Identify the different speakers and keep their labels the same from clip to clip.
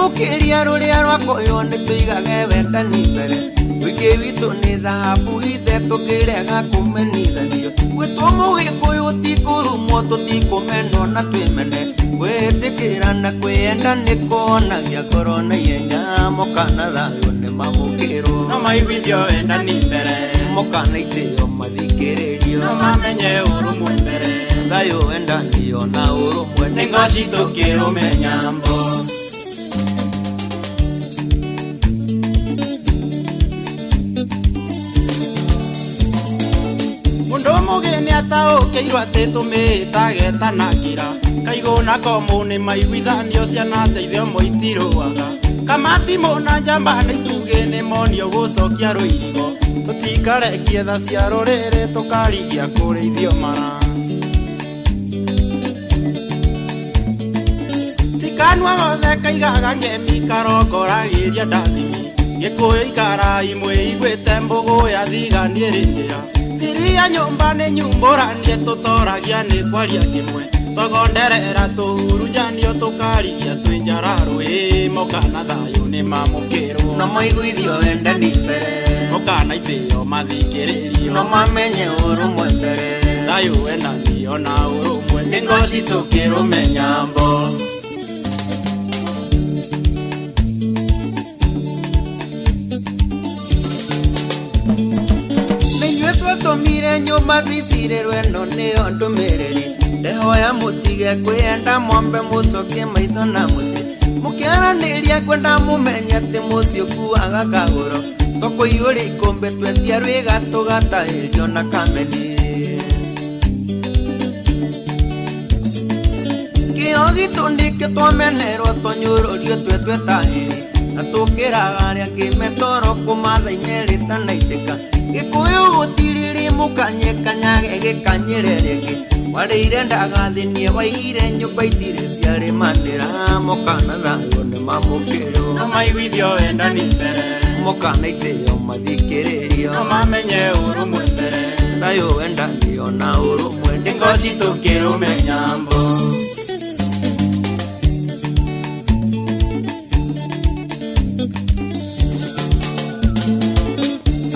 Speaker 1: Tũkĩamũkĩria rũrĩa rwakoywo nĩ tũigage wendani mbere. Ũingĩ witũ nĩ thahabu ithe tũkĩrega kũmenithanio. Gwĩtwo mũgĩkũyũ ti kũrumwo tũtikũmenwo na twĩmene. Kwĩĩtĩkĩra na kwĩyenda nĩ kuonagia ngoro na ihenya. Moka na thayũ nĩ mamũkĩrwo.
Speaker 2: No maiguithio wendani mbere.
Speaker 1: Moka na itĩo mathikĩrĩrio.
Speaker 2: No mamenye ũrũmwe mbere.
Speaker 1: Thayũ wendanio na ũrũmwe
Speaker 2: nĩ ngo citũ kĩrũme nyambo. Mũndũ mũgĩ nĩ ataũkĩirwo atĩ tũmĩĩtagetanakĩra kaigũ na komũ nĩ maiguithanio ciana cia ithiomo itirũaga kamatimũ na njamba nĩ itugĩ nĩ monio gũcokia rũirigo tũtikarekie tha cia rũrĩrĩ tũkarigia kũrĩithio mara tikanua gothe kaigaga ngemi karongoragĩria ndathimi gĩkũyũ ikara imwe iguĩte mbũgũ ya thigani ĩrĩ njĩra thiri ya nyũmba nĩ nyumbũranie tũtoragia nĩ kwaria kĩmwe twagonderera tũhurunjanio tũkarigia twĩ njara rũĩ moka na thayũ nĩ mamũkĩrwo
Speaker 1: No maiguithio wendani mbere.
Speaker 2: moka na itĩo mathikĩrĩrio
Speaker 1: No mamenye ũrũmwe mbere.
Speaker 2: Thayũ wendanio na ũrũmwe nĩ ngo citũ kĩrũme nyambo.
Speaker 1: Nĩinyuĩ twatũmire nyũmba cicirĩrwo ĩno nĩyo ndũmĩrĩri. Ndehoya mũtige kwĩyenda mwambe mũcokie maitho na mũciĩ. Mũkĩaranĩria ngwenda mũmenye atĩ mũciĩ ũkuaga kagũro. Tũkũiyũria ikũmbĩ twetia rwĩga tũgatahĩrio na kameni. Kĩo gitũ nĩkĩo twamenerwo twanyũrũrio twetwe tahĩri. Na tũkĩraga arĩa angĩ metoro kũmatha-inĩ rĩtanaitĩka. Gĩkũyũ gũtirĩrĩ mũkanye kanyage gĩkanyĩre rĩngĩ. Warĩire ndagathĩnie waigire nyũmba itirĩ ciarĩmanĩra. Moka na thayũ nĩ mamũkĩrwo.
Speaker 2: No maiguithio wendani mbere.
Speaker 1: Moka na itĩo mathikĩrĩrio.
Speaker 2: No mamenye ũrũmwe mbere.
Speaker 1: Thayũ wendanio na ũrũmwe
Speaker 2: nĩ ngo citũ kĩrũme nyambo.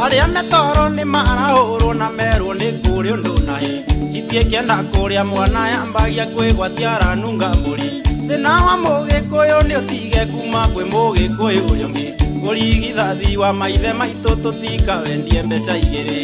Speaker 2: Arĩa metoro nĩ marahũrwo na merwo nĩ kũrĩ ũndũ naĩ itiĩkĩenda kũrĩa mwana yambagia kwĩgwatia aranunga mbũri thĩna wa mũgĩkũyũ nĩ ũtige kuma kwĩ mũgĩkũyũ ũrĩa ũngĩ ũrigithathi wa maithe maitũ tũtikawendie mbeca igĩrĩ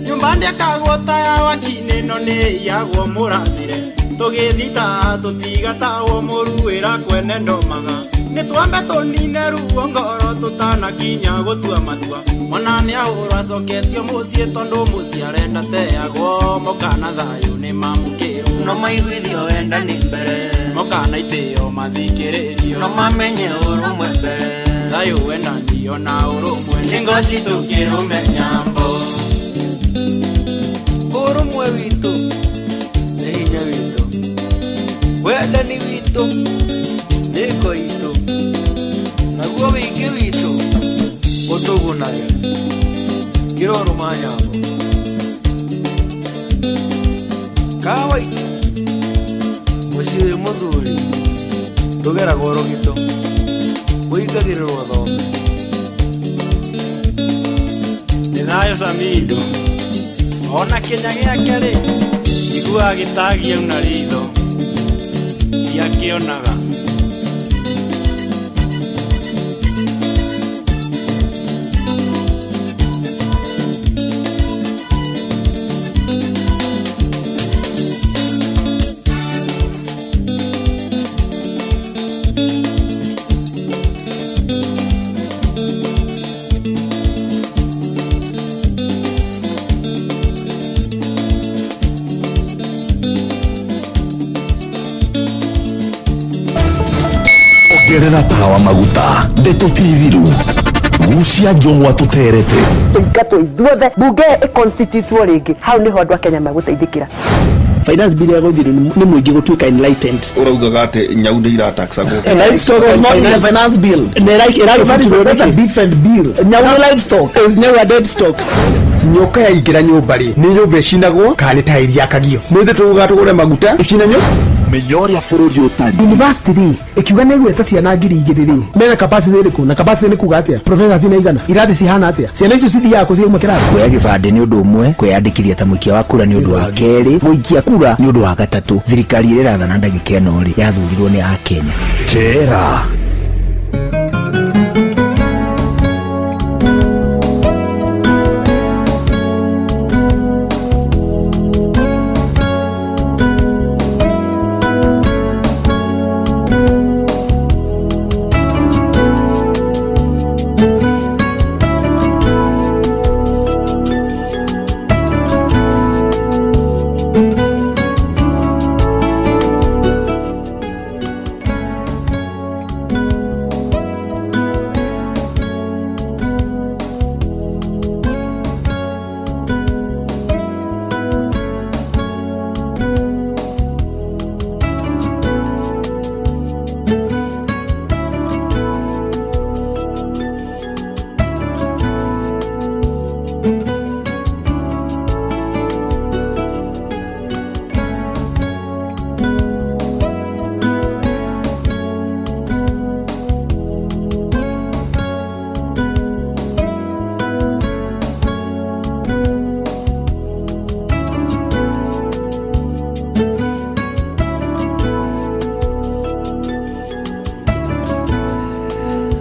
Speaker 2: nyũmba ndĩakagwo ta ya wakinĩ no nĩ iyagwo mũrathire tũgĩthita tũtigatahwo mũruĩra kwene ndomaga nĩ twambe tũnine ruo ngoro tũtanakinya gũtua matua mwana nĩ ahũrwo acoketio mũciĩ tondũ mũciĩ arenda teagwo moka na thayũ nĩ mamũkĩrwo.
Speaker 1: No maiguithio wendani mbere.
Speaker 2: Moka na itĩo mathikĩrĩrio.
Speaker 1: No mamenye ũrũmwe mbere.
Speaker 2: Thayũ wendanio na ũrũmwe nĩ ngo citũ kĩrũme nyambo.
Speaker 1: Ũrũmwe witũ nĩ hinya witũ. Wendani witũ nĩ ngo itũ. Naguo wĩingĩ witũ ũtũgunage. Kĩrorũma nyambo. Kawaitũ mũciĩ wĩ mũthuri ndũgeragwo rũgito ũingagĩrĩrwo thome.
Speaker 2: Nĩ thayũ Samido ona kĩnya gĩake rĩ iguaga gĩtagia una ritho ndiakĩonaga.
Speaker 3: Ongerera tawa maguta ndeto ti thiru gucia njũng'wa tũterete.
Speaker 4: Tũingatwo ithuothe bunge ĩconstitutwo rĩngĩ hau nĩho andũ a Kenya magũteithĩkĩra.
Speaker 5: Finance bill ya gũthirwo nĩ mũingĩ gũtuĩka enlightened.
Speaker 6: Ũraugaga atĩ nyau nĩ irataxagwo.
Speaker 5: Livestock was not in the finance bill. That's a different bill. Nyau nĩ livestock. Is nyau a dead stock?
Speaker 7: Nyoka yaingĩra nyũmba rĩ, nĩ nyũmba ĩcinagwo kana nĩ taĩri yakagio? Nĩ ithuĩ tũgugaga tũgũre maguta ĩcine nyũ.
Speaker 3: Menya ũrĩa bũrũri ũtariĩ.
Speaker 5: University rĩ ĩkiuga nĩ ĩgweta ciana 2000 rĩ, mena capacity ĩrĩkũ? Na capacity nĩ kuga atĩa? Professors nĩ aigana? Irathi cihana atĩa? Ciana icio cithiaga kũ ciauma kĩrathi?
Speaker 7: Kuoya gĩbandĩ nĩ ũndũ ũmwe, kwĩyandĩkithia ta mũikia wa kura nĩ ũndũ wa kerĩ, gũikia kura nĩ ũndũ wa gatatũ. Thirikari ĩrĩa ĩrathana ndagĩka ĩno rĩ, yathurirwo nĩ Akenya.
Speaker 3: Kera.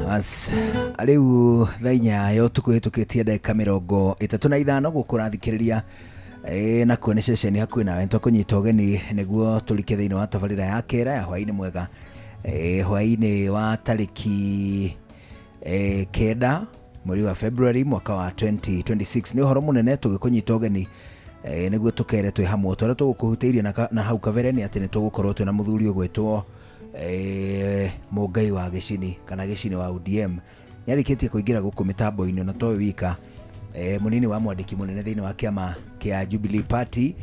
Speaker 7: As rĩu thaa 4 ya ũtukũ ĩhĩtũkĩtie ndagĩka 35 gũkũ ũrathikĩrĩria nakuo nĩ ceceni hakuhĩ nawe. Nĩtwakũnyita ũgeni nĩguo tũrike thĩinĩ wa tabarĩra ya kera ya hwaĩ-inĩ mwega, hwaĩ-inĩ wa tarĩki 9 mweri wa February mwaka wa 2026. Nĩ ũhoro mũnene tũgĩkũnyita ũgeni nĩguo tũkere twĩ hamwe. Tũrĩa tũgũkũhutĩirie na hau kabere nĩ atĩ nĩ tũgũkorwo twĩna mũthuri ũgwĩtwo Mũngai wa Gĩcini kana Gĩcini wa ODM. Nĩarĩkĩtie kũingĩra gũkũ mĩtambo-inĩ na towe wika, mũnini wa mwandĩki mũnene thĩinĩ wa kĩama kĩa Jubilee Party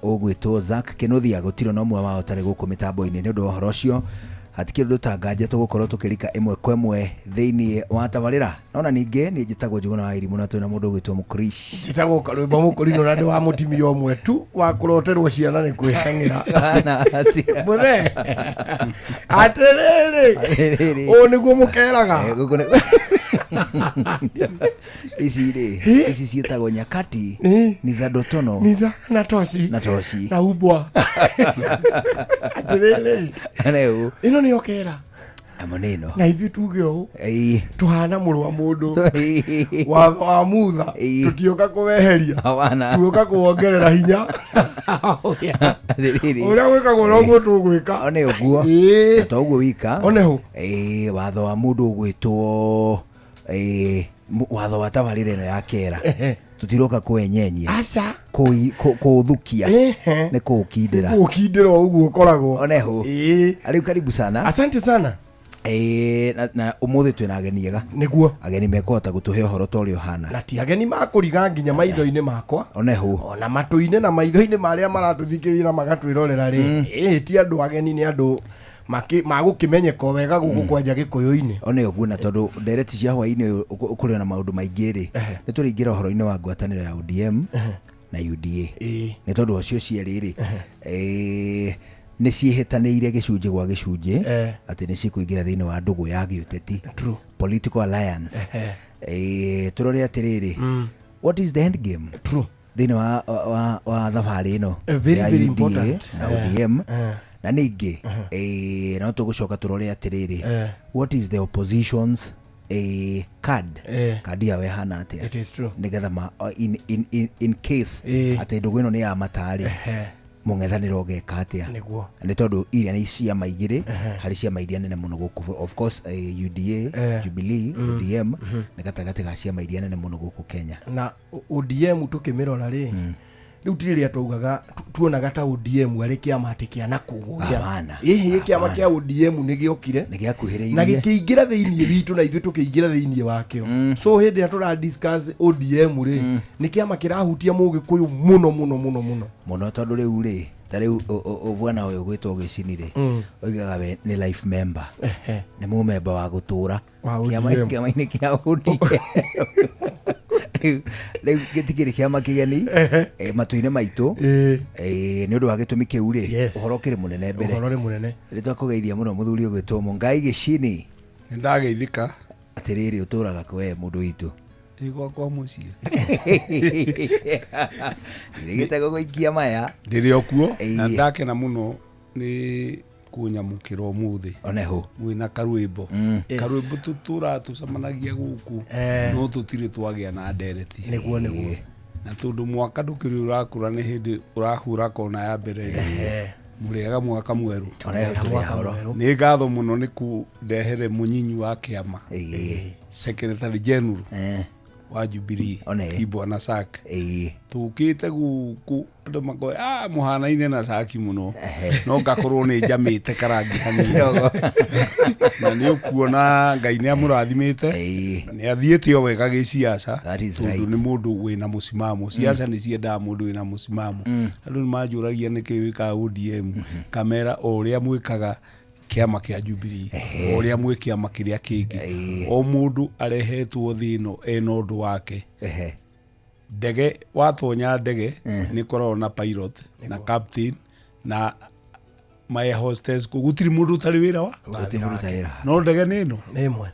Speaker 7: ũgwĩtwo Zack Kinuthia. Gũtirĩ na ũmwe wao ũtarĩ gũkũ mĩtambo-inĩ. Nĩ ũndũ wa ũhoro ũcio hatikĩrĩ ũndũ tanganja tũgũkorwo tũkĩrika ĩmwe kwa ĩmwe thĩinĩ wa tabarĩra. Nona ningĩ niĩ njĩtagwo Njũgũna wa Irimũ na twĩna mũndũ ũgwĩtwo Mũkrish.
Speaker 8: Njĩtagwo Karwĩmbo Mũkũrinũ na ndĩ wa mũtimia ũmwe tu wa kũroterwo ciana nĩ kwĩhang'ĩra. Mũthee atĩrĩrĩ,
Speaker 7: Atĩrĩrĩ.
Speaker 8: ũũ nĩguo mũkeraga.
Speaker 7: Gũkũ ici rĩ, ici ciĩtagwo nyakati ni za dotono
Speaker 8: ni za na toci
Speaker 7: na toci
Speaker 8: na ubwa. Atĩrĩrĩ,
Speaker 7: rĩu
Speaker 8: ĩno nĩyo kera
Speaker 7: mũnino
Speaker 8: na ithuĩ tuge ũũ
Speaker 7: Ĩĩ.
Speaker 8: tũhana mũrũ wa mũndũ watho wa mutha
Speaker 7: Ĩĩ.
Speaker 8: tũtioka kũweheria
Speaker 7: Hawana.
Speaker 8: tuoka kũwongerera hinya.
Speaker 7: Atĩrĩrĩ.
Speaker 8: Ũrĩa gwĩkagwo noguo tũgwĩka.
Speaker 7: One ũguo.
Speaker 8: Ĩĩ.
Speaker 7: Na to ũguo wika.
Speaker 8: One hũ.
Speaker 7: Ĩĩ, watho wa mũndũ ũgwĩtwo watho wa tabarĩra ĩno ya kera tũtiroka kũenyenyia
Speaker 8: aca
Speaker 7: kũũthukia
Speaker 8: Ehe.
Speaker 7: nĩ kũũkindĩra.
Speaker 8: Kũũkindĩra o ũguo ũkoragwo.
Speaker 7: One hũ.
Speaker 8: Ĩĩ.
Speaker 7: Rĩu karibu sana.
Speaker 8: Asante sana.
Speaker 7: Na ũmũthĩ twĩna ageni ega.
Speaker 8: Nĩguo.
Speaker 7: Ageni mekũhota gũtũhe ũhoro ta ũrĩa ũhana.
Speaker 8: Na ti ageni makũriga nginya maitho-inĩ makwa.
Speaker 7: One hũ.
Speaker 8: Ona matũ-inĩ na maitho-inĩ marĩa maratũthikĩrĩria na magatwĩrorera rĩ, ĩĩ ti andũ ageni, nĩ andũ magũkĩmenyeka o wega gũkũ kwanja gĩkũyũ-inĩ.
Speaker 7: One ũguo, na tondũ ndereti cia hwaĩ-inĩ ũkũrĩ na maũndũ maingĩ rĩ, nĩ tũrĩingĩra ũhoro-inĩ wa ngwatanĩro ya ODM na UDA. Nĩ tondũ ũcio cierĩ rĩ, nĩ ciĩhĩtanĩire gĩcunjĩ gwa gĩcunjĩ atĩ nĩ cikũingĩra thĩinĩ wa ndũgũ ya gĩũteti, political alliance. Tũrore atĩrĩrĩ, what is the end game?
Speaker 8: True.
Speaker 7: Thĩinĩ wa thabarĩ ĩno
Speaker 8: Very,
Speaker 7: ya
Speaker 8: very
Speaker 7: UDA
Speaker 8: important.
Speaker 7: na ODM. Na ningĩ no tũgũcoka tũrore atĩrĩrĩ, what is the opposition's card? Kandi yao ĩhana atĩa?
Speaker 8: It is true.
Speaker 7: Nĩgetha in case atĩ ndũgũ ĩno nĩ ya matarĩ, mũng'ethanĩro ũgeka atĩa?
Speaker 8: Nĩguo.
Speaker 7: Nĩ tondũ iria nĩ ciama igĩrĩ harĩ ciama iria nene mũno gũkũ, of course, UDA, Jubilee, ODM nĩ gatagatĩ ga ciama iria nene mũno gũkũ Kenya.
Speaker 8: Na ODM tũkĩmĩrora rĩ, rĩu ti rĩrĩa twaugaga tuonaga ta ODM arĩ kĩama atĩ kĩa nakũu.
Speaker 7: Hapana.
Speaker 8: Ĩhĩ, kĩama kĩa ODM nĩ gĩokire
Speaker 7: nĩ gĩakuhĩrĩirie
Speaker 8: na gĩkĩingĩra thĩinĩ witũ na ithuĩ tũkĩingĩra thĩinĩ wakĩo. So hĩndĩ ĩrĩa tũra discuss ODM rĩ, nĩ kĩama kĩrahutia mũgĩkũyũ mũno mũno mũno mũno
Speaker 7: mũno, tondũ rĩu rĩ, ta rĩu bwana ũyũ gwĩtwo Gĩcini rĩ, oigaga we nĩ life member, nĩ mũmemba wa gũtũra
Speaker 8: Wa
Speaker 7: Kĩama-
Speaker 8: ODM.
Speaker 7: kĩama-inĩ kĩa ODM. Rĩu gĩtikĩrĩ kĩama kĩgeni matũ-inĩ maitũ. Nĩ ũndũ wa gĩtũmi kĩu rĩ,
Speaker 8: Yes.
Speaker 7: ũhoro ũkĩrĩ mũnene mbere.
Speaker 8: Ũhoro nĩ mũnene.
Speaker 7: Nĩ twakũgeithia mũno mũthuri ũgwĩtwo Mũngai Gĩcini.
Speaker 6: Nĩ ndageithĩka.
Speaker 7: Atĩrĩrĩ, ũtũraga kũ we mũndũ witũ?
Speaker 6: Ĩ gwakwa mũciĩ.
Speaker 7: Ndirĩgĩte gũgũikia maya.
Speaker 6: Ndĩrĩ o kuo na
Speaker 7: Ĩĩ.
Speaker 6: ndakena mũno nĩ kũnyamũkĩra ũmũthĩ.
Speaker 7: Oneho.
Speaker 6: Mwĩna karwĩmbo. Karwĩmbo tũtũraga tũcemanagia gũkũ no tũtirĩ twagĩa na ndereti.
Speaker 8: Nĩguo nĩguo.
Speaker 6: Na tondũ mwaka ndũkĩrĩ ũrakũra nĩ hĩndĩ ũrahũra kona ya mbere. Mũrĩega mwaka mwerũ.
Speaker 7: Oneho tũrĩ ahoro.
Speaker 6: Nĩ ngatho mũno nĩ kũndehere mũnyinyi wa kĩama. Secretary General wa Jubilee Bwana Sack. Tũkĩte gũkũ andũ makoe ah mũhanaine na Saki mũno no ngakorwo nĩ njamĩte karangi hanini na nĩ ũkuona Ngai nĩ amũrathimĩte nĩ athiĩte o wega gĩciaca tondũ
Speaker 7: right.
Speaker 6: nĩ mũndũ wĩna mũsimamo. Ciaca nĩ ciendaga mũndũ wĩna mũsimamo. Andũ nĩ manjũragia nĩkĩ wĩkaga ODM kamera o ũrĩa mwĩkaga kĩama kĩa Jubilee o ũrĩa mwĩ kĩama kĩrĩa kĩngĩ o mũndũ arehetwo thĩ ĩno ena ũndũ wake. Ndege watonya ndege nĩ ĩkoragwo na pilot na captain na my hostess kũ gũtirĩ mũndũ ũtarĩ wĩra wa
Speaker 7: Gũtirĩ mũndũ ũtarĩ wĩra.
Speaker 6: No ndege nĩ ĩno
Speaker 8: nĩ ĩmwe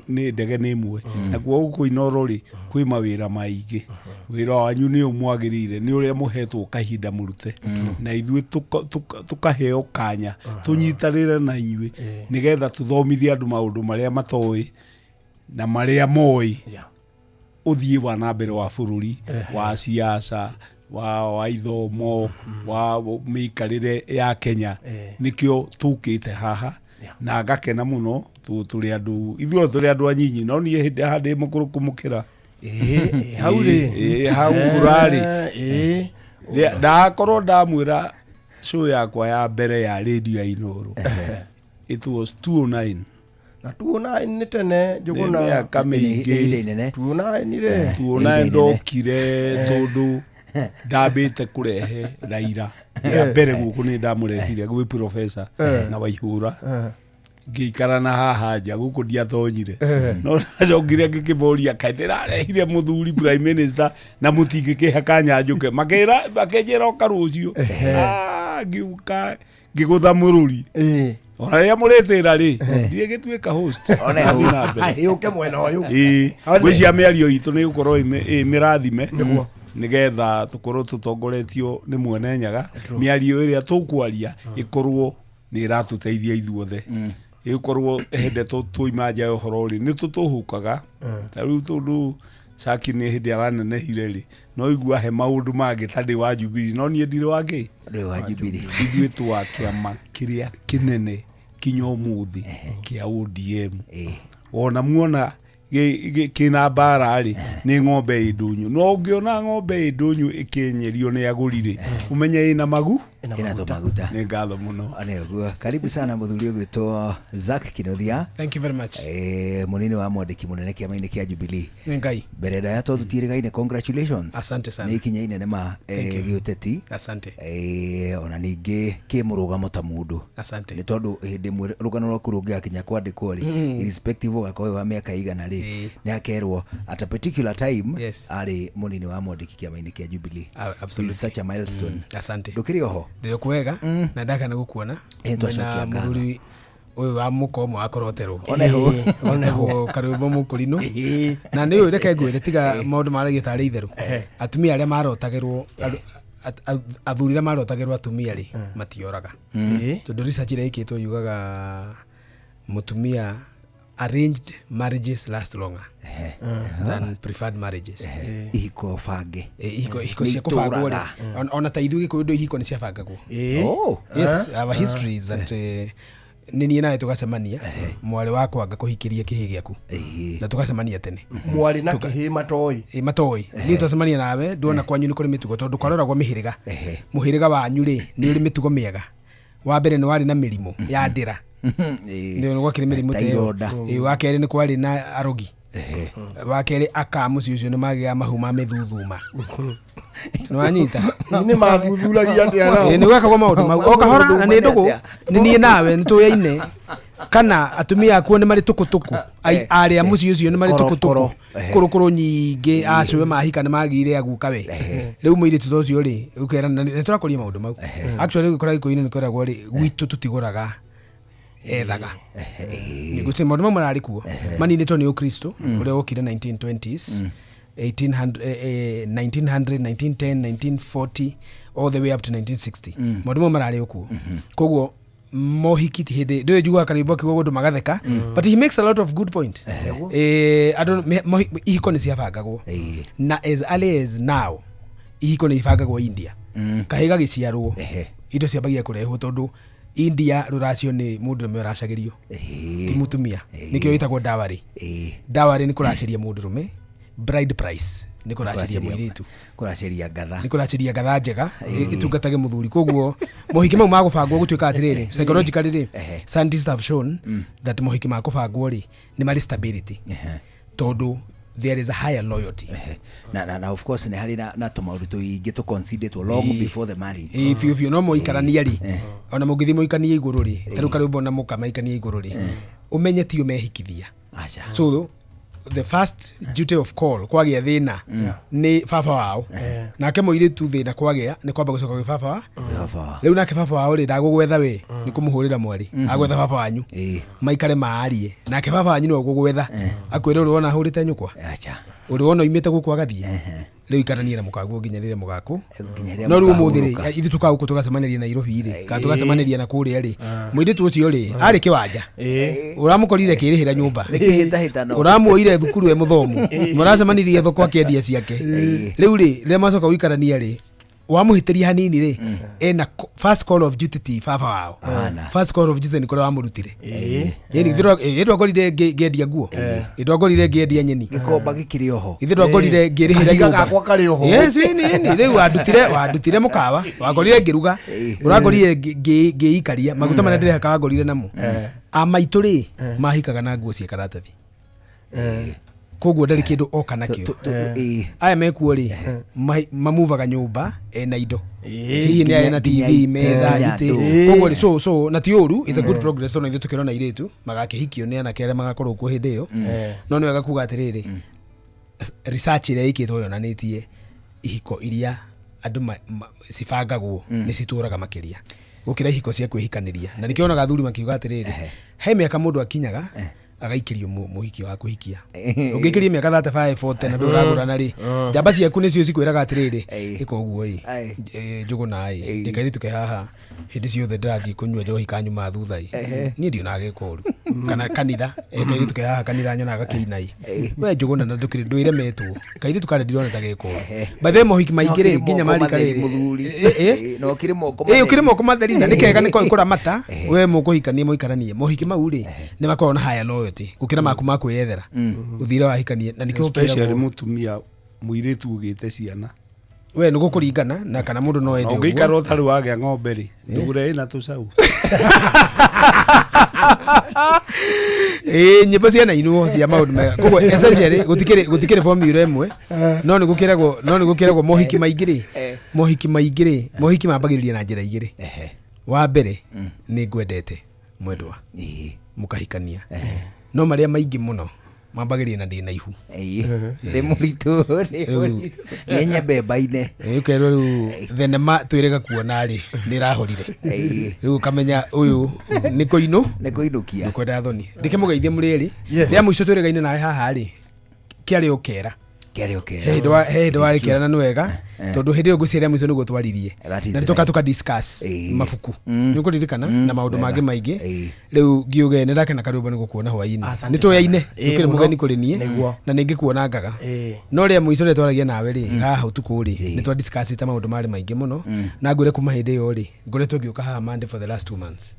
Speaker 6: nĩ ndege nĩ ĩmwe. Nakuo gũkũ Inooro rĩ kwĩ mawĩra maingĩ. Wĩra wanyu nĩ ũmwagĩrĩire nĩ ũrĩa mũhetwo kahinda mũrute na ithuĩ tũkaheo kanya tũnyitanĩre na inyuĩ nĩgetha tũthomithie andũ maũndũ marĩa matoĩ na marĩa moĩ ũthiĩ wa na mbere wa bũrũri wa siasa wa ithomo wa mĩikarĩre ya Kenya. Nĩkĩo tũkĩte haha na ngakena mũno tũrĩ andũ ithuothe tũrĩ andũ anyinyi no niĩ hĩndĩ haha ndĩ mũkũrũ kũmũkĩra.
Speaker 8: Hau rĩ.
Speaker 6: Hau kũrarĩ ndakorwo ndamwĩra show yakwa ya mbere ya radio ya Inooro it was 2009
Speaker 8: na 2009 nĩ tene Njũgũna.
Speaker 6: Mĩaka mĩingĩ.
Speaker 8: 2009 rĩ
Speaker 6: 2009 ndokire tondũ ndambĩte kũrehe Raila rĩa mbere gũkũ nĩ ndamũrehire gwĩ professor na Waihũra ngĩikara na haha nja gũkũ ndiatonyire no ndacokire ngĩkĩmoria kaĩ ndĩrarehire mũthuri prime minister na mũtingĩkĩhe kanya njũke makĩra makĩnjĩra oka rũciũ. Ngiuka ngĩgũtha mũrũri ona rĩrĩa mũrĩtĩra rĩ ndirĩ gĩtuĩka host.
Speaker 8: Yũke mwena ũyũ.
Speaker 6: Ngwĩciria mĩario itũ nĩ gũkorwo ĩ mĩrathime nĩgetha tũkorwo tũtongoretio nĩ mwene Nyaga. Mĩario ĩrĩa tũkwaria ĩkorwo nĩ ĩratũteithia ithuothe ĩkorwo hĩndĩ tũima nja ya ũhoro rĩ nĩ tũtũhũkaga ta rĩu tondũ Saki nĩ hĩndĩ aranenehire rĩ no igua he maũndũ mangĩ ta ndĩ wa Jubilee no niĩ ndirĩ wa kĩ
Speaker 7: ndĩ wa Jubilee.
Speaker 6: Ithuĩ twa kĩama kĩrĩa kĩnene kinya ũmũthĩ kĩa ODM ona muona kĩna mbara rĩ nĩ ng'ombe ĩ ndũnyũ no ũngĩona ng'ombe ĩ ndũnyũ ĩkĩenyerio nĩ agũri rĩ ũmenye ĩna magu
Speaker 7: Ĩna tũmaguta.
Speaker 6: Nĩ ngatho mũno.
Speaker 7: Ũguo. Karibu sana mũthuri ũgwĩtwo Zack Kinuthia.
Speaker 5: Thank you very much.
Speaker 7: Mũnini wa mwandĩki mũnene kĩama-inĩ kĩa Jubilee.
Speaker 5: Nĩ Ngai.
Speaker 7: Mbere ndaya tondũ tutiĩrĩgaine congratulations.
Speaker 5: Asante sana.
Speaker 7: Nĩ ikinya inene ma gĩũteti.
Speaker 5: Asante.
Speaker 7: Ona ningĩ kĩmũrũgamo ta mũndũ.
Speaker 5: Asante.
Speaker 7: Nĩ tondũ hĩndĩ ĩmwe rũgano rwaku rũngĩgakinya kwandĩkwo rĩ irrespective ũgakorwo wĩ wa mĩaka igana rĩ nĩ akerwo at a particular time arĩ mũnini wa mwandĩki kĩama-inĩ kĩa Jubilee.
Speaker 5: Absolutely.
Speaker 7: It's such a milestone.
Speaker 5: Asante.
Speaker 7: Ndũkĩrĩ oho?
Speaker 5: Ndĩrĩ kwega na ndakana gũkuona.
Speaker 7: Twacokia ngatho.
Speaker 5: Mũthuri ũyũ wa mũka ũmwe wa kũroterwo
Speaker 7: Oneho.
Speaker 5: oneho karwĩmbo mũkũrinũ na nĩ ũyũ reke ngwĩre tiga maũndũ maragia tarĩ itherũ atumia arĩa marotagĩrwo athuri arĩa marotagĩrwo atumia rĩ matioraga tondũ research ĩrĩa ĩkĩtwo yugaga mũtumia arranged marriages last longer than preferred marriages.
Speaker 7: Ihiko bange.
Speaker 5: Ihiko cia kũbangwo rĩ ona ta ithuĩ Gĩkũyũ ndũ ihiko nĩ ciabangagwo. Yes, our history is that nĩ niĩ nawe tũgacemania mwarĩ wakwa ngakũhikĩria kĩhĩ gĩaku na tũgacemania tene
Speaker 8: mwarĩ na kĩhĩ matoĩ
Speaker 5: matoĩ niĩ twacemania nawe ndona kwanyu nĩ kũrĩ mĩtugo tondũ kwaroragwo mĩhĩrĩga mũhĩrĩga wanyu rĩ nĩ ũrĩ mĩtugo mĩega wa mbere nĩ warĩ na mĩrimũ ya ndĩra nĩ gwakĩrĩ mĩrimũ ta ĩyo wa kerĩ nĩ kwarĩ na arogi wa kerĩ aka mũciĩ ũcio nĩ magĩaga mahu ma mĩthuthuma nĩwanyita
Speaker 8: nĩ mathuthuragia atĩa nao
Speaker 5: nĩ gwekagwo maũndũ mau o kahora na nĩ ndũgũ nĩ niĩ nawe nĩ tũyaine Kana atumia akuo nĩ marĩ tũkũtũkũ, arĩa mũciĩ ũcio nĩ marĩ tũkũtũkũ,
Speaker 7: Korokoro.
Speaker 5: kũrũkũrũ nyingĩ, acũwe mahika nĩ magĩire aguka we. Rĩu mũirĩtu ta ũcio rĩ, ũkera nĩ tũrakũria maũndũ mau. Actually ũgĩkora Gĩkũyũ-inĩ nĩ kwĩragwo rĩ, gwitũ tũtigũraga, ethaga. Gũtirĩ maũndũ mau mararĩ kuo, maninĩtwo nĩ ũkristo ũrĩa wokire 1920s, 1800, 1900, 1910, 1940, all the way up to 1960. Maũndũ mau mararĩ o kuo. Koguo mohiki ti hĩndĩ ndũĩ njiguaga karwĩmbo akiuga ũndũ magatheka, but he makes a lot of good point. Andũ ihiko nĩ ciabangagwo, na as early as now ihiko nĩ ibangagwo India. Kahĩ gagĩciarwo, indo ciambagia kũrehwo, tondũ India rũracio nĩ mũndũrũme ũracagĩrio, ti mũtumia. Nĩkĩo ĩtagwo dowry. Dowry nĩ kũracĩria mũndũrũme, bride price nĩ kũracĩria mũirĩtu.
Speaker 7: Kũracĩria ngatha.
Speaker 5: Nĩ kũracĩria ngatha njega ĩtungatage mũthuri. Koguo mohiki mau magũbangwo, gũtuĩka atĩrĩrĩ, psychologically rĩ, scientists have shown that mohiki ma kũbangwo rĩ, nĩ marĩ stability, tondũ there is a higher loyalty.
Speaker 7: Na of course nĩ harĩ na tũmaũndũ tũingĩ tũconsideretwo long before the marriage.
Speaker 5: Ĩĩ, biũ biũ. No mũikarania rĩ, ona mũngĩthiĩ mũikanie igũrũ rĩ, ta rĩu karwĩmbo na mũkamaikania igũrũ rĩ, ũmenye tio mehikithia.
Speaker 7: Aca.
Speaker 5: So the first duty of call kwagĩa thĩna nĩ baba wao, nake mũirĩtu thĩna kwagĩa nĩ kwamba gũcoka gwĩ baba wa
Speaker 7: Baba.
Speaker 5: Rĩu nake baba wao rĩ, ndagũgwetha we, nĩ kũmũhũrĩra mwarĩ agwetha baba wanyu, maikare maarie nake. Baba wanyu nĩwe ũgũgwetha, akwĩre ũrĩ wona ahũrĩte nyũkwa,
Speaker 7: Aca.
Speaker 5: ũrĩ wona oimĩte gũkũ agathiĩ. Rĩu ikaranie na mũkaguo nginya rĩrĩa mũgakũ.
Speaker 7: Nginya rĩrĩa
Speaker 5: No rĩu ũmũthĩ rĩ,
Speaker 7: mũkahurũka.
Speaker 5: ithuĩ tũkaga gũkũ tũgacemanĩria Nairobi rĩ, kana tũgacemanĩria na kũrĩa rĩ, mũirĩtu ũcio rĩ, arĩ kĩwanja ũramũkorire kĩrĩhĩra nyũmba,
Speaker 7: Nĩ kĩhĩtahĩtano.
Speaker 5: ũramuoire thukuru e mũthomu, mũracemanirie thoko akĩendia ciake. Rĩu rĩ, rĩrĩa macoka gũikarania rĩ, wamũhĩtĩria hanini rĩ, ena first call of duty ti baba wao.
Speaker 7: Ana.
Speaker 5: First call of duty nĩ kũrĩa wamũrutire. Ĩni ithuĩ twakorire ngĩendia nguo, ithuĩ twakorire ngĩendia nyeni,
Speaker 7: Gĩkomba gĩkĩrĩ oho.
Speaker 5: Ithuĩ twakorire ngĩrĩhĩra
Speaker 8: Kahiga
Speaker 5: nyũmba.
Speaker 8: gakwa karĩ oho.
Speaker 5: Yes, ĩni ĩni rĩu wandutire mũkawa, wakorire ngĩruga, ũrakorire ngĩikaria maguta marĩa ndĩrehaka, wangorire namo. Amaitũ rĩ, mahikaga na nguo cia karatathi, koguo ndarĩ kĩndũ oka nakĩo. Aya mekuo rĩ, mamuvaga nyũmba ena indo, hihi nĩ arĩ na
Speaker 7: Nginya
Speaker 5: TV,
Speaker 7: itĩ,
Speaker 5: metha,
Speaker 7: nginya
Speaker 5: itĩ.
Speaker 7: ndũ.
Speaker 5: Koguo rĩ, so na ti ũru, is a good progress, tondũ ithuĩ tũkĩrona airĩtu magakĩhikio nĩ anake arĩa magakorwo kuo hĩndĩ ĩyo. No nĩ wega kuga atĩrĩrĩ, research ĩrĩa ĩkĩtwo yonanĩtie ihiko iria andũ cibangagwo nĩ citũraga makĩria gũkĩra ihiko cia kwĩhikanĩria. Na nĩkĩo onaga athuri makiuga atĩrĩrĩ, he mĩaka mũndũ akinyaga agaikĩrio mũhiki wa kũhikia. Ũngĩikĩria mĩaka 35, 40 na ndũragũrana rĩ, njamba ciaku nĩcio cikwĩraga atĩrĩrĩ, ĩka ũguo ĩ, njũgũna ĩ, ndĩ kairĩtu ke haha, hĩndĩ ciothe ndĩrathiĩ kũnyua njohi kanyuma thutha ĩ, niĩ ndionaga geka ũru. Kana kanitha, kairĩtu ke haha kanitha nyonaga gakĩina ĩ, we njũgũna, na ndũkĩrĩ ndwĩremetwo, kairĩtu karĩa ndirona ta geka ũru. By the way, mohiki maingĩ rĩ, nginya marika rĩrĩ.
Speaker 7: Mũthuri.
Speaker 5: Eh, eh.
Speaker 7: Na ũkĩrĩ moko.
Speaker 5: Ĩ, ũkĩrĩ moko matheri, na nĩ kega nĩ koĩ kũramata we mũkũhikania mũikaranie. Mohiki mau rĩ, nĩ makoragwo na higher loyalty gũkĩra maku ma kwĩyethera ũthire wahikanie, na nĩkĩo
Speaker 6: Especially
Speaker 5: ũkĩragwo
Speaker 6: mũtumia mũirĩtu ũgĩte ciana.
Speaker 5: We nĩ gũkũringana na kana mũndũ no
Speaker 6: Na
Speaker 5: ende
Speaker 6: ũngĩikara
Speaker 5: ũguo.
Speaker 6: ũtarĩ wagĩa ng'ombe rĩ, ndũgũre ĩna tũcaũ.
Speaker 5: Ĩ, nyĩmbo cianainwo cia maũndũ mega. Koguo essentially gũtikĩrĩ formula ĩmwe, no nĩ gũkĩragwo mohiki maingĩ rĩ, mohiki mambagĩrĩria na njĩra igĩrĩ. Wa mbere nĩ ngwendete mwendwa, mũkahikania. No marĩa maingĩ mũno mambagĩrĩria na ndĩ na ihu.
Speaker 7: Nĩ mũritũ, nĩ mũritũ. Nĩ nyembemba-inĩ.
Speaker 5: Ĩ, ũkerwo rĩu thenema twĩrĩga kuona rĩ, nĩ ĩrahorire. Rĩu ũkamenya ũyũ nĩ kũinũ.
Speaker 7: Nĩ kũinũkia.
Speaker 5: Kwenda thoni ndĩkĩmũgeithie mũrĩ erĩ.
Speaker 8: Yes.
Speaker 5: Rĩa mũico twĩrĩgaine nawe haha rĩ, kĩarĩ ũkera.
Speaker 7: Kĩarĩ ũkera.
Speaker 5: He hĩndĩ warĩ kĩera, na nĩ wega, tondũ hĩndĩ ĩyo ngwĩciria rĩa mũico nĩguo twaririe
Speaker 7: That is
Speaker 5: na nĩtũka
Speaker 7: right.
Speaker 5: tũka discuss mabuku, nĩ ũkũririkana, na maũndũ mangĩ maingĩ. Rĩu ngiuge nĩ ndakena karwĩmbo nĩ gũkuona hwaĩ-inĩ.
Speaker 8: Asante
Speaker 5: Nĩ tũyaine.
Speaker 8: sana. Ĩĩ,
Speaker 5: Ũkĩrĩ
Speaker 8: mũno.
Speaker 5: mũgeni kũrĩ niĩ,
Speaker 8: Nĩguo.
Speaker 5: na nĩ ngĩkuona ngaga. No rĩa mũico rĩrĩa twaragia nawe rĩ, haha ũtukũ rĩ, nĩ twa discussĩte maũndũ marĩ maingĩ mũno, na ngwĩre kuma hĩndĩ ĩyo rĩ, ngoretwo ngĩũka haha Monday for the last 2 months.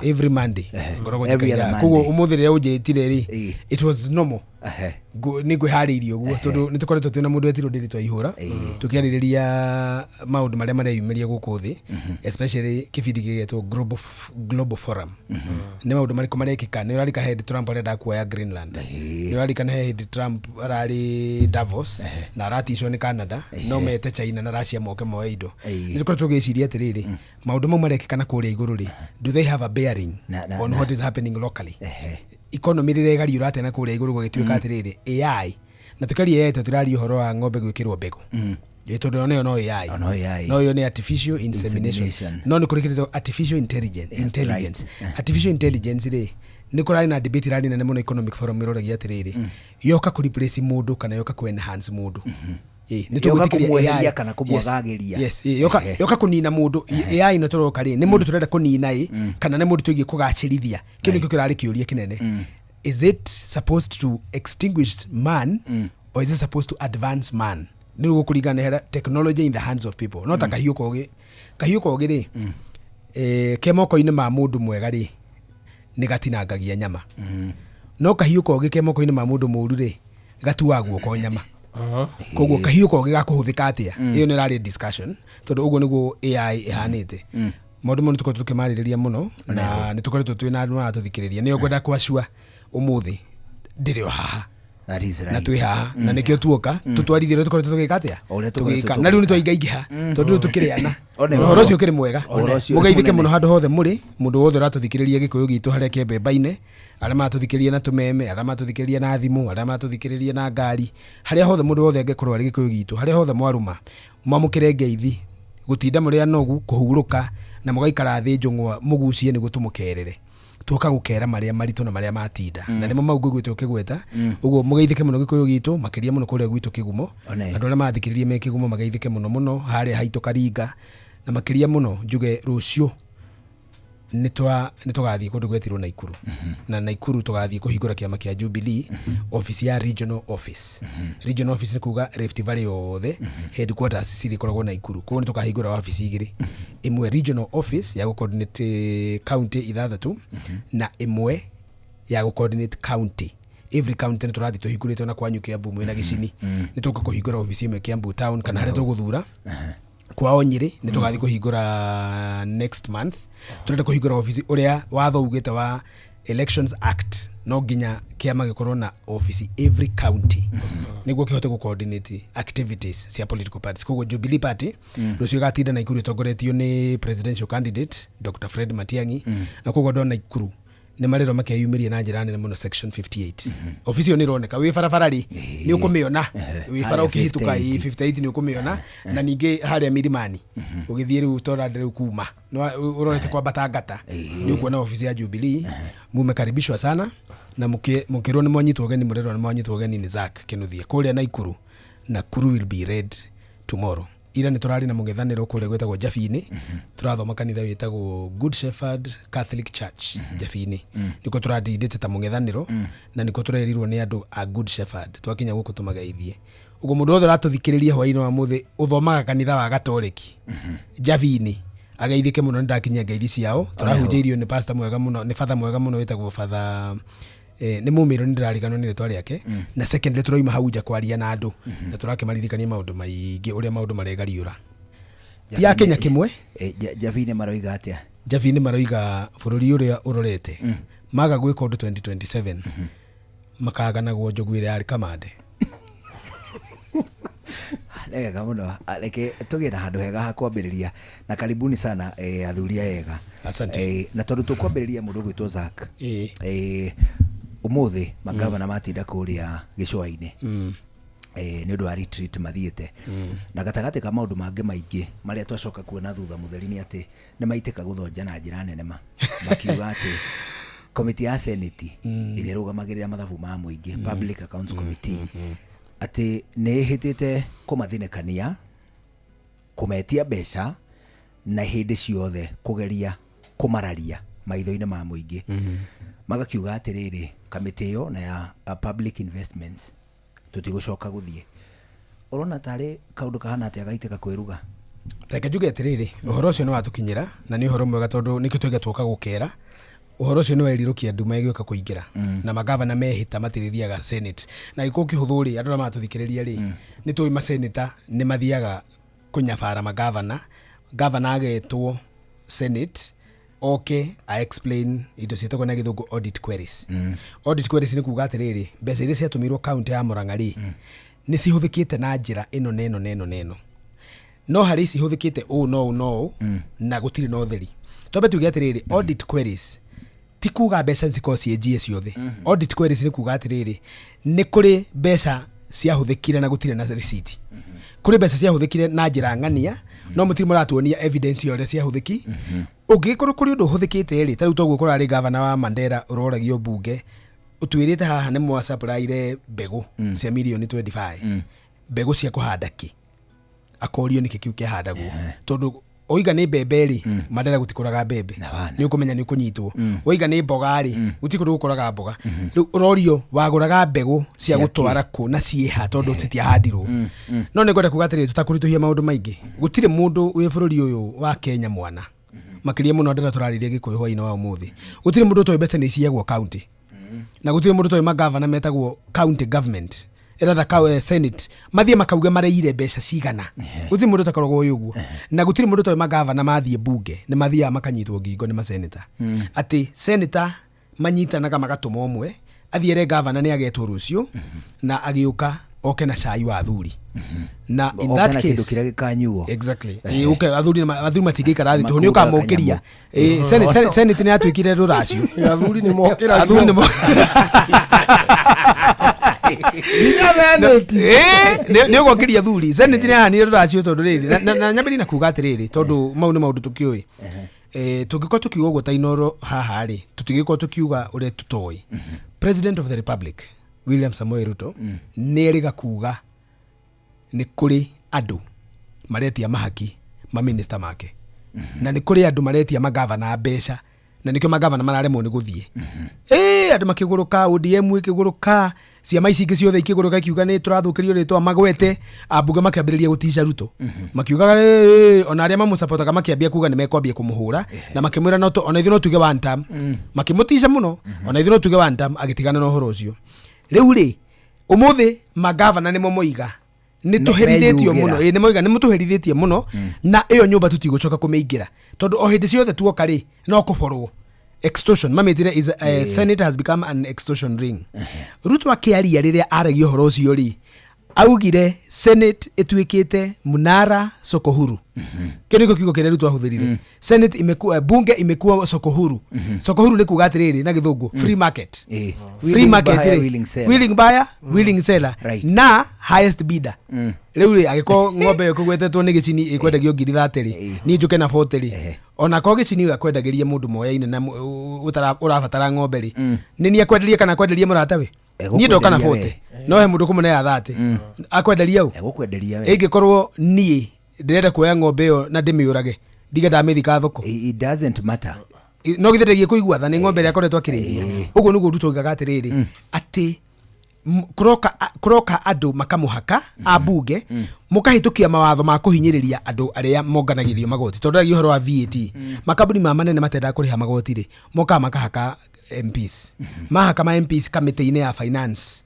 Speaker 5: Every Monday ngoragwo
Speaker 7: Every
Speaker 5: njikaire
Speaker 7: other
Speaker 5: haha. Koguo
Speaker 7: Monday.
Speaker 5: ũmũthĩ rĩrĩa ũnjĩtire rĩ, it was normal. Nĩ ngwĩharĩirie ũguo, tondũ nĩ tũkoretwo twĩna mũndũ wetirwo Ndĩrĩ Twaihũra, tũkĩarĩrĩria. Tũkĩarĩrĩria maũndũ marĩa mareyumĩria gũkũ thĩ, especially kĩbindi gĩgetwo Global Forum. Nĩ maũndũ marĩkũ marekĩka? Nĩ ũrarika hĩndĩ Trump arenda kuoya Greenland. Nĩ ũrarikana he hĩndĩ Trump ararĩ Davos na araticwo nĩ Canada no mete China na Russia moke moe indo. Nĩ tũkoretwo tũgĩciria atĩrĩrĩ, maũndũ mau marekĩka na kũrĩa igũrũ rĩ, do they have a bearing on what is happening locally? Economy rĩrĩa ĩgariũra atĩa na kũrĩa igũrũ gũgĩtuĩka atĩrĩrĩ AI, na tũkĩaria AI tũtiraria ũhoro wa ng'ombe gwĩkĩrwo mbegũ. Tondũ onayo no AI.
Speaker 7: No AI.
Speaker 5: No ĩyo nĩ artificial insemination. No nĩ kũrĩ kĩndũ artificial intelligence. Artificial intelligence rĩ, nĩ kũrarĩ na debate ĩrarĩ nene mũno Economic Forum ĩroragia atĩrĩrĩ, yoka kũ replace mũndũ kana yoka kũ enhance mũndũ. Nĩ
Speaker 7: yoka kũmweheria kana kũmwagagĩria.
Speaker 5: Yes, yoka kũnina mũndũ. AI no tũroka rĩ, nĩ mũndũ tũrenda kũnina ĩ kana nĩ mũndũ tũgiĩ kũgacĩrithia. Kĩu nĩkĩo kĩrarĩ kĩũria kĩnene. Is it supposed to extinguish man or is it supposed to advance man? Nĩ gũkũringana na technology in the hands of people. No ta kahiũ kogi rĩ, ke moko-inĩ ma mũndũ mwega rĩ, nĩ gatinangagia nyama. No kahiũ kogi ke moko-inĩ ma mũndũ mũũru rĩ, gatuaga guoko nyama. Koguo kahiũ kogi gakũhũthĩka atĩa? Ĩyo nĩ ĩrarĩ discussion tondũ ũguo nĩguo AI ĩhanĩte. Maũndũ mau nĩ tũkoretwo tũkĩmarĩrĩria mũno na nĩ tũkoretwo twĩna andũ maratũthikĩrĩria. Nĩyo ngwenda kwacua ũmũthĩ ndĩrĩ o haha.
Speaker 7: That is right.
Speaker 5: Na twĩ haha na nĩkĩo tuoka tũtwarithie ũrĩa tũkoretwo tũgĩka atĩa? Tũgĩka. Na rĩu nĩ twaingaingĩha tondũ rĩu tũkĩrĩana. Ũhoro ũcio ũkĩrĩ mwega. Mũgeithĩke mũno handũ hothe mũrĩ, mũndũ wothe ũratũthikĩrĩria gĩkũyũ gitũ harĩa kĩembemba-inĩ, arĩa maratũthikĩrĩria na tũmeme, arĩa maratũthikĩrĩria na thimũ, arĩa maratũthikĩrĩria na ngari, harĩa hothe mũndũ wothe angĩkorwo arĩ gĩkũyũ gitũ, harĩa hothe mwarũma, mwamũkĩre ngeithi, gũtinda mũrĩ anogu, kũhurũka na mũgaikara thĩ njũng'wa mũgucie nĩguo tũmũkerere. Tuoka gũkera marĩa maritũ na marĩa matinda. Na nĩmo mau ngũigwĩte ũkĩgweta. Ũguo mũgeithĩke mũno gĩkũyũ gitũ, makĩria mũno kũrĩa gwitũ Kĩgumo. Andũ arĩa marathikĩrĩria me Kĩgumo mageithĩke mũno mũno harĩa haitũ Karinga, na makĩria mũno njuge rũciũ nĩ tũgathiĩ kũndũ gwetirwo Naikuru. Na Naikuru tũgathiĩ kũhingũra kĩama kĩa Jubilee, office ya regional office. Regional office nĩ kuga Rift Valley yothe, headquarters cirĩkoragwo Naikuru. Koguo nĩ tũkahingũra wabici igĩrĩ. Ĩmwe regional office ya gũ-coordinate county ithathatũ, na ĩmwe ya gũ-coordinate county. Every county nĩ tũrathiĩ tũhingũrĩte na kwanyu Kiambu mwĩna Gĩcini. Nĩ tũgũka kũhingũra obici ĩmwe Kiambu town kana harĩa tũgũthura. Kwao Nyĩrĩ nĩ tũgathiĩ kũhingũra next month. Tũrenda kũhingũra obici ũrĩa watho ugĩte wa Elections Act, no nginya kĩama gĩkorwo na obici every county nĩguo kĩhote gũ-coordinate activities cia political parties. Koguo Jubilee Party rũciũ ĩgatinda Naikuru ĩtongoretio nĩ presidential candidate Dr. Fred Matiang'i. Na koguo andũ a Naikuru nĩ marĩrwo makeyumĩria na njĩra nene mũno section 58. Obici ĩyo nĩ ĩroneka wĩ barabara rĩ, nĩ ũkũmĩona wĩ bara ũkĩhĩtũka 58 nĩ ũkũmĩona. Na ningĩ harĩa Milimani ũgĩthiĩ rĩu torande rĩu kuma ũrorete kwambata ngata nĩ ũkuona obici ya Jubilee. Mumekaribishwa sana na mũkĩrwo nĩ mwanyitwo ũgeni, mũrerwo nĩ mwanyitwo ũgeni nĩ Zack Kinuthia kũrĩa Naikuru. Nakuru will be red tomorrow. Ira nĩ tũrarĩ na mũng'ethanĩro kũrĩa gwĩtagwo Jabini. Tũrathoma kanitha wĩtagwo Good Shepherd Catholic Church Jabini. Nĩkuo tũratindĩte ta mũng'ethanĩro na nĩkuo tũrerirwo nĩ andũ a Good Shepherd twakinya gũkũ tũmageithie. Ũguo mũndũ wothe ũratũthikĩrĩria hwaĩ-inĩ wa mũthĩ ũthomaga kanitha wa Gatoreki Jabini ageithĩke mũno, nĩ ndakinyia ngeithi ciao. Tũrahunjĩirio nĩ pastor mwega mũno, nĩ father mwega mũno wĩtagwo Father nĩ mũmĩro, nĩ ndĩrariganwo nĩ rĩtwa rĩake. Na secondly tũrauma hau nja kwaria na andũ na tũrakĩmaririkania maũndũ maingĩ ũrĩa maũndũ maregariũra. Ti ya Kenya kĩmwe.
Speaker 7: Jabini maroiga atĩa?
Speaker 5: Jabini maroiga bũrũri ũrĩa ũrorete maga gwĩka ũndũ 2027 makaganagwo njogu ĩrĩa yarĩ Kamande.
Speaker 7: Wega mũno, reke tũgĩe na handũ hega ha kwambĩrĩria, na karibuni sana athuri ega.
Speaker 5: Asante.
Speaker 7: Na tondũ tũkwambĩrĩria mũndũ ũgwĩtwo Zack, ũmũthĩ magavana matinda kũrĩa gĩcũa-inĩ nĩ ũndũ wa retreat mathiĩte. Na gatagatĩ ka maũndũ mangĩ maingĩ marĩa twacoka kuona thutha mũtheri nĩ atĩ nĩ maitĩka gũthonja na njĩra nene ma makiuga atĩ komiti ya Senate ĩrĩa ĩrũgamagĩrĩra mathabu ma mũingĩ, Public Accounts Committee, atĩ nĩ ĩhĩtĩte kũmathinĩkania, kũmetia mbeca na hĩndĩ ciothe kũgeria kũmararia maitho-inĩ ma mũingĩ. Magakiuga atĩrĩrĩ, kamĩtĩ ĩyo na ya public investments tũtigũcoka gũthiĩ. Ũrona tarĩ kaũndũ kahana atĩa gaitĩka kwĩruga?
Speaker 5: Reke njuge atĩrĩrĩ, ũhoro ũcio nĩ watũkinyĩra na nĩ ũhoro mwega tondũ nĩkĩo twaiga tuoka gũkera. Ũhoro ũcio nĩ werirũkia nduma ĩgĩũka kũingĩra na magavana mehĩta matirĩthiaga senate na gĩkũ kĩhũthũ rĩ, andũ arĩa maratũthikĩrĩria rĩ, nĩ tũĩ maseneta nĩ mathiaga kũnyabara magavana. Gavana agetwo senate oke a explain indo ciĩtagwo na gĩthũngũ audit queries. Audit queries nĩ kuga atĩrĩrĩ, mbeca iria ciatũmirwo kaunti ya Murang'a rĩ, nĩ cihũthĩkĩte na njĩra ĩno na ĩno na ĩno na ĩno, no harĩ ici ihũthĩkĩte ũũ no ũũ no ũũ na gũtirĩ na ũtheri. Twambe tuge atĩrĩrĩ, audit queries ti kuga mbeca cikorwo ciĩ njie ciothe. Audit queries nĩ kuga atĩrĩrĩ, nĩ kũrĩ mbeca ciahũthĩkire na gũtirĩ na receipt, kũrĩ mbeca ciahũthĩkire na njĩra ng'ania no mũtirĩ mũratuonia evidence ya ũrĩa ciahũthĩki. Ũngĩgĩkorwo kũrĩ ũndũ ũhũthĩkĩte rĩ, ta rĩu toguo kũrarĩ gavana wa Mandera ũroragio mbunge ũtwĩrĩte haha nĩ mwasupplyire mbegũ cia mirioni 25, mbegũ cia kũhanda kĩ, akorio nĩkĩ kĩu kĩahandagwo, tondũ oiga nĩ mbembe rĩ, Mandera gũtikũraga mbembe, nĩ ũkũmenya nĩ ũkũnyitwo. Oiga nĩ mboga rĩ, gũtirĩ kũndũ gũkũraga mboga. Rĩu ũrorio wagũraga mbegũ cia
Speaker 7: Cia kĩ?
Speaker 5: gũtwara kũ na ciĩha, tondũ citiahandirwo. No nĩ ngwenda kuga atĩrĩrĩ, tũtakũritũhia maũndũ maingĩ, gũtirĩ mũndũ wĩ bũrũri ũyũ wa Kenya mwana makĩria mũno andũ arĩa tũrarĩria gĩkũyũ hwaĩ-inĩ wa ũmũthĩ, gũtirĩ mũndũ ũtoĩ mbeca nĩ iciagwo county, na gũtirĩ mũndũ ũtoĩ magavana metagwo county government rather senate mathiĩ makauge mareire mbeca cigana. Gũtirĩ mũndũ ũtakoragwo ũĩ ũguo, na gũtirĩ mũndũ ũtoĩ magavana mathiĩ bunge nĩ mathiaga makanyitwo ngingo nĩ maseneta, atĩ senator manyitanaga magatũma ũmwe athiĩre gavana nĩ agetwo rũciũ na agĩũka oke na cai wa athuri na in
Speaker 7: Oke
Speaker 5: that
Speaker 7: na kĩndũ
Speaker 5: case
Speaker 7: kĩrĩa gĩkanyuo.
Speaker 5: Exactly. Ũke athuri matingĩikara thĩ tondũ nĩ
Speaker 7: Makundaga
Speaker 5: ũkamũkĩria.
Speaker 7: kanyamũ.
Speaker 5: Senate nĩ yatuĩkire rũracio.
Speaker 8: Athuri nĩ mokĩragio.
Speaker 5: Athuri nĩ
Speaker 8: Nginya senate.
Speaker 5: Nĩ ũgokĩria athuri. Senate nĩ yahanire rũracio tondũ rĩrĩ na nyambĩrĩrie na kuga atĩrĩrĩ, tondũ mau nĩ maũndũ tũkĩũĩ. Tũngĩkorwo tũkiuga ũguo ta Inooro haha rĩ, tũtingĩkorwo tũkiuga ũrĩa tũtoĩ. President of the Republic William Samoei Ruto nĩ erĩga kuga nĩ kũrĩ andũ maretia mahaki maminista make, na nĩ kũrĩ andũ maretia magavana mbeca, na nĩkĩo magavana mararemwo nĩ gũthiĩ. Andũ makĩgũrũka, ODM ĩkĩgũrũka, ciama ici ingĩ ciothe ikĩgũrũka ikiuga nĩ tũrathũkĩrio rĩtwa magwete. Ambunge makĩambĩrĩria gũtica Ruto makiugaga ona arĩa mamũcapotaga makĩambia kuga nĩ mekwambia kũmũhũra na makĩmwĩra no ona ithuĩ no tuge one term, makĩmũtica mũno, ona ithuĩ no tuge one term, agĩtigana na ũhoro ũcio. Rĩu rĩ, ũmũthĩ magavana nĩmo moiga nĩ tũherithĩtio
Speaker 7: meyugĩra.
Speaker 5: Mũno. Ĩ, nĩ moiga nĩ mũtũherithĩtie mũno na ĩyo nyũmba tũtigũcoka kũmĩingĩra, tondũ o hĩndĩ ciothe tuoka rĩ, no kũborwo. Extortion mamĩtire is senate has become an extortion ring. Ruto akĩaria rĩrĩa aragia ũhoro ũcio rĩ, augire senate ĩtuĩkĩte munara soko huru. Kĩu nĩkĩo kiugo kĩrĩa Ruto ahũthĩrire. Senate imekuwa, bunge imekuwa soko huru. Soko huru nĩ kuga atĩrĩrĩ na gĩthũngũ, free market. Free
Speaker 7: Willing
Speaker 5: market
Speaker 7: buyer,
Speaker 5: rĩ,
Speaker 7: willing seller.
Speaker 5: Willing buyer, willing seller na highest bidder. Rĩu rĩ, angĩkorwo ng'ombe ĩyo ĩkũgwetetwo nĩ gĩcini ĩkwendagio ngiri 30 rĩ, niĩ njũke na 40 rĩ, ona korwo gĩcini akwendagĩria mũndũ moyaine na ũrabatara ng'ombe rĩ, nĩ niĩ akwenderia kana akwenderia mũratawe? Niĩ ndoka na
Speaker 7: Egũkwenderia
Speaker 5: 40
Speaker 7: we.
Speaker 5: no he mũndũ kũmũnea 30 akwenderia ũ?
Speaker 7: Egũkwenderia we.
Speaker 5: Ĩngĩkorwo niĩ ndĩrenda kuoya ng'ombe ĩyo na ndĩmĩũrage ndige ndamĩthika thoko,
Speaker 7: It doesn't matter.
Speaker 5: No githĩ ndegie kũigua tha nĩ ng'ombe ĩrĩa akoretwo akĩrĩithia. Ũguo nĩguo Ruto oigaga atĩrĩrĩ, atĩ kũroka andũ makamũhaka ambunge mũkahĩtũkia mawatho ma kũhinyĩrĩria andũ arĩa monganagĩrio magoti, tondũ aragia ũhoro wa VAT. Makambuni ma manene matendaga kũrĩha magoti rĩ, mokaga makahaka MPs, mahaka ma MPs kamĩtĩ-inĩ ya finance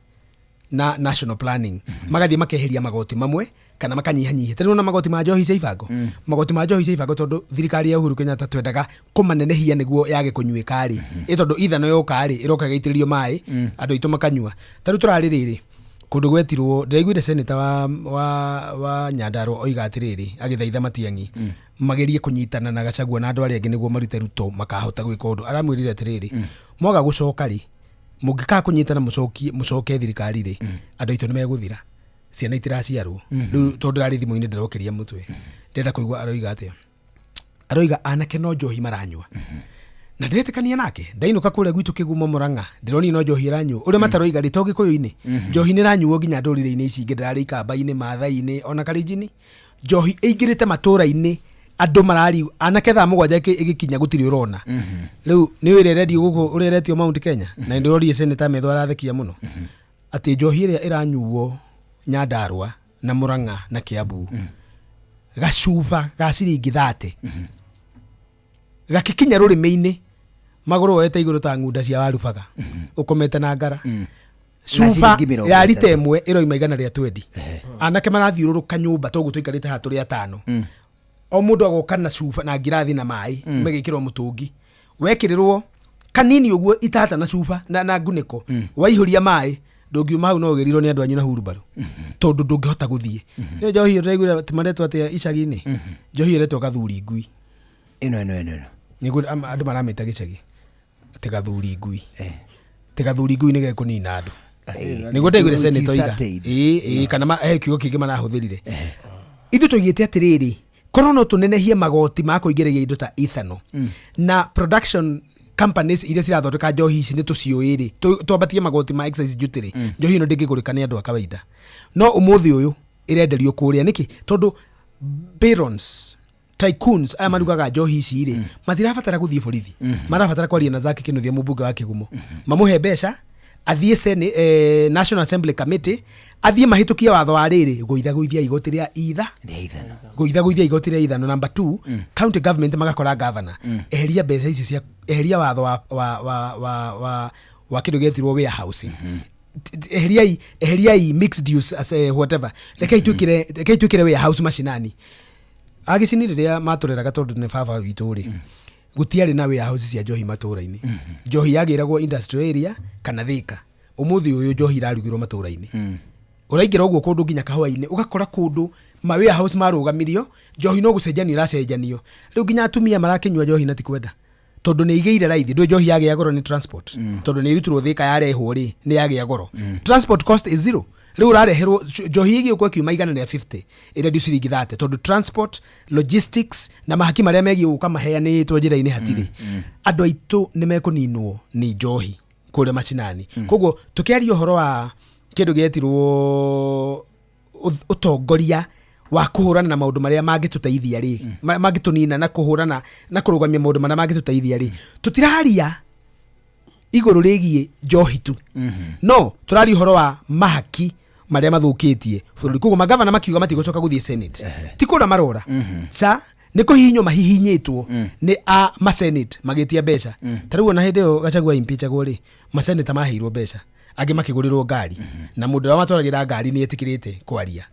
Speaker 5: na national planning, magathiĩ makeheria magoti mamwe kana makanyihanyihia. Tondũ na magoti ma njohi cia ibango, magoti ma njohi cia ibango, tondũ thirikari ya Uhuru Kenyatta twendaga kũmanenehia nĩguo yage kũnyuĩka rĩ, ĩ tondũ ithano yoka rĩ, ĩroka ĩgaitĩrĩrio maĩ andũ aitũ makanyua. Ta rĩu tũrarĩ rĩrĩ kũndũ gwetirwo, ndĩraiguire seneta wa Nyandarua oiga atĩrĩrĩ, agĩthaitha Matiang'i magerie kũnyitana na Gachagua na andũ arĩa angĩ nĩguo marute Ruto makahota gwĩka ũndũ. Aramwĩrire atĩrĩrĩ, mwaga gũcoka rĩ, mũngĩkaga kũnyitana mũcokie mũcoke thirikari rĩ, andũ aitũ nĩ megũthira, ciana itiraciarwo rĩu. Tondũ ndĩrarĩ thimũ-inĩ ndĩrokĩria mũtwe, ndĩrenda kũigua aroiga atĩa. Aroiga anake no njohi maranyua, na ndĩretĩkania nake. Ndainũka kũrĩa gwitũ Kĩgumo Mũrang'a, ndĩronire no njohi ĩranyuo. Ũrĩa mataroiga rĩ, to Gĩkũyũ-inĩ njohi nĩ ĩranyuo, nginya ndũrĩrĩ-inĩ ici ingĩ, ndĩrarĩ Ikamba-inĩ, Maathai-inĩ, ona Kalenjin njohi ĩingĩrĩte matũra-inĩ. Andũ marari anake thaa 7 ĩgĩkinya gũtirĩ ũrona. Rĩu nĩ ũrĩa ĩrendio gũkũ, ũrĩa ĩretio Mount Kenya, na ndĩrorire seneta metho arathekia mũno atĩ njohi ĩrĩa ĩranyuo Nyandarua na Murang'a na Kiambu, gacuba ga ciringi 30 gakikinya rũrĩmĩ-inĩ. Magũrũ woete igũrũ ta ng'unda cia warubaga, ũkomete na ngara.
Speaker 7: Na
Speaker 5: Cuba
Speaker 7: ciringi mĩrongo
Speaker 5: ya rita
Speaker 7: ĩtatũ.
Speaker 5: ĩmwe ĩroima 120. Anake marathiũrũrũka nyũmba toguo tũikarĩte haha tũrĩ atano, o mũndũ agoka na cuba na ngirathi na maĩ, megĩkĩrwo mũtũngi, wekĩrĩrwo kanini ũguo itata na cuba na ngunĩko, waihũria maĩ, ndũngiuma hau no ũgĩrirwo nĩ andũ anyu na hurubarũ tondũ ndũngĩhota gũthiĩ. Nĩ njohi ĩyo ndĩraiguire atĩ maretwo atĩa icagi-inĩ? Njohi ĩyo ĩretwo gathuri ngui.
Speaker 7: Ĩno ĩno ĩno ĩno.
Speaker 5: Nĩguo andũ maramĩta gĩcagi atĩ gathuri ngui. Atĩ gathuri ngui nĩ gekũnina andũ, nĩguo ndaiguire
Speaker 7: Which is
Speaker 5: senator oiga.
Speaker 7: certain.
Speaker 5: Ĩĩ, ĩĩ, kana he kiugo kĩngĩ marahũthĩrire. Ithuĩ tũigĩte atĩrĩrĩ, korwo no tũnenehie magoti ma kũingĩrĩria indo ta ethano na production companies iria cirathondeka njohi ici nĩ tũciũĩ rĩ, twambatie magoti ma excise duty rĩ, njohi ĩno ndĩngĩgũrĩka nĩ andũ a kawaida. No ũmũthĩ ũyũ ĩrenderio kũrĩa nĩkĩ? Tondũ barons, tycoons aya marugaga njohi ici rĩ, matirabatara gũthiĩ borithi, marabatara kwaria na Zaki Kinuthia, mũmbunge wa Kĩgumo, mamũhe mbeca athiĩ National Assembly Committee, athiĩ mahĩtũkie watho wa rĩrĩ gũithagũithia igoti rĩa itha
Speaker 7: Rĩa ithano.
Speaker 5: Gũithagũithia igoti rĩa ithano. Number two, county government magakora governor, eheria mbeca ici cia, eheria watho wa kĩndũ gĩetirwo warehousing. Eheriai mixed use as whatever, rekei twĩkĩre warehouse macinani. Agĩcini rĩrĩa matũreraga, tondũ nĩ baba witũ rĩ, gũtiarĩ na warehouse cia njohi matũra-inĩ. Njohi yagĩragwo industrial area kana Thĩka. Ũmũthĩ ũyũ njohi irarugĩrwo matũra-inĩ. Ũraingĩra ũguo kũndũ nginya kahũa-inĩ, ũgakora kũndũ ma warehouse marũgamirio, njohi no gũcenjanio ĩracenjanio. Rĩu nginya atumia marakĩnyua njohi na ti kwenda, tondũ nĩ igĩire raithi. Ndũĩ njohi yagĩa goro nĩ transport, tondũ nĩ irutirwo Thĩka yarehwo rĩ, nĩ yagĩa goro. Transport cost is zero. Rĩu ũrareherwo njohi ĩgĩũkwo ĩkiuma 150, ĩrendio ciringi 30, tondũ transport, logistics na mahaki marĩa megiĩ gũka maheanĩtwo njĩra-inĩ hatirĩ. Andũ aitũ nĩ mekũninwo nĩ njohi kũrĩa macinani. Koguo tũkĩaria ũhoro wa kĩndũ gĩetirwo ũtongoria wa kũhũrana na maũndũ marĩa mangĩtũteithia rĩ, mangĩtũnina, na kũhũrana na kũrũgamia maũndũ marĩa mangĩtũteithia rĩ, tũtiraria igũrũ rĩgiĩ njohi tu, no tũraria ũhoro wa mahaki marĩa mathũkĩtie bũrũri. Koguo magavana makiuga matigũcoka gũthiĩ Senate, ti kũra marora ca, nĩ kũhihinywo mahihinyĩtwo nĩ a masenate magĩtia mbeca. Ta rĩu ona hĩndĩ ĩyo Gachagua impeachagwo rĩ, maseneta maheirwo mbeca, angĩ makĩgũrĩrwo ngari, na mũndũ ũrĩa matwaragĩra ngari nĩ etĩkĩrĩte kwaria,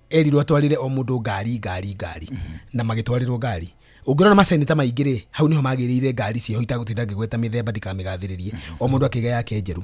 Speaker 5: erirwo atwarĩre o mũndũ ngari, ngari, ngari, na magĩtwarĩrwo ngari. Ũngĩrora maseneta maingĩ rĩ, hau nĩho magĩrĩire ngari ciĩho, itagũtinda ngĩgweta mĩthemba ndikamĩgathĩrĩrie, o mũndũ akĩgĩa yake njerũ.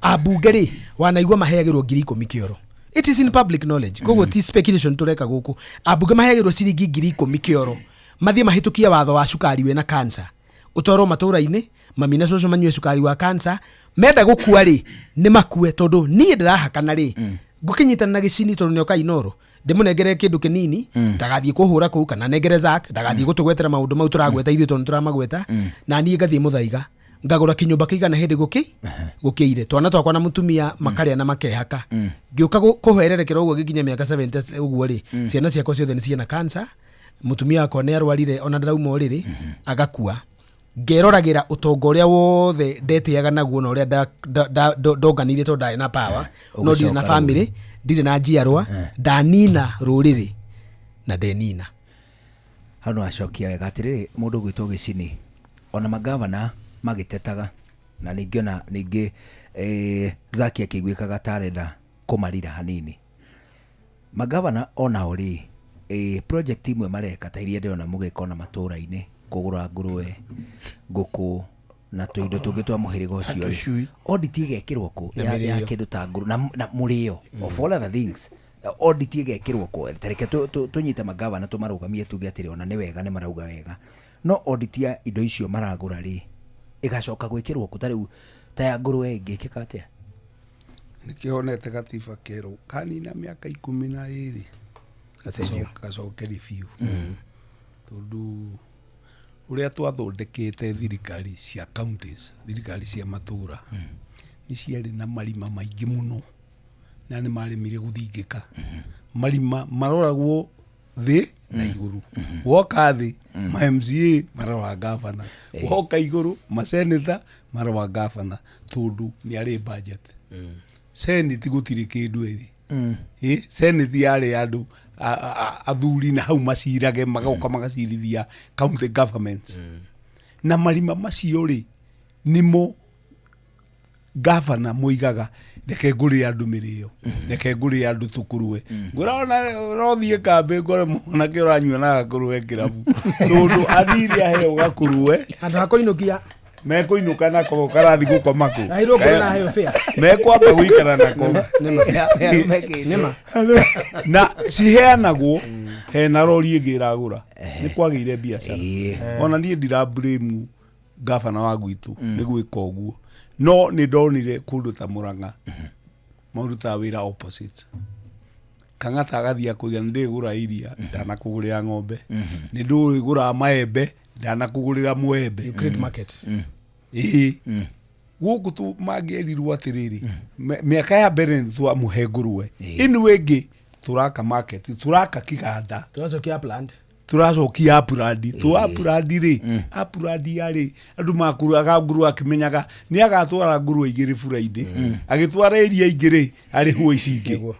Speaker 5: Ambunge rĩ, wanaigua maheagĩrwo 10,000 kĩoro. It is in public knowledge, koguo ti speculation tũreka gũkũ. Ambunge maheagĩrwo ciringi 10,000 kĩoro mathiĩ mahĩtũkie watho wa cukari wĩna cancer ũtwarwo matũra-inĩ, mami na cũcũ manyue cukari wa cancer. Menda gũkua rĩ, nĩ makue, tondũ niĩ ndĩrahakana rĩ, ngũkĩnyitana na gĩcini tondũ nĩoka Inoro, ndĩmũnengere kĩndũ kĩnini ndagathiĩ kũhũra kũu, kana nengere Zack ndagathiĩ gũtũgwetera maũndũ mau tũragweta ithuĩ, tondũ nĩtũramagweta. Na niĩ ngathiĩ Mũthaiga ngagũra kĩnyũmba kĩigana hĩndĩ gũkĩire twana twakwa na mũtumia makarĩa na makehaka. Ngĩũka kũhererekera ũguo gĩkinya mĩaka 70 ũguo rĩ, ciana ciakwa ciothe nĩ ciĩna cancer, mũtumia wakwa nĩ arwarire ona ndarauma ũrĩrĩ agakua. Ngeroragĩra ũtonga ũrĩa wothe ndetĩaga naguo na ũrĩa ndonganirie, tondũ ndarĩ na power, no ndirĩ na
Speaker 7: Ũgĩcoka
Speaker 5: family, ndirĩ na njiarwa, ndanina rũrĩrĩ na ndenina.
Speaker 7: Hau no acokia wega atĩrĩrĩ, mũndũ ũgwĩtwo Gĩcini, ona magavana magĩtetaga na ningĩ ona ningĩ Zaki akĩiguĩkaga ta arenda kũmarira hanini. Magavana onao rĩ, project imwe mareka ta iria ndĩrona mũgĩka ona matũra-inĩ, kũgũra ngũrwe, ngũkũ na tũindo tũngĩ twa mũhĩrĩga ũcio rĩ,
Speaker 8: tũcui.
Speaker 7: Audit ĩgekĩrwo kũ
Speaker 5: Na
Speaker 7: ya
Speaker 5: mĩrĩo.
Speaker 7: kĩndũ ta ngũrũ na mũrĩo, of all other things, audit ĩgekĩrwo kũ? Tareke tũnyite magavana tũmarũgamie, tuge atĩrĩ, ona nĩ wega nĩ marauga wega, no audit ya indo icio maragũra rĩ, ĩgacoka gwĩkĩrwo kũ? Ta rĩu ta ya ngũrwe ĩngĩkĩka atĩa?
Speaker 6: Nĩkĩonete gatiba kerũ kanina mĩaka 12.
Speaker 5: Gacenjio.
Speaker 6: Gacoke review, tondũ ũrĩa twathondekete thirikari cia counties, thirikari cia matũra, nĩ ciarĩ na marima maingĩ mũno na nĩ maremire gũthingĩka. Marima maroragwo thĩ na igũrũ. Woka thĩ, ma MCA marora gavana, woka igũrũ, maseneta marora gavana, tondũ nĩ arĩ budget. Senate gũtirĩ kĩndũ ĩrĩ. Senate yarĩ andũ athuri na hau macirage, magoka magacirithia county governments na marima macio rĩ. Nĩmo gavana moigaga reke ngũrĩre andũ mĩrĩo, reke ngũrĩre andũ tũkũrwe. Ngũrona ũrothiĩ kambĩ ngore mwanake ũranyua na gakũrwe kĩrabu, tondũ athire aheo gakũrwe
Speaker 5: Handũ ha kũinũkia.
Speaker 6: Mekũinũka nako karathi gũkoma kũ.
Speaker 5: Ahirwo kuona aheo fare.
Speaker 6: Mekwamba gũikara nako.
Speaker 5: Nĩma.
Speaker 6: Na ciheanagwo hena rori ĩngĩ ĩragũra, nĩ kwagĩire biacara. Ona niĩ ndira blame gavana wa gwitũ nĩ gwĩka ũguo, no nĩ ndonire kũndũ ta Mũrang'a marutaga wĩra opposite. Kang'ata agathiĩ akũiga nĩ ndĩgũra iria ndanakũgũrĩra ng'ombe, nĩ ndĩgũra maembe ndanakũgũrĩra mwembe.
Speaker 5: You create market.
Speaker 6: Ĩĩ, gũkũ tu mangĩerirwo atĩrĩrĩ, mĩaka ya mbere nĩ twamũhe ngũrwe ĩno ĩngĩ, tũraka market, tũraka kiganda.
Speaker 5: Tũracokia upland.
Speaker 6: Tũracokia upland, tũ upland rĩ, upland yarĩ andũ makũraga ngũrwe akĩmenyaga nĩ agatwara ngũrwe igĩrĩ Friday, agĩtwara iria igĩrĩ arĩhwo ici ingĩ.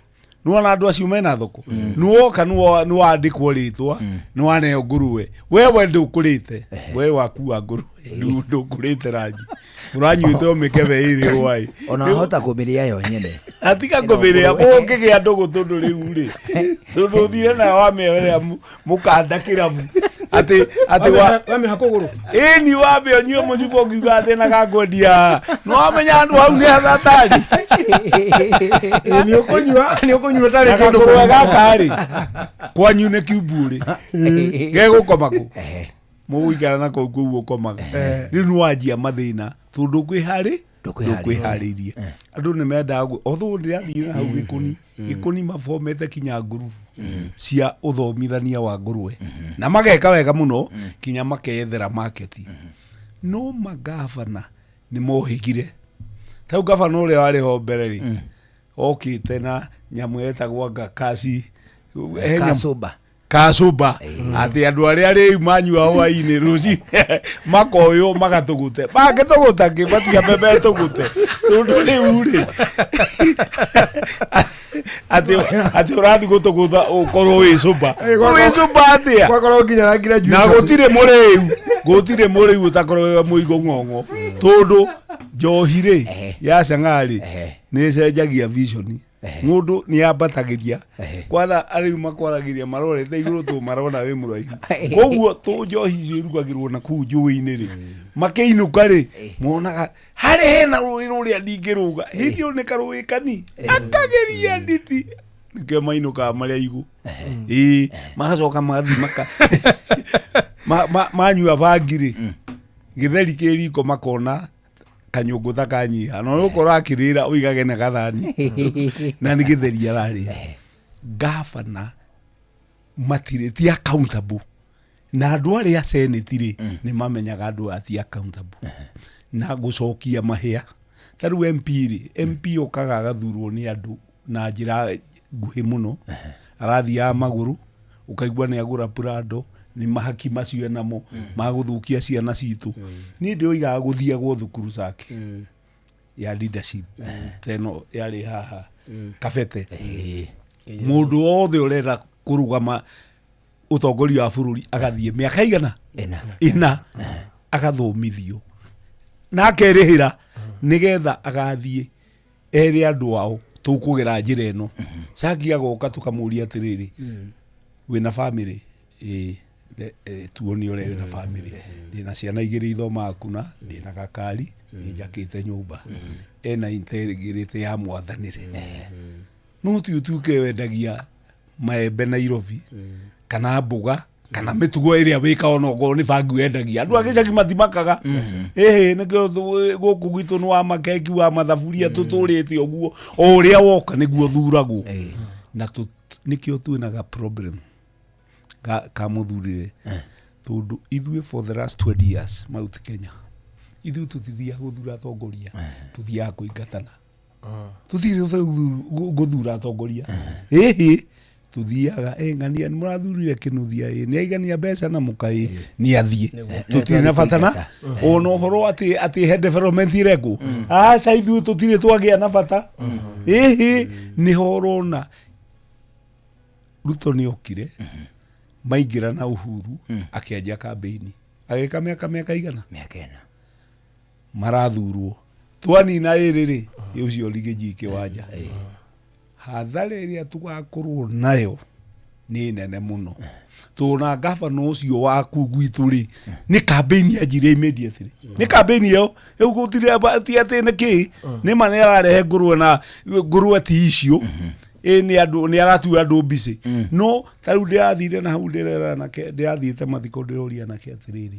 Speaker 6: Nĩwona andũ acio mena thoko, nĩwoka nĩwandĩkwo rĩtwa, nĩwaneo ngũrwe, wewe ndũkũrĩte, we wakua ngũrwe ndũkũrĩte ranji, ũranyuĩte o mĩkebe ĩrĩ hwaĩ.
Speaker 7: Ona wahota kũmĩrĩa yo nyene.
Speaker 6: Atiga kũmĩrĩa, ũngĩgĩa ndũgũ, tondũ rĩu rĩ, tondũ ũthire nayo wamĩoya mũkanda kĩrabu atĩ wa
Speaker 5: Wamĩoha kũgũrũ.
Speaker 6: Ĩni wambe ũnyue mũcuba ũkiuga atĩ na gakwendia, nĩwamenya andũ hau nĩ hathatari.
Speaker 8: Nĩ ũkũnyua, nĩ ũkũnyua tarĩ
Speaker 6: na
Speaker 8: kĩndũ.
Speaker 6: Gakũrwe gaka rĩ, kwanyu nĩ kiumbu rĩ, gegũkoma kũ mũgũikara nako kũu ũkomaga rĩu nĩwanjia mathĩna tondũ kwĩharĩ ndũkwĩharĩirie. Andũ nĩ mendaga although ndĩrathiĩ na hau gĩkũni gĩkũni mabomete kinya ngurubu cia ũthomithania wa ngũrwe na mageka wega mũno kinya makeyethera market, no magavana nĩ mohĩgire. Ta rĩu gavana ũrĩa warĩ ho mbere rĩ, okĩte na nyamũ yetagwo anga kasi he
Speaker 7: Kasumba.
Speaker 6: Kasumba, atĩ andũ arĩa rĩu manyua hwainĩ rũcinĩ makoywo magatũgũte, mangĩtũgũta kĩ matiga metũgũte, tondũ rĩu rĩ atĩ ũrathiĩ gũtũgũta ũkorwo wĩ cũmba, wĩ cũmba atĩa?
Speaker 8: Gwakorwo nginya na graduation.
Speaker 6: Na gũtirĩ mũrĩu ũtakorwo wĩ mũigũ ng'ong'o, tondũ njohi rĩ ya cang'aa rĩ nĩ ĩcenjagia vision, mũndũ nĩ ambatagĩria kwana arĩu makwaragĩria marorete igũrũ tũ marona wĩ mũraihu, koguo tũ njohi icio irugagĩrwo na kũu njũĩ-inĩ rĩ, makĩinũka rĩ monaga harĩ hena rũĩ rũrĩa ndingĩrũga, hĩndĩ ĩyo nĩ karũĩ kani akageria nditi, nĩkĩo mainũkaga marĩ aigũ. Ĩĩ, magacoka magathiĩ maka manyua bangi rĩ, gĩtheri kĩ riko makona kanyũngũ ta kanyiha, na ũkorwo akĩrĩra ũigage na gathani na nĩ gĩtheri ararĩa. Gavana matirĩ ti accountable, na andũ arĩa senate rĩ nĩ mamenyaga andũ aya ti accountable na gũcokia mahĩa. Ta rĩu MP rĩ, MP okaga agathurwo nĩ andũ na njĩra nguhĩ mũno, arathiaga magũrũ, ũkaigua nĩ agũra Prado, nĩ mahaki macio enamo magũthũkia ciana citũ. Niĩ ndĩroigaga gũthiagwo thukuru cake ya leadership teno yarĩ haha kabete, mũndũ wothe ũrenda kũrũgama ũtongoria wa bũrũri agathiĩ mĩaka igana
Speaker 7: ĩna
Speaker 6: ĩna agathomithio na akerĩhĩra nĩgetha agathiĩ ere andũ ao tũkũgera njĩra ĩno. Caki agoka tũkamũria atĩrĩrĩ, wĩna family? Ĩĩ. Tuonie ũrĩa wĩna family. Ndĩna ciana igĩrĩ ithomaga kuna, ndĩna gakari, nĩnjakĩte nyũmba. Ena integrity ya mwathanĩre, no ti ũtuĩke wendagia maembe Nairobi kana mboga kana mĩtugo ĩrĩa wĩkaga onokorwo nĩ bangi wendagia. Andũ a gĩcagi matimakaga. Ĩhĩ, nĩkĩo gũkũ gwitũ nĩ wa makeki wa mathaburia, tũtũrĩte ũguo, o ũrĩa woka nĩguo thuragwo na nĩkĩo twĩnaga problem ka mũthurire, tondũ ithuĩ for the last 20 years Mount Kenya ithuĩ tũtithiaga gũthura atongoria, tũthiaga kũingatana. Tũthire gũthura atongoria, ĩhĩ, tũthiaga ĩ ng'ania nĩ mũrathurire kĩnuthia, ĩ nĩ aigania mbeca na mũkaĩ nĩ athiĩ, tũtirĩ na bata na ona ũhoro atĩ he development ĩrekwo. Aca, ithuĩ tũtirĩ twagĩa na bata. Ĩhĩ, nĩho ũrona Ruto nĩ okire maingĩra na Uhuru akĩanjia kambĩini, agĩka mĩaka igana.
Speaker 7: Mĩaka 4.
Speaker 6: Marathurwo twanina ĩrĩ rĩ, ũcio Rigiji kĩwanja hathara ĩrĩa tũgakorwo nayo nĩ nene mũno, tona gavana ũcio waku gwitũ rĩ, nĩ campaign yanjirie immediately, nĩ campaign ĩyo rĩu gũtirĩ ti atĩ nĩ kĩ, nĩ ma nĩ ararehe ngũrwe na ngũrwe ti icio ĩ nĩ andũ nĩ aratua andũ mbicĩ. No ta rĩu ndĩrathire na hau ndĩrera nake, ndĩrathiĩte mathiko, ndĩroria nake atĩrĩrĩ,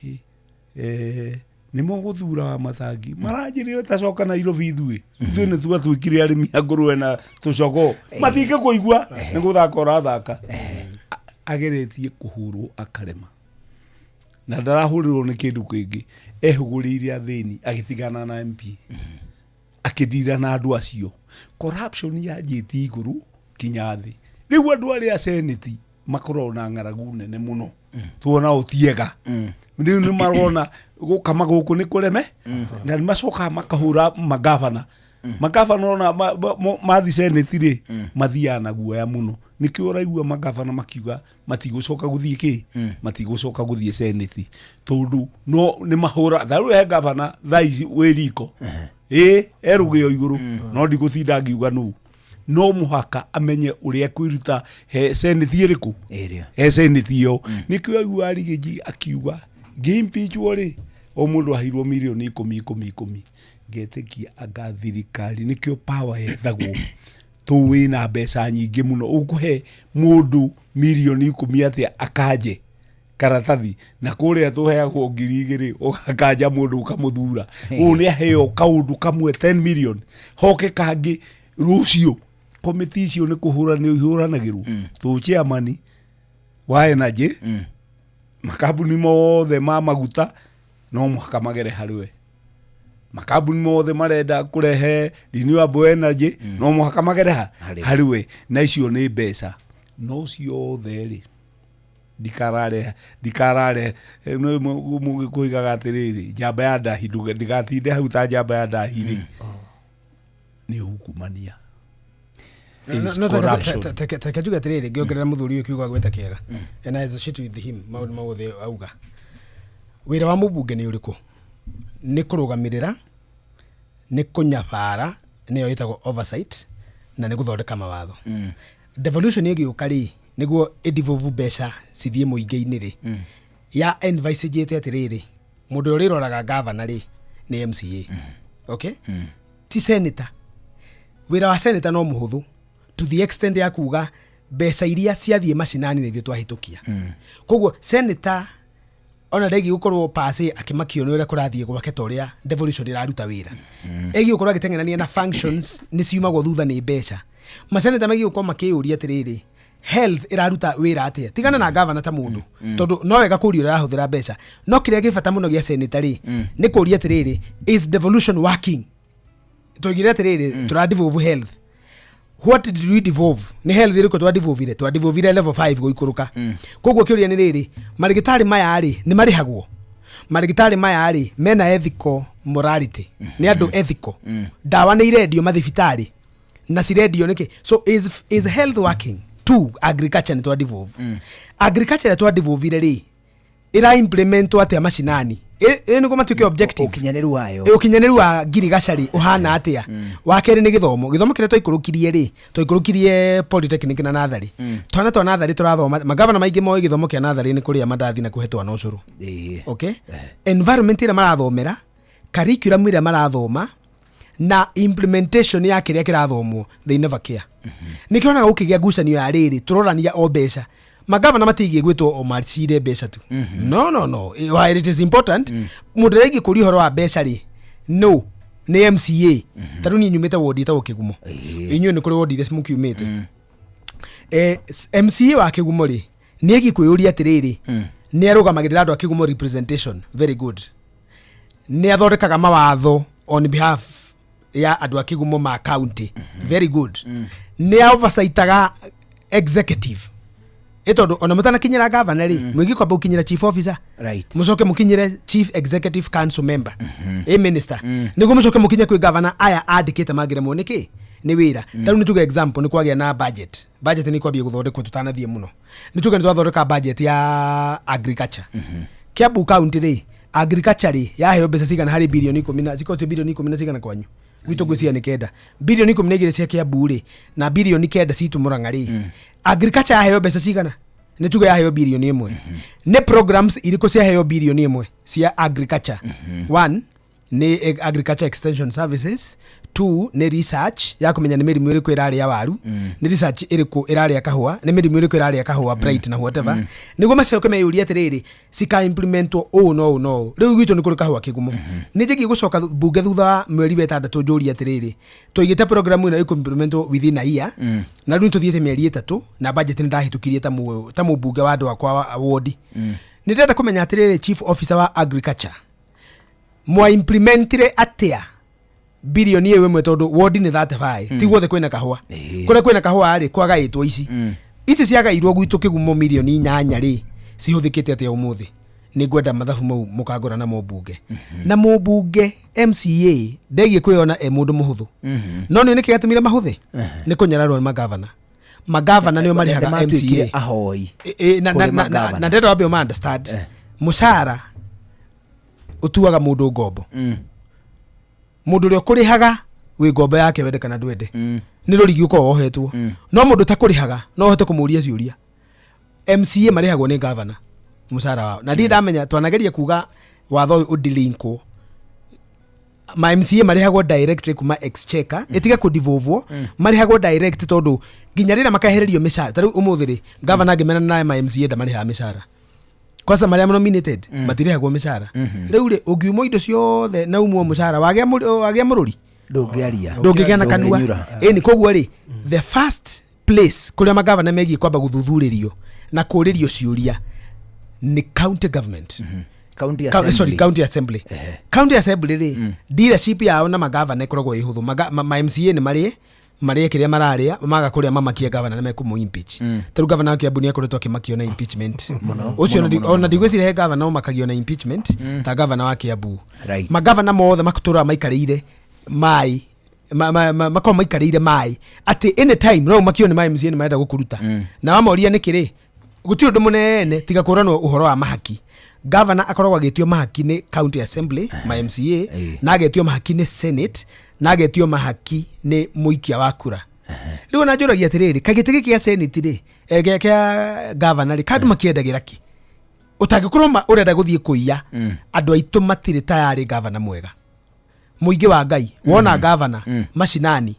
Speaker 6: ĩ, nĩ mũgũthura wa matangi maranjĩrire tacoka Nairobi, ithuĩ nĩ twatuĩkire arĩmi a ngũrwe na tũcogoo, matingĩ kũigua nĩ gũthaka ũrathaka. Ageretie kũhũrwo akarema na ndarahũrĩrwo nĩ kĩndũ kĩngĩ, ehũgũrĩire athĩni, agĩtigana na MP, akĩndira na andũ acio. Corruption yanjĩtie igũrũ kinya thĩ. Rĩu andũ arĩa senate makoragwo na ng'aragu nene mũno, tuona ũtiega rĩu nĩ marona gũkama gũkũ nĩ kũreme, na nĩ macokaga makahũra magavana. Magavana ona mathi senate rĩ, mathiaga na guoya mũno. Nĩkĩo ũraigua magavana makiuga matigũcoka gũthiĩ kĩ, matigũcoka gũthiĩ senate, tondũ no nĩ mahũra. Tarĩu he gavana thaa ici wĩ riko ĩ erũgĩo igũrũ, no ndigũtinda ngiuga nũ, no mũhaka amenye ũrĩa kwĩruta he senate ĩrĩkũ.
Speaker 7: Ĩrĩa.
Speaker 6: He senate ĩyo nĩkĩo aigua Rigiji akiuga ngĩimpeachwo rĩ, o mũndũ aheirwo mirioni ikũmi ikũmi ikũmi, ngetĩkia anga thirikari nĩkĩo power yethagwo tũ wĩna mbeca nyingĩ mũno. Ũkũhe mũndũ mirioni 10 atĩa akanje karatathi, na kũrĩa tũheagwo 2000 ũgakanja mũndũ ũkamũthura? Ũũ nĩ aheo kaũndũ kamwe 10 million, hoke kangĩ rũciũ. Komiti icio nĩ kũhũra nĩ ihũranagĩrwo tũ chairman wa energy, makambuni mothe ma maguta no mũhaka magere harĩ we, makambuni mothe marenda kũrehe renewable energy no mũhaka magere ha
Speaker 7: Harĩ we.
Speaker 6: Harĩ we. Na icio nĩ mbeca no ciothe rĩ, ndikarare ndikarare mũgĩkũigaga atĩrĩrĩ, njamba ya ndahi ndĩgatinde hau ta njamba ya ndahi rĩ, nĩ ungumania. Is
Speaker 5: No,
Speaker 6: corruption.
Speaker 5: Reke njuge atĩrĩrĩ, ngĩongerera mũthuri ũyũ kiugo agweta kĩega, and I associate with him maũndũ mothe auga. Wĩra wa mũmbunge nĩ ũrĩkũ? Nĩ kũrũgamĩrĩra, nĩ kũnyabara, nĩyo ĩtagwo oversight, na nĩ gũthondeka mawatho. Devolution ĩgĩũka rĩ, nĩguo ĩdevolve mbeca cithiĩ mũingĩ-inĩ rĩ, ya envisagĩte atĩrĩrĩ, mũndũ ũrĩa ũrĩroraga gavana rĩ nĩ MCA, okay, ti senator. Wĩra wa senator no mũhũthũ to the extent ya kuga mbeca iria ciathiĩ macinani nĩ ithuĩ twahĩtũkia. Koguo senator ona ndegi gũkorwo pase akĩmakio nĩ ũrĩa kũrathiĩ gwake ta ũrĩa devolution ĩraruta wĩra, ĩgiĩ gũkorwo agĩteng'erania na functions nĩ ciumagwo thutha nĩ mbeca. Maseneta megiĩ gũkorwo makĩyũria atĩrĩrĩ, health ĩraruta wĩra atĩa, tigana na gavana ta mũndũ, tondũ no wega kũria ũrĩa ũrahũthĩra mbeca, no kĩrĩa gĩ bata mũno gĩa senator rĩ nĩ kũria atĩrĩrĩ, is devolution working? Tũigire atĩrĩrĩ, tũra devolve health. What did we devolve? Nĩ health ĩrĩkũ twadevolvire? Twadevolvire level 5 gũikũrũka. Koguo kĩũria nĩ rĩrĩ, marĩgĩtarĩ maya rĩ nĩ marĩhagwo? Marĩgĩtarĩ maya rĩ mena ethical morality? Nĩ andũ ethical? Ndawa nĩ irendio mathibitarĩ na cirendio nĩkĩ? So is health working? Two, agriculture nĩ twadevolve. Agriculture ĩrĩa twadevolvire rĩ, ĩra implementwo atĩa macinani ĩ nĩguo matuĩke objective?
Speaker 7: Ũkinyanĩru wayo.
Speaker 5: Ĩ, ũkinyanĩru wa ngirigaca rĩ ũhana atĩa? Wa kerĩ nĩ gĩthomo. Gĩthomo kĩrĩa twaikũrũkirie rĩ, twaikũrũkirie polytechnic na natharĩ. Twana twa natharĩ tũrathoma, magavana maingĩ moĩ gĩthomo kĩa natharĩ nĩ kũrĩa mandathi na kũhe twana ũcũrũ. Okay, environment ĩrĩa marathomera, curriculum ĩrĩa marathoma na implementation ya kĩrĩa kĩrathomwo, they never care. Nĩkĩo onaga gũkĩgĩa ngucanio ya rĩrĩ, tũrorania o mbeca. Magavana matigiĩ gwĩtwo o macire mbeca tu. No, no, no. While it is important, mũndũ ũrĩa ingĩkũria ũhoro wa mbeca rĩ, no nĩ MCA. Ta rĩu niĩ nyumĩte wondi ĩtagwo Kĩgumo, inyuĩ nĩ kũrĩ wondi iria mũkiumĩte. MCA wa Kĩgumo rĩ, nĩ ĩgiĩ kwĩyũria atĩrĩrĩ, nĩ arũgamagĩrĩra andũ a Kĩgumo, representation, very good. Nĩ athondekaga mawatho on behalf ya andũ a Kĩgumo ma county, very good. Nĩ oversightaga executive, ĩ tondũ ona mũtanakinyĩra gavana rĩ, mũingĩ kwamba gũkinyĩra chief officer, mũcoke mũkinyĩre chief executive council member, ĩ minister, nĩguo mũcoke mũkinye kwĩ gavana. Aya andĩkĩte mangĩremwo nĩkĩ nĩ wĩra? Ta rĩu nĩ tuge example, nĩ kwagĩa na budget. Budget nĩ kwambia gũthondekwo. Tũtanathiĩ mũno, nĩ tuge nĩ twathondeka budget ya agriculture Kiambu county rĩ, Agriculture rĩ, yaheo mbeca cigana harĩ birioni ikũmi na cikorwo ciĩ birioni ikũmi na cigana kwanyu? Gwitũ ngwĩciria nĩ kenda, birioni 12 cia Kiambu rĩ, na birioni 9 citũ Mũrang'a rĩ. Agriculture yaheo mbeca cigana? Nĩ tuge yaheo birioni 1. Nĩ programs irĩkũ ciaheo birioni 1 cia agriculture? One nĩ agriculture extension services, two nĩ research ya kũmenya nĩ mĩrimũ ĩrĩkũ ĩrarĩa waru, nĩ research ĩrĩkũ ĩrarĩa kahũa, nĩ mĩrimũ ĩrĩkũ ĩrarĩa kahũa bright na whatever, nĩguo macoke meyũrie atĩrĩrĩ, cikaimplementwo ũũ no ũũ no ũũ. Rĩu gwitũ nĩ kũrĩ kahũa kĩgumo. Nĩ njĩgiĩ gũcoka bunge thutha wa mweri wa ĩtandatũ njũrie atĩrĩrĩ, tũigĩte program ĩno ĩkũimplementwo within a year, na rĩu nĩ tũthiĩte mĩeri 3 na budget nĩ ndahĩtũkirie ta mũmbunge wa andũ akwa wa ward. Nĩ ndĩrenda kũmenya atĩrĩrĩ, chief officer wa agriculture, mwaimplementire atĩa birioni ĩyo ĩmwe? Tondũ wodi nĩ 35, ti guothe kwĩna kahũa. Kũrĩa kwĩna kahũa rĩ, kwagaĩtwo ici ici ciagairwo gwitũ kĩgumo mirioni 8 rĩ, cihũthĩkĩte atĩa ũmũthĩ? Nĩ ngwenda mathabu mau mũkangora na mũmbunge na mũmbunge MCA ndegiĩ kwĩyona e mũndũ mũhũthũ, no nĩ nĩkĩ gĩatũmire mahũthe? Nĩ kũnyararwo nĩ magavana. Magavana nĩo marĩhaga
Speaker 7: Nĩmatuĩkire
Speaker 5: MCA.
Speaker 7: Ahoi
Speaker 5: Na,
Speaker 7: kũrĩ
Speaker 5: na
Speaker 7: magavana.
Speaker 5: ndĩrenda wambe ũma understand, mũcara ũtuaga mũndũ ngombo. Mũndũ ũrĩa ũkũrĩhaga wĩ ngombo yake, wende kana ndwende, nĩ rũrigi ũkorwo wohetwo. No mũndũ ũtakũrĩhaga no ũhote kũmũria ciũria. MCA marĩhagwo nĩ gavana mũcara wao, na ndirĩ ndamenya twanageria kuga watho ũyũ ũdilinkwo. Ma MCA marĩhagwo directly kuma exchequer, ĩtige kũdivovwo, marĩhagwo direct, tondũ nginya rĩrĩa makaehererio mĩcara, ta rĩu ũmũthĩ rĩ, gavana angĩmena naye ma MCA ndamarĩhaga mĩcara, kwanza marĩa nominated matirĩhagwo mĩcara. Rĩu rĩ, ũngiumwo indo ciothe na umwo mũcara, wagĩa mũrũri.
Speaker 7: Ndũngĩaria.
Speaker 5: Ndũngĩgĩa na kanua.
Speaker 7: Ndũngĩnyura.
Speaker 5: Ĩni koguo rĩ, the first place kũrĩa magavana megiĩ kwamba gũthuthurĩrio na kũrĩrio ciũria nĩ county government.
Speaker 7: County
Speaker 5: Sorry,
Speaker 7: assembly.
Speaker 5: County assembly. County assembly rĩ, dealership yao na magavana ĩkoragwo ĩ hũthũ. Ma MCA nĩ marĩe marĩe kĩrĩa mararĩa, maga kũrĩa mamakie gavana na mekũmũ impeach. Ta rĩu gavana wa Kiambu nĩ akoretwo akĩmakio na impeachment ũcio. Ona ndigwĩciria he gavana ũmakagio na impeachment ta gavana wa Kiambu. Magavana mothe matũraga maikarĩire mai makorwo maikarĩire mai atĩ anytime no ũmakio nĩ ma MCA nĩ marenda gũkũruta, na wamoria nĩkĩ rĩ, gũtirĩ ũndũ mũnene tiga kũranwo ũhoro wa mahaki. Gavana akoragwo agĩtio mahaki nĩ county assembly, ma MCA, na agetio mahaki nĩ senate, na agetio mahaki nĩ mũikia wa kura. Rĩu ona njũragia atĩrĩrĩ, kagĩtĩ gĩkĩ gĩa senate rĩ, gĩa gavana rĩ, kandũ makĩendagĩra kĩ ũtangĩkorwo ũrenda gũthiĩ kũiya? Andũ aitũ matirĩ tayarĩ gavana mwega. Mũingĩ wa Ngai wona gavana macinani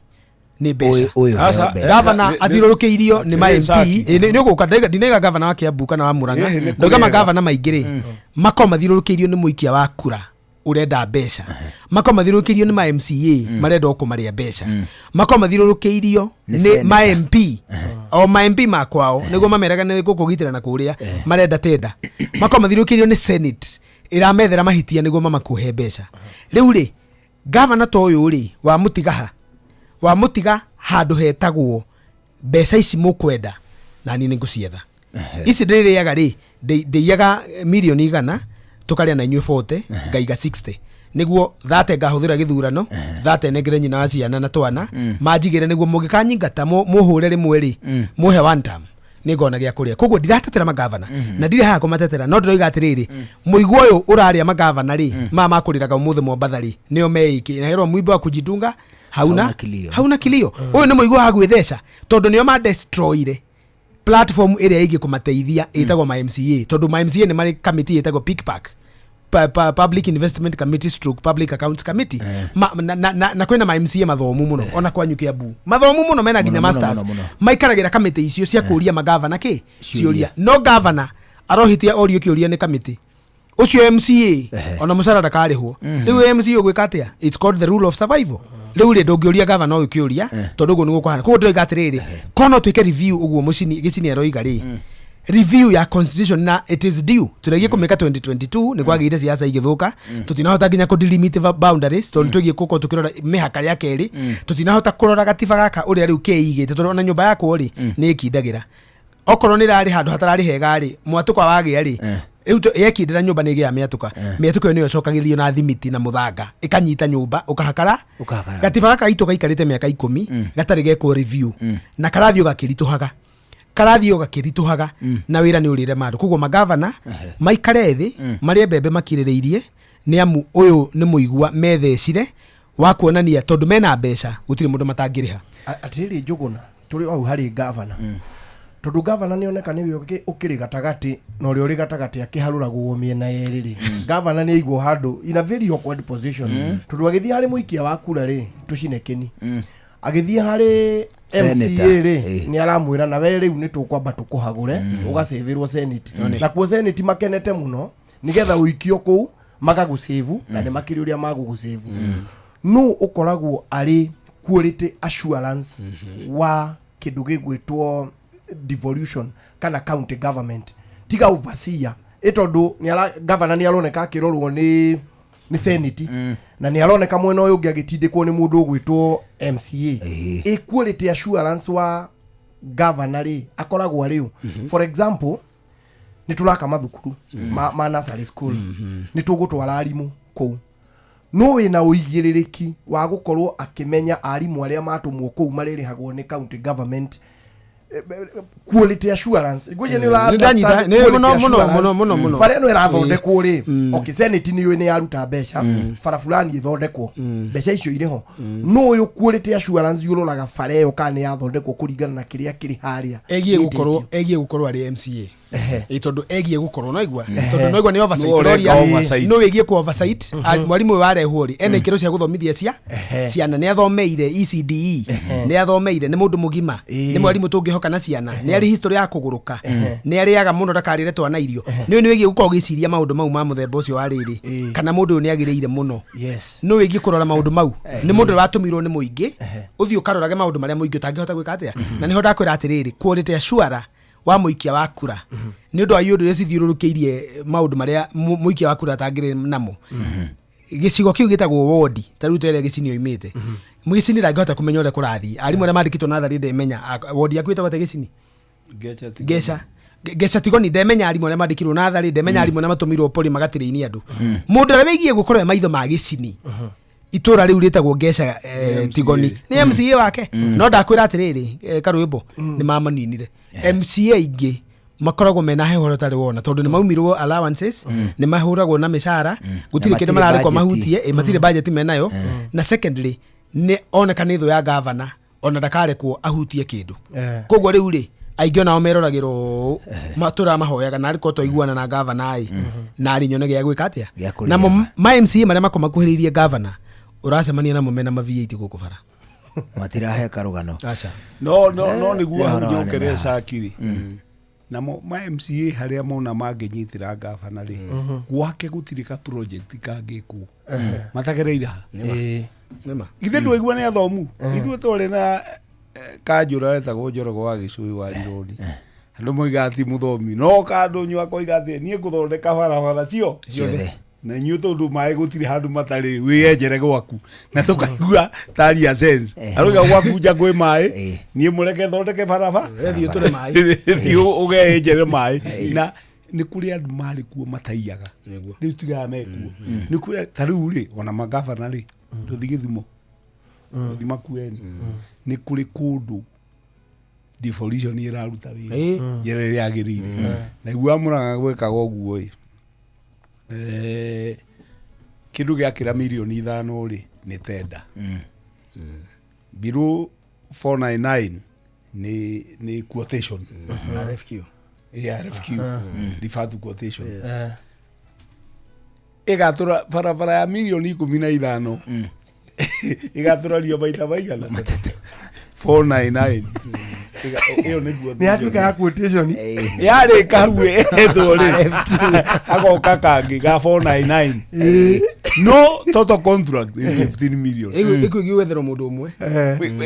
Speaker 5: nĩ mbeca.
Speaker 7: Ũyũ
Speaker 6: Aca,
Speaker 7: heo mbeca.
Speaker 5: Gavana athiũrũrũkĩirio nĩ ma
Speaker 6: Atĩrĩ,
Speaker 5: MP.
Speaker 6: Saki.
Speaker 5: Nĩ ũgũka ndinaiga gavana wa Kiambu kana wa Murang'a.
Speaker 6: Ĩhĩ, nĩ
Speaker 5: Ndauga
Speaker 6: kũrĩega.
Speaker 5: magavana maingĩ rĩ, makorwo mathiũrũrũkĩirio nĩ mũikia wa kura ũrenda mbeca, makorwo mathiũrũrũkĩirio nĩ ma MCA marenda o kũmarĩa mbeca, makorwo mathiũrũrũkĩirio
Speaker 7: Nĩ
Speaker 5: nĩ
Speaker 7: senator.
Speaker 5: ma MP, o ma MP makwao nĩguo mameraga nĩ gũkũgitĩra na kũrĩa marenda tenda, makorwo mathiũrũrũkĩirio nĩ senate ĩramethera mahitia nĩguo mamakũhe mbeca. Rĩu rĩ, gavana ta ũyũ rĩ, wamũtiga ha? Wamũtiga handũ hetagwo mbeca ici mũkwenda na niĩ nĩngũcietha. Ici ndĩrĩaga rĩ, ndĩiyaga mirioni 100, tũkarĩa na inyuĩ 40, ngaiga 60 nĩguo thate ngahũthĩra gĩthurano, thate nengere nyina wa ciana na twana manjigĩre, nĩguo mũngĩkanyingata mũhũre rĩmwe rĩ, mũhe one term nĩ ngona gĩa kũrĩa. Koguo ndiratetera magavana na ndirĩ haha kũmatetera, no ndĩroiga atĩrĩrĩ, mũigua ũyũ ũrarĩa magavana rĩ, maya makũrĩraga ũmũthĩ Mombatha rĩ, nĩo meĩkĩ na herwo mũimbo wa kujidunga hauna
Speaker 7: Hauna kilio.
Speaker 5: Hauna kilio. Ũyũ nĩ mũigua wa gwĩtheca, tondũ nĩo madestroyire platform ĩrĩa ĩngĩ kũmateithia ĩtagwo ma MCA, tondũ ma MCA nĩ marĩ committee ĩtagwo PICPAC, Public Investment Committee stroke Public Accounts Committee. Na kwĩna ma MCA mathomu mũno, ona kwanyu Kiambu mathomu mũno, mena nginya
Speaker 7: Mũno, mũno,
Speaker 5: masters.
Speaker 7: Mũno, mũno.
Speaker 5: Maikaragĩra kamĩtĩ icio cia kũria magavana kĩ
Speaker 7: Ciũria.
Speaker 5: ciũria, no gavana arohitia orio kĩũria nĩ kamĩtĩ ũcio MCA, ona mũcara ndakarĩhwo. Rĩu MCA ũgwĩka atĩa? It's called the rule of survival. Rĩu rĩ, ndũngĩũria gavana ũyũ kĩũria, tondũ ũguo nĩguo kũhana. Koguo ndĩroiga atĩrĩrĩ, korwo no twĩke review ũguo mũcini gĩcini aroiga rĩ, review ya constitution, na it is due tũregie kũmĩka 2022 nĩ kwagĩire siasa igĩthũka, tũtinahota nginya kũ delimit boundaries, tondũ twĩgiĩ gũkorwo tũkĩrora mĩhaka ya kerĩ, tũtinahota kũrora gatiba gaka ũrĩa rĩu keigĩte, tondũ ona nyũmba yakwo rĩ, nĩ ĩkindagĩra okorwo nĩ rarĩ handũ hatararĩ hega rĩ, mwatũka wagĩa rĩ, rĩu yekindĩra nyũmba nĩ ĩgĩaga mĩatũka. Mĩatũka ĩyo nĩyo ĩcokagĩrĩrio na thimiti na mũthanga ĩkanyita nyũmba ũkahakara.
Speaker 7: Ũkahakara.
Speaker 5: Gatiba gaka gaitũ gaikarĩte mĩaka 10 gatarĩ gekwo review, na karathiĩ gakĩritũhaga. Karathiĩ o gakĩritũhaga na wĩra nĩ ũrĩre mandũ. Koguo magavana maikare thĩ marĩe mbembe makirĩrĩirie, nĩ amu ũyũ nĩ mũigua methecire wa kuonania tondũ mena mbeca gũtirĩ mũndũ matangĩrĩha.
Speaker 8: Atirĩrĩ Njũgũna, tũrĩ hau harĩ gavana, tondũ gavana nĩ oneka nĩwe ũkĩrĩ gatagatĩ, na ũrĩa ũrĩ gatagatĩ akĩharũragwo mĩena yerĩ rĩ, gavana nĩ aigwo handũ in a very awkward position, tondũ agĩthiĩ harĩ mũikia wa kura rĩ, tũcine kĩni, agĩthiĩ harĩ
Speaker 7: Senator,
Speaker 8: MCA rĩ, nĩ aramwĩra na we rĩu nĩ tũkwamba tũkũhagũre ũgacĩvĩrwo senate, nakuo senate makenete mũno nĩgetha ũikio kũu magagũcĩvu, na nĩ makĩrĩ ũrĩa magũgũcĩvu. No ũkoragwo arĩ quality assurance wa kĩndũ gĩgwĩtwo devolution kana county government, tiga overseer ĩ, tondũ governor nĩ aroneka akĩrorwo nĩ senate, na nĩ aroneka mwena ũyũ ũngĩ agĩtindĩkwo nĩ mũndũ ũgwĩtwo MCA. Ĩ quality assurance wa governor rĩ, akoragwo arĩ ũ? For example, nĩ tũraka mathukuru ma nursery school, nĩ tũgũtwara arimũ kũu, no wĩna ũigĩrĩrĩki wa gũkorwo akĩmenya arimũ arĩa matũmwo kũu marĩrĩhagwo nĩ county government? Quality assurance, ngwĩciria nĩ ũra
Speaker 5: Nĩ ndanyita,
Speaker 8: understand
Speaker 5: nĩ
Speaker 8: quality
Speaker 5: mũno, mũno,
Speaker 8: assurance.
Speaker 5: mũno, mũno, mũno.
Speaker 8: Bara ĩno ĩrathondekwo rĩ, okay, senate nĩ yũĩ nĩ yaruta mbeca, bara fulani ĩthondekwo, mbeca icio irĩ ho, no ũyũ quality assurance ũroraga bara ĩyo kana nĩ yathondekwo kũringana na kĩrĩa kĩrĩ harĩa
Speaker 5: Egiĩ gũkorwo
Speaker 8: gĩtĩtio.
Speaker 5: Egiĩ gũkorwo arĩ MCA. Ĩ tondũ egiĩ gũkorwo no igua, tondũ no igua nĩ oversight.
Speaker 6: Nũ ũreka
Speaker 5: Ũroria
Speaker 6: oversight.
Speaker 5: no wĩgiĩ ku oversight. Mwarimũ ũyũ warehwo rĩ, ena ikĩro cia gũthomithia cia ciana, nĩ athomeire ECDE, nĩ athomeire, nĩ mũndũ mũgima, nĩ mwarimũ tũngĩhoka na ciana, nĩ arĩ history ya kũgũrũka, nĩ arĩaga mũno ndakarĩre twana irio, nĩ nĩ wĩgiĩ gũkorwo ũgĩciria maũndũ mau ma mũthemba ũcio wa rĩrĩ, kana mũndũ ũyũ nĩ agĩrĩire mũno. No wĩgiĩ kũrora maũndũ mau nĩ mũndũ ũrĩa watũmirwo nĩ mũingĩ ũthiĩ ũkarorage maũndũ marĩa mũingĩ ũtangĩhota gwĩka atĩa. Na nĩho ndakwĩra atĩrĩrĩ, quality assurance wa mũikia wa kura nĩ ũndũ wa iũndũ iria cithiũrũrũkĩirie maũndũ marĩa mũikia wa kura atangĩrĩ namo. Gĩcigo kĩu gĩtagwo wodi, ta rĩu terĩa Gĩcini oimĩte, Gĩcini ndangĩhota kũmenya ũrĩa kũrathiĩ. Arimũ arĩa mandĩkĩtwo natharĩ ndemenya. Wodi yaku ĩtagwo atĩa Gĩcini? Ngeca. Ngeca Tigoni ndemenya arimũ arĩa mandĩkirwo natharĩ, ndemenya arimũ arĩa matũmirwo pori magatĩrĩini andũ. Mũndũ ũrĩa wĩgiĩ gũkorwo e maitho ma Gĩcini, itũra rĩu rĩtagwo Ngeca Tigoni, nĩ MCA wake. No ndakwĩra atĩrĩrĩ, karwĩmbo nĩ mamaninire. MCA ingĩ makoragwo mena heho ũrĩa ũtarĩ wona, tondũ nĩ maumirwo allowances, nĩ mahũragwo na mĩcara, gũtirĩ
Speaker 7: Na
Speaker 5: kĩndũ
Speaker 7: matirĩ
Speaker 5: mararekwo
Speaker 7: budget.
Speaker 5: mahutie. Matirĩ budget menayo. Na secondly, nĩ oneka nĩ thũ ya gavana, ona ndakarekwo ahutie kĩndũ. Koguo rĩu rĩ, aingĩ onao meroragĩrwo matũra mahoyaga narĩ korwo twaiguana na gavana ĩ, narĩ nyone gĩa gwĩka atĩa.
Speaker 7: Gĩa kũrĩa.
Speaker 5: Namo ma MCA marĩa makomakuhĩrĩirie gavana, ũracemania namo mena ma V8 gũkũ bara.
Speaker 7: Matirahe karũgano.
Speaker 5: Aca.
Speaker 6: No nĩguo
Speaker 7: Nĩ
Speaker 6: hau
Speaker 7: ũhoro wa
Speaker 6: njokere
Speaker 7: neneha.
Speaker 6: cakiri namo ma MCA harĩa mona mangĩnyitĩra gavana rĩ, gwake gũtirĩ ka project kangĩkwo matagereire ha.
Speaker 5: Nĩma.
Speaker 6: Githĩ ndwaigua nĩ athomu? Ithuĩ twarĩ na kanjũra wetagwo Njorogo wa Gĩcũĩ wa Rironi, andũ moigaga ti mũthomi, no kandũ nyua akoiga atĩ niĩ ngũthondeka barabara cio
Speaker 7: Ciothe.
Speaker 6: Na inyuĩ tondũ maĩ gũtirĩ handũ matarĩ, wĩyenjere gwaku, na tũkaigua taria sense arauga gwaku nja kwĩ maĩ, niĩ mũreke thondeke barabara.
Speaker 5: Thiĩ ũtũre maĩ.
Speaker 6: Thiĩ ũgeyenjere maĩ. Na nĩ kũrĩ andũ marĩ kuo mataiyaga, rĩu tigaga mekuo nĩ kũrĩ. Ta rĩu rĩ, ona magavana rĩ, tũthi Gĩthumo, tũthi Makueni, nĩ kũrĩ kũndũ devolution ĩraruta wĩra njĩra ĩrĩa yagĩrĩire. Na igua Mũrang'a gwĩkaga ũguo ĩ, kĩndũ gĩakĩra mirioni 5 rĩ, nĩ tenda below 499 nĩ quotation.
Speaker 5: RFQ.
Speaker 6: Yeah, RFQ, refer to quotation. Ĩgatũra barabara ya mirioni 15 ĩgatũrario maita maigana? 499. Ĩyo nĩguo.
Speaker 8: Nĩ yatuĩka ya quotation.
Speaker 6: Yarĩka hau ĩtwo rĩ, agoka kangĩ ga 499, no total contract is 15 million.
Speaker 5: Ĩkwĩgiĩ gwetherwo mũndũ ũmwe.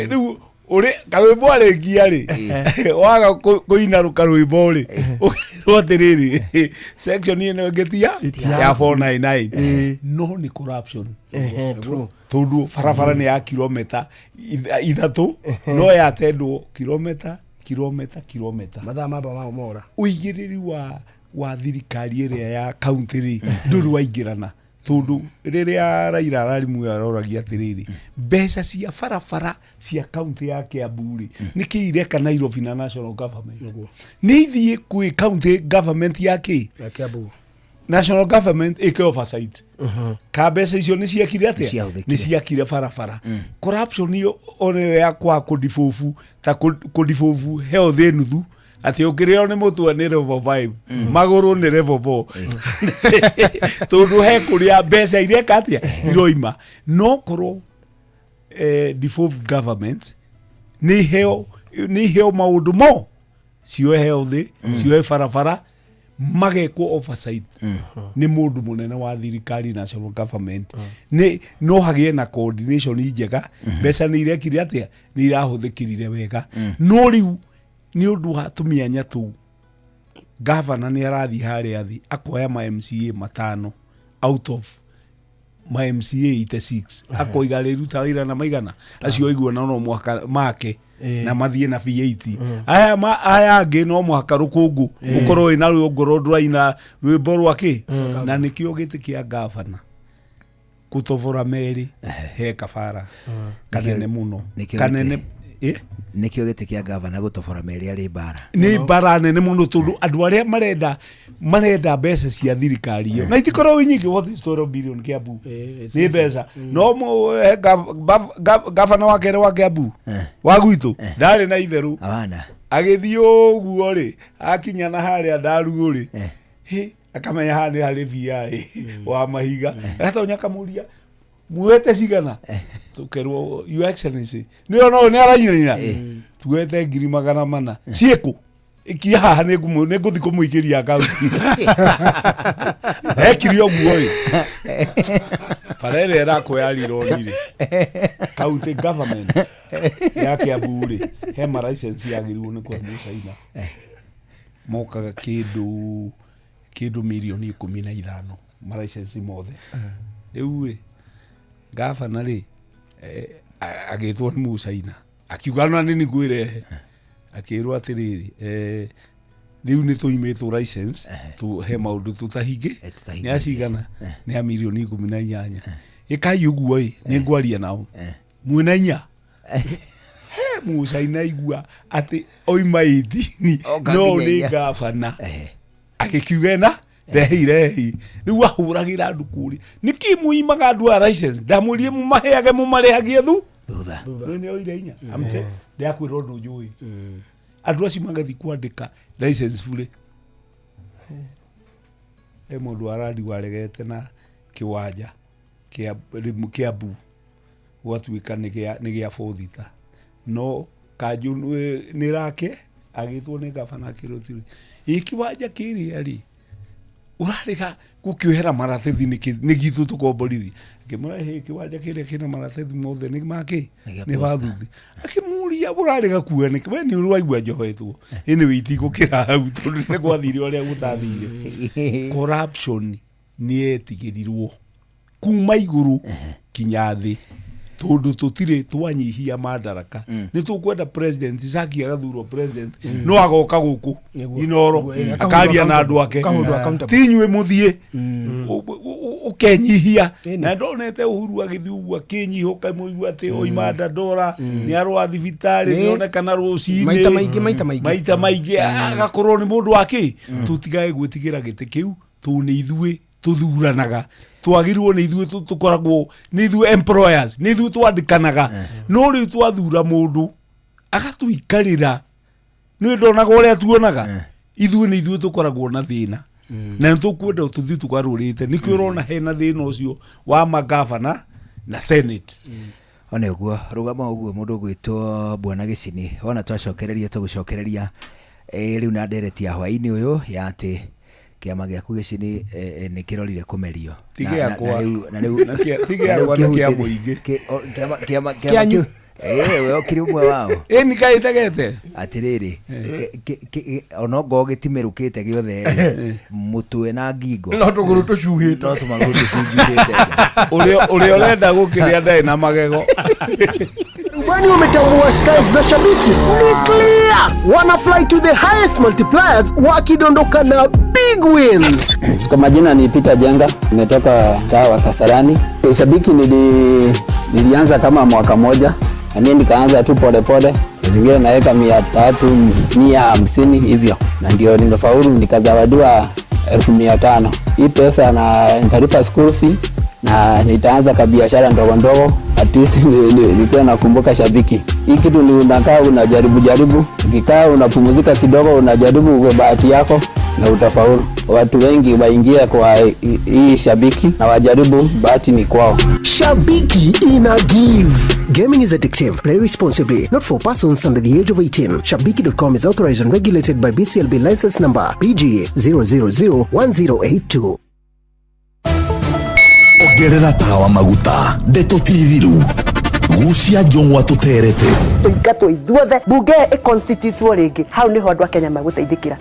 Speaker 6: Rĩu ũrĩ karwĩmbo arĩkia rĩ, waga kũina karwĩmbo rĩ, ũkerwo atĩrĩrĩ, section ĩno ĩngĩ ti ya 499, no nĩ corruption.
Speaker 8: True.
Speaker 6: Tondũ barabara nĩ ya kilomita 3, no yatendwo kilomita, kilomita, kilomita.
Speaker 5: Mathaa mamba mao mora.
Speaker 6: Ũigĩrĩri wa thirikari ĩrĩa ya kaunti rĩ, ndũrĩ waingĩrana. Tondũ rĩrĩa Raila ararĩ muoyo aroragia atĩrĩrĩ, mbeca cia barabara cia kaunti ya Kiambu rĩ, nĩkĩ ireka Nairobi na national government? Nĩ ithiĩ kwĩ county government ya kĩ?
Speaker 5: Ya Kiambu.
Speaker 6: National government ĩke oversight ka mbeca icio nĩ ciekire atĩa?
Speaker 7: Nĩ ciahũthĩkire.
Speaker 6: Nĩ ciakire barabara. Corruption ĩyo onayo ya kwa kũdibobu ta kũdibobu health ĩ nuthu, atĩ ũkĩrĩo nĩ mũtwe nĩ level 5, magũrũ nĩ level 4, tondũ he kũrĩa mbeca ireka atĩa, iroima. No korwo devolved government nĩ iheo maũndũ mo cioe health, cioe barabara, magekwo oversight nĩ mũndũ mũnene wa thirikari national government, nĩ no hagĩe na coordination njega, mbeca nĩ irekire atĩa, nĩ irahũthĩkirire wega. No rĩu nĩ ũndũ wa tũmĩanya tũu, gavana nĩ arathiĩ harĩa thĩ akoya ma MCA matano out of ma MCA 86, akoiga rĩruta wĩra na maigana acio aiguana no mũhaka make na mathiĩ na V8. Aya aya angĩ no mũhaka rũkũngũ ũkorwo wĩna rũngoro ndũraina rwĩmbo rwa kĩ, na nĩkĩo gĩtĩ kĩa gavana kũtobora merĩ he kabara kanene mũno.
Speaker 7: Nĩkĩo
Speaker 6: Kanene. Eh?
Speaker 7: Nĩkĩo gĩtĩ kĩa gavana gũtobora merĩ arĩ mbara.
Speaker 6: Nĩ mbara nene mũno, tondũ andũ arĩa marenda mbeca cia thirikari ĩyo na itikoragwo nyingĩ. What is 12 billion Kiambu? Nĩ mbeca no gavana wa kerĩ wa Kiambu wa gwitũ ndarĩ na itherũ.
Speaker 7: Abana.
Speaker 6: Agĩthiĩ ũguo rĩ, akinya na harĩa ndaruũ rĩ, hĩ, akamenya haha nĩ harĩ VI wa mahiga, agatonya akamũria, "Muoete cigana?" Tukerwo, "Your Excellency, nĩyo no nĩ arainaina, tuoete 400,000." "Ciĩkũ? Ikia haha, nĩngũthi kũmũikĩria akaunti." Ekire ũguo ĩ, bara ĩrĩa ĩrakwo rironi rĩ, county government ya Kiambu rĩ, he ma license yagĩrĩirwo nĩ kũhe mũcaina mokaga kĩndũ mirioni 15, ma license mothe. Rĩu ĩ, gavana rĩ, agĩtwo nĩ mũcaina, akiuga na nĩ ngwĩrehe, akĩrwo atĩrĩrĩ, rĩu nĩ tũimĩtwo license tu, he maũndũ tũtahingĩ.
Speaker 7: Tũtahingĩtie.
Speaker 6: Nĩ acigana? Nĩ a mirioni 18. Ĩkai ũguo ĩ, nĩ ngwaria nao mwĩna inya. He mũcaina igua atĩ oima 18
Speaker 7: Oka
Speaker 6: no
Speaker 7: nginya
Speaker 6: nĩ
Speaker 7: inya.
Speaker 6: gavana agĩkiuga ena rehei rehei. Rĩu ahũragĩra andũ kũrĩa, nĩkĩ mũimaga andũ a license? Ndamwĩrire mũmaheage, mũmarĩhagie thu
Speaker 7: thutha.
Speaker 6: Nĩ oire inya amte ndakwĩra ũndũ njũĩ, andũ acio magathiĩ kwandĩka license bure. He mũndũ arandi waregete na kĩwanja kĩa Kiambu gwatuĩka nĩ gĩa bothita, no kanjũ nĩ rake agĩtwo nĩ gabana, akĩrwo atĩrĩ, ĩ kĩwanja kĩrĩa rĩ ũrarĩga gũkĩohera maratathi nĩkĩ? Nĩ gitũ tũkomborithi. Akĩmwĩra, hĩ, kĩwanja kĩrĩa kĩna maratathi mothe nĩ makĩ?
Speaker 7: Nĩ gĩa
Speaker 6: Nĩ
Speaker 7: posta.
Speaker 6: bathuthi. Akĩmũria, ũrarĩga kuoya nĩkĩ? We nĩ ũraigua njohetwo anyway, itigũkĩra hau tondũ nĩ gwathire ũrĩa gũtathire. Corruption nĩ yetigĩrirwo kuma igũrũ kinya thĩ, tondũ tũtirĩ twanyihia madaraka. Nĩ tũkwenda president Saki agathurwo president, no agoka gũkũ
Speaker 5: Nĩguo.
Speaker 6: Inoro
Speaker 5: Nĩguo,
Speaker 6: akaria na andũ ake.
Speaker 5: akahũndwo accountable.
Speaker 6: Ti inyuĩ mũthiĩ ũkenyihia.
Speaker 5: Ĩni.
Speaker 6: Na ndonete Uhuru agĩthiĩ ũguo akĩnyiha, ũkamũigua atĩ oima Dandora nĩ arwa thibitarĩ,
Speaker 5: Nĩ.
Speaker 6: nĩonekana rũcinĩ.
Speaker 5: Maita maingĩ, maita maingĩ.
Speaker 6: Maita maingĩ agakorwo nĩ mũndũ wa kĩ. Tũtigage gwĩtigĩra gĩtĩ kĩu, tondũ nĩ ithuĩ tũthuranaga, twagĩrĩirwo nĩ ithuĩ tũkoragwo nĩ ithuĩ employers, nĩ ithuĩ twandĩkanaga. No rĩu twathura mũndũ agatuikarĩra, nĩ ndonaga ũrĩa tuonaga ithuĩ nĩ ithuĩ tũkoragwo na thĩna, na nĩ tũkwenda tũthiĩ tũgarũrĩte. Nĩkĩo ũrona hena thĩna ũcio wa magavana na senate.
Speaker 7: One ũguo rũgama ũguo mũndũ ũgwĩtwo Bwana Gĩcini, wona twacokereria tũgũcokereria rĩu na ndereti ya hwaĩ-inĩ ũyũ ya atĩ kĩama gĩaku Gĩcini nĩ kĩrorire kũmerio.
Speaker 6: Ti
Speaker 7: Na- na-
Speaker 6: gĩakwa.
Speaker 7: na rĩu- na rĩu
Speaker 6: Na ti
Speaker 7: na rĩu
Speaker 6: gĩakwa, nĩ kĩa
Speaker 7: kĩhutĩtie-
Speaker 6: mũingĩ.
Speaker 7: kĩama
Speaker 5: Kĩanyu.
Speaker 7: kĩu we ũkĩrĩ ũmwe wao.
Speaker 6: Ĩni kaĩtegete.
Speaker 7: Atĩrĩrĩ, onongoo gĩtimerũkĩte gĩothe rĩ, mũtwe na ngingo
Speaker 8: No tũgũrũ tũcuhĩte.
Speaker 7: No tũmagũrũ tũcunjurĩte nja.
Speaker 6: Ũrĩa ũrenda gũkĩrĩa ndarĩ na magego.
Speaker 9: Rubani wametambua skies za shabiki ni clear, wana fly to the highest multipliers wakidondoka na big wins.
Speaker 10: Kwa majina ni Peter Jenga, nimetoka mtaa wa Kasarani. Shabiki nilianza kama mwaka moja, na mimi nikaanza tu polepole, zingine naweka 300, 150 hivyo, na ndio nimefaulu nikazawadiwa 500,000. Hii pesa na nitalipa school fee na nitaanza kabiashara ndogo ndogo, at least nikuwe nakumbuka shabiki. Hii kitu ni unakaa unajaribu jaribu, ukikaa unapumzika kidogo, unajaribu kwa bahati yako na utafaulu. Watu wengi waingie kwa hii shabiki na wajaribu, bahati ni kwao.
Speaker 9: Shabiki ina give. Gaming is addictive. Play responsibly. Not for persons under the age of 18. Shabiki.com is authorized and regulated by BCLB license number PG 0001082.
Speaker 3: Ongerera tawa maguta ndeto ti thiru gucia njũng'wa tũterete.
Speaker 4: Tũingatwo ithuothe bunge ĩconstitutwo rĩngĩ, hau nĩho andũ a Kenya magũteithĩkĩra.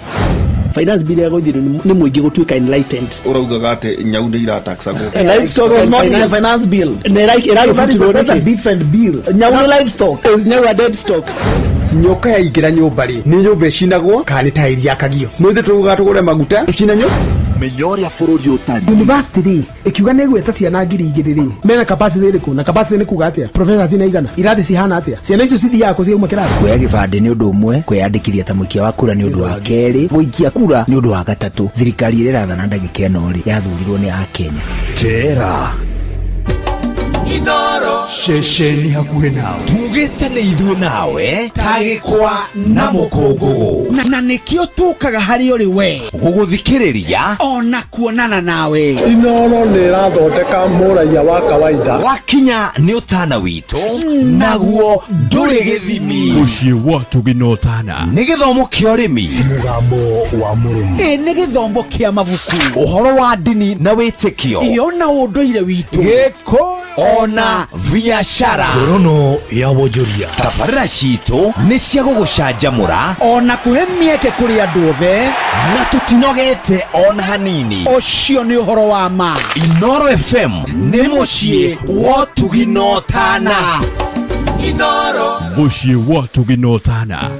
Speaker 11: Finance bill ya gwithirwo nĩ mũingĩ gũtuĩka enlightened.
Speaker 12: Ũraugaga atĩ nyau nĩ irataxagwo.
Speaker 11: Livestock was not in the finance bill. Nĩ
Speaker 13: That's a different bill.
Speaker 11: Nyau nĩ livestock. Is nyau a dead stock?
Speaker 13: Nyoka yaingĩra nyũmba rĩ, nĩ nyũmba ĩcinagwo kana nĩ tairi yakagio? Mwĩthĩ tũguga tũgũre maguta ĩcine nyũ.
Speaker 3: Menya ũrĩa bũrũri ũtariĩ.
Speaker 5: University rĩ ĩkiuga nĩ ĩgwĩta ciana 2000 rĩ, mena capacity ĩrĩkũ? Na capacity nĩ kuga atĩa? Professors nĩ aigana? Irathi cihana atĩa? Ciana icio cithiaga kũ ciauma kĩrathi?
Speaker 7: Kuoya gĩbandĩ nĩ ũndũ ũmwe, kwĩyandĩkithia ta mũikia wa kura nĩ ũndũ wa kerĩ, gũikia kura nĩ ũndũ wa gatatũ. Thirikari ĩrĩa ĩrathana ndagĩka ĩno rĩ, yathurirwo nĩ Akenya.
Speaker 3: Kera ceceni hakuhĩ nawe tugĩte nĩ ithuĩ nawe ta gĩkwa na mũkũngũgũ,
Speaker 14: na nĩkĩo tũkaga harĩ ũrĩ we
Speaker 3: gũgũthikĩrĩria
Speaker 14: ona kuonana nawe.
Speaker 15: Inoro nĩ ĩrathondeka mũraiya wa kawaida.
Speaker 3: Wakinya nĩ ũtana witũ naguo ndũrĩ gĩthimi.
Speaker 16: Mũciĩ wa tũginotana
Speaker 3: nĩ gĩthomo kĩa ũrĩmi,
Speaker 16: mũgambo wa mũrĩmi,
Speaker 14: ĩ nĩ gĩthomo kĩa mabuku,
Speaker 3: ũhoro wa ndini na wĩtĩkio,
Speaker 14: ĩ ona ũndũire witũ,
Speaker 3: gĩkũyũ ona biashara.
Speaker 16: Ngorono ya wonjoria.
Speaker 3: Tabarĩra citũ nĩ cia gũgũcanjamũra
Speaker 14: ona kũhe mĩeke kũrĩ andũ othe,
Speaker 3: na tũtinogete ona hanini.
Speaker 14: Ũcio nĩ ũhoro wa ma.
Speaker 3: Inoro FM nĩ mũciĩ wa ũtugi na ũtana.
Speaker 1: Inoro.
Speaker 16: Mũciĩ wa ũtugi na ũtana.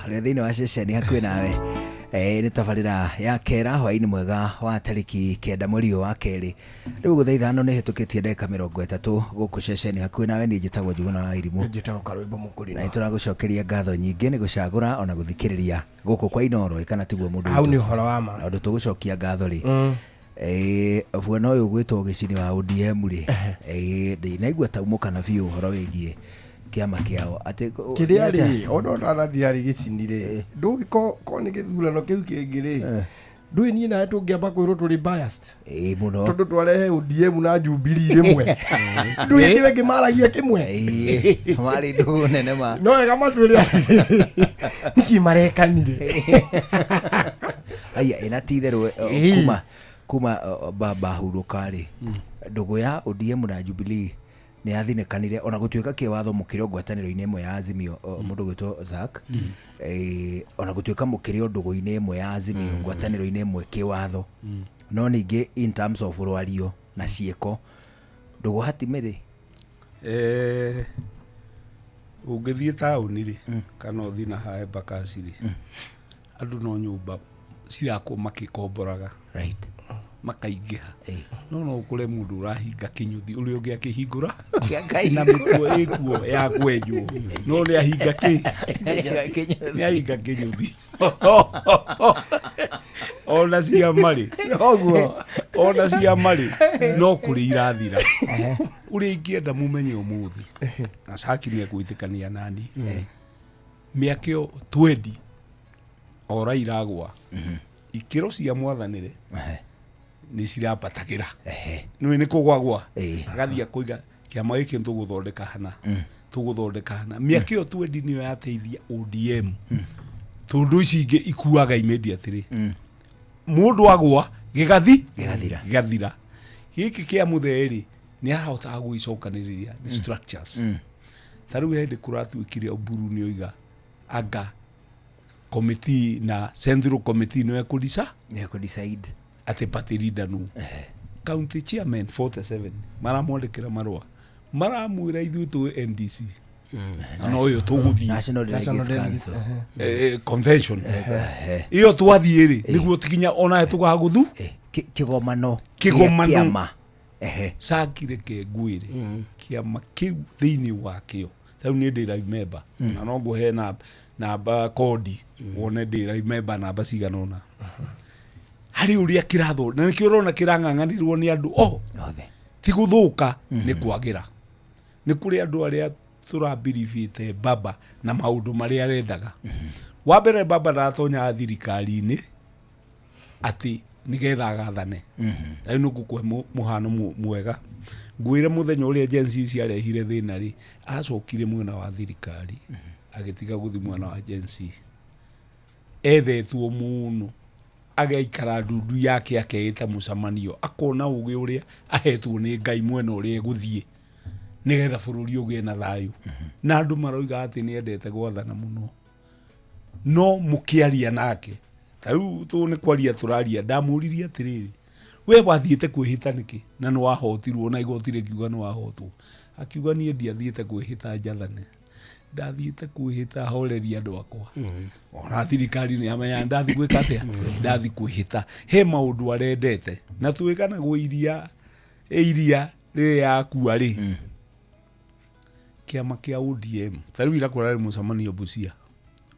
Speaker 7: Harĩa thĩinĩ wa ceceni hakuhĩ nawe, nĩ tabarĩra ya kera hwaĩ-inĩ mwega wa tarĩki 9 mweri ũyũ wa kerĩ, rĩu gũthaa 5 nĩ hĩtũkĩtie ndagĩka 30 gũkũ ceceni hakuhĩ nawe. Niĩ njĩtagwo Njuguna wa Irimũ.
Speaker 8: Njĩtagwo Karwĩmbo Mũkũrinũ.
Speaker 7: Na nĩtũragũcokeria ngatho nyingĩ nĩ gũcagũra ona gũthikĩrĩria gũkũ kwa Inoro, ĩ kana tiguo mũndũ
Speaker 8: Hau
Speaker 7: witũ?
Speaker 8: nĩ ũhoro wa ma.
Speaker 7: Na ũndũ tũgũcokia ngatho rĩ, bwana ũyũ ũgwĩtwo gĩcini wa ODM rĩ, ndinaigua taumũkana biũ ũhoro wĩgiĩ kĩama kĩao atĩ
Speaker 8: Kĩrĩa rĩ, ona ũtanathiĩ harĩ gĩcini rĩ, ndũĩ ko nĩ gĩthurano kĩu kĩngĩ rĩ, ndũĩ niĩ nawe tũngĩamba kwĩrwo tũrĩ biased.
Speaker 7: Ĩĩ mũno.
Speaker 8: Tondũ twarehe ODM na Jubilee rĩmwe. Ndũĩ ithuĩ angĩ maragia kĩmwe.
Speaker 7: Ĩĩ, marĩ ndũgũ nene ma.
Speaker 8: No wega matwĩre nĩkĩ marekanire.
Speaker 7: Aya, ĩna ti itherũ, kuma baba hurũka rĩ, ndũgũ ya ODM na Jubilee nĩ yathinĩkanire ona gũtuĩka kĩwatho mũkĩrĩ o ngwatanĩro-inĩ ĩmwe ya Azimio, mũndũ ũgwĩtwo Zack, ona gũtuĩka mũkĩrĩ o ndũgũ-inĩ ĩmwe ya Azimio, ngwatanĩro-inĩ ĩmwe kĩwatho, no ningĩ in terms of rwario na ciĩko ndũgũ hatimĩrĩ.
Speaker 6: Ũngĩthiĩ taũni rĩ, kana ũthiĩ na haha Embakasi rĩ, andũ no nyũmba cirakwo makĩkomboraga. Makaingĩha. No ũkore mũndũ ũrahinga kĩnyũthi ũrĩa ũngĩ akĩhingũra na mĩtuo ĩkuo ya kwenjwo, no nĩ ahinga kĩ? Nĩ ahinga kĩnyũthi. Ona ciama rĩ,
Speaker 8: Noguo.
Speaker 6: ona ciama rĩ, no kũrĩ irathira. Ũrĩa ingĩenda mũmenye ũmũthĩ, na Saki nĩ egwĩtĩkania nani, mĩaka ĩyo twendi ora iragwa, ikĩro cia mwathanĩre nĩ cirambatagĩra. Nĩũĩ nĩ kũgwagwa, agathiĩ akauga kĩama gĩkĩ tũgũthondeka hana, tũgũthondeka hana. Mĩaka ĩyo twendi nĩyo yateithia ODM, tondũ ici ingĩ ikuaga immediately. Mũndũ agwa gĩgathi
Speaker 7: Gĩgathira.
Speaker 6: Gĩgathira. Gĩkĩ kĩa mũthee rĩ, nĩ arahotaga gwĩcokanĩrĩria nĩ structures. Ta rĩu hĩndĩ kũratuĩkire Oburu nĩ oiga anga committee na central committee nĩyo ĩkũdisa
Speaker 7: Nĩ ĩkũ-decide.
Speaker 6: Atĩ party leader nũ. County chairman 47 maramwandĩkĩra marũa, maramwĩra ithuĩ tũĩ NDC na no ũyũ tũgũthiĩ.
Speaker 7: National Delegates Council.
Speaker 6: Convention ĩyo twathiĩ rĩ, nĩguo tikinya onawe tũgagũthu.
Speaker 7: Kĩgomano
Speaker 6: kĩgomano
Speaker 7: gĩa kĩama.
Speaker 6: Cakire ngwĩre kĩama kĩu thĩinĩ wakĩo ta rĩu niĩ ndĩ life member, na no ngũhe namba kodi wone ndĩ life member namba cigana ũna harĩ ũrĩa kĩrathwo, na nĩkĩo ũrona kĩrang'ang'anĩrwo nĩ andũ o ti gũthũka, nĩ kwagĩra. Nĩ kũrĩ andũ arĩa tũrabiribĩte baba na maũndũ marĩa arendaga. Wa mbere, baba ndatonya thirikari-inĩ atĩ nĩgetha agathane. Rĩu nĩ ngũkũhe mũhano mwega. Ngwĩre mũthenya ũrĩa Gen Z ciarehire thĩna rĩ, acokire mwena wa thirikari, agĩtiga gũthiĩ mwena wa Gen Z. Ethetwo mũno, agaikara ndundu yake, akeĩta mũcemanio, akona ũgĩ ũrĩa ahetwo nĩ Ngai mwena ũrĩa egũthiĩ nĩgetha bũrũri ũgĩe na thayũ. Na andũ maroiga atĩ nĩ endete gwathana mũno, no mũkĩaria nake ta rĩu tũ nĩ kwaria tũraria, ndamũririe atĩrĩrĩ, we wathiĩte kwĩhĩta nĩkĩ na nĩ wahotirwo na igoti rĩkiuga nĩ wahotwo? Akiuga, niĩ ndiathiĩte kwĩhĩta njathane, ndathiĩte kwĩhĩta horeria andũ akwa. Ona thirikari nĩ yamenya ndathi gwĩka atĩa, ndathi kwĩhĩta. He maũndũ arendete na twĩkanagwo iria iria rĩrĩa yakua rĩ, kĩama kĩa ODM ta rĩu ira kũrarĩ mũcemanio Busia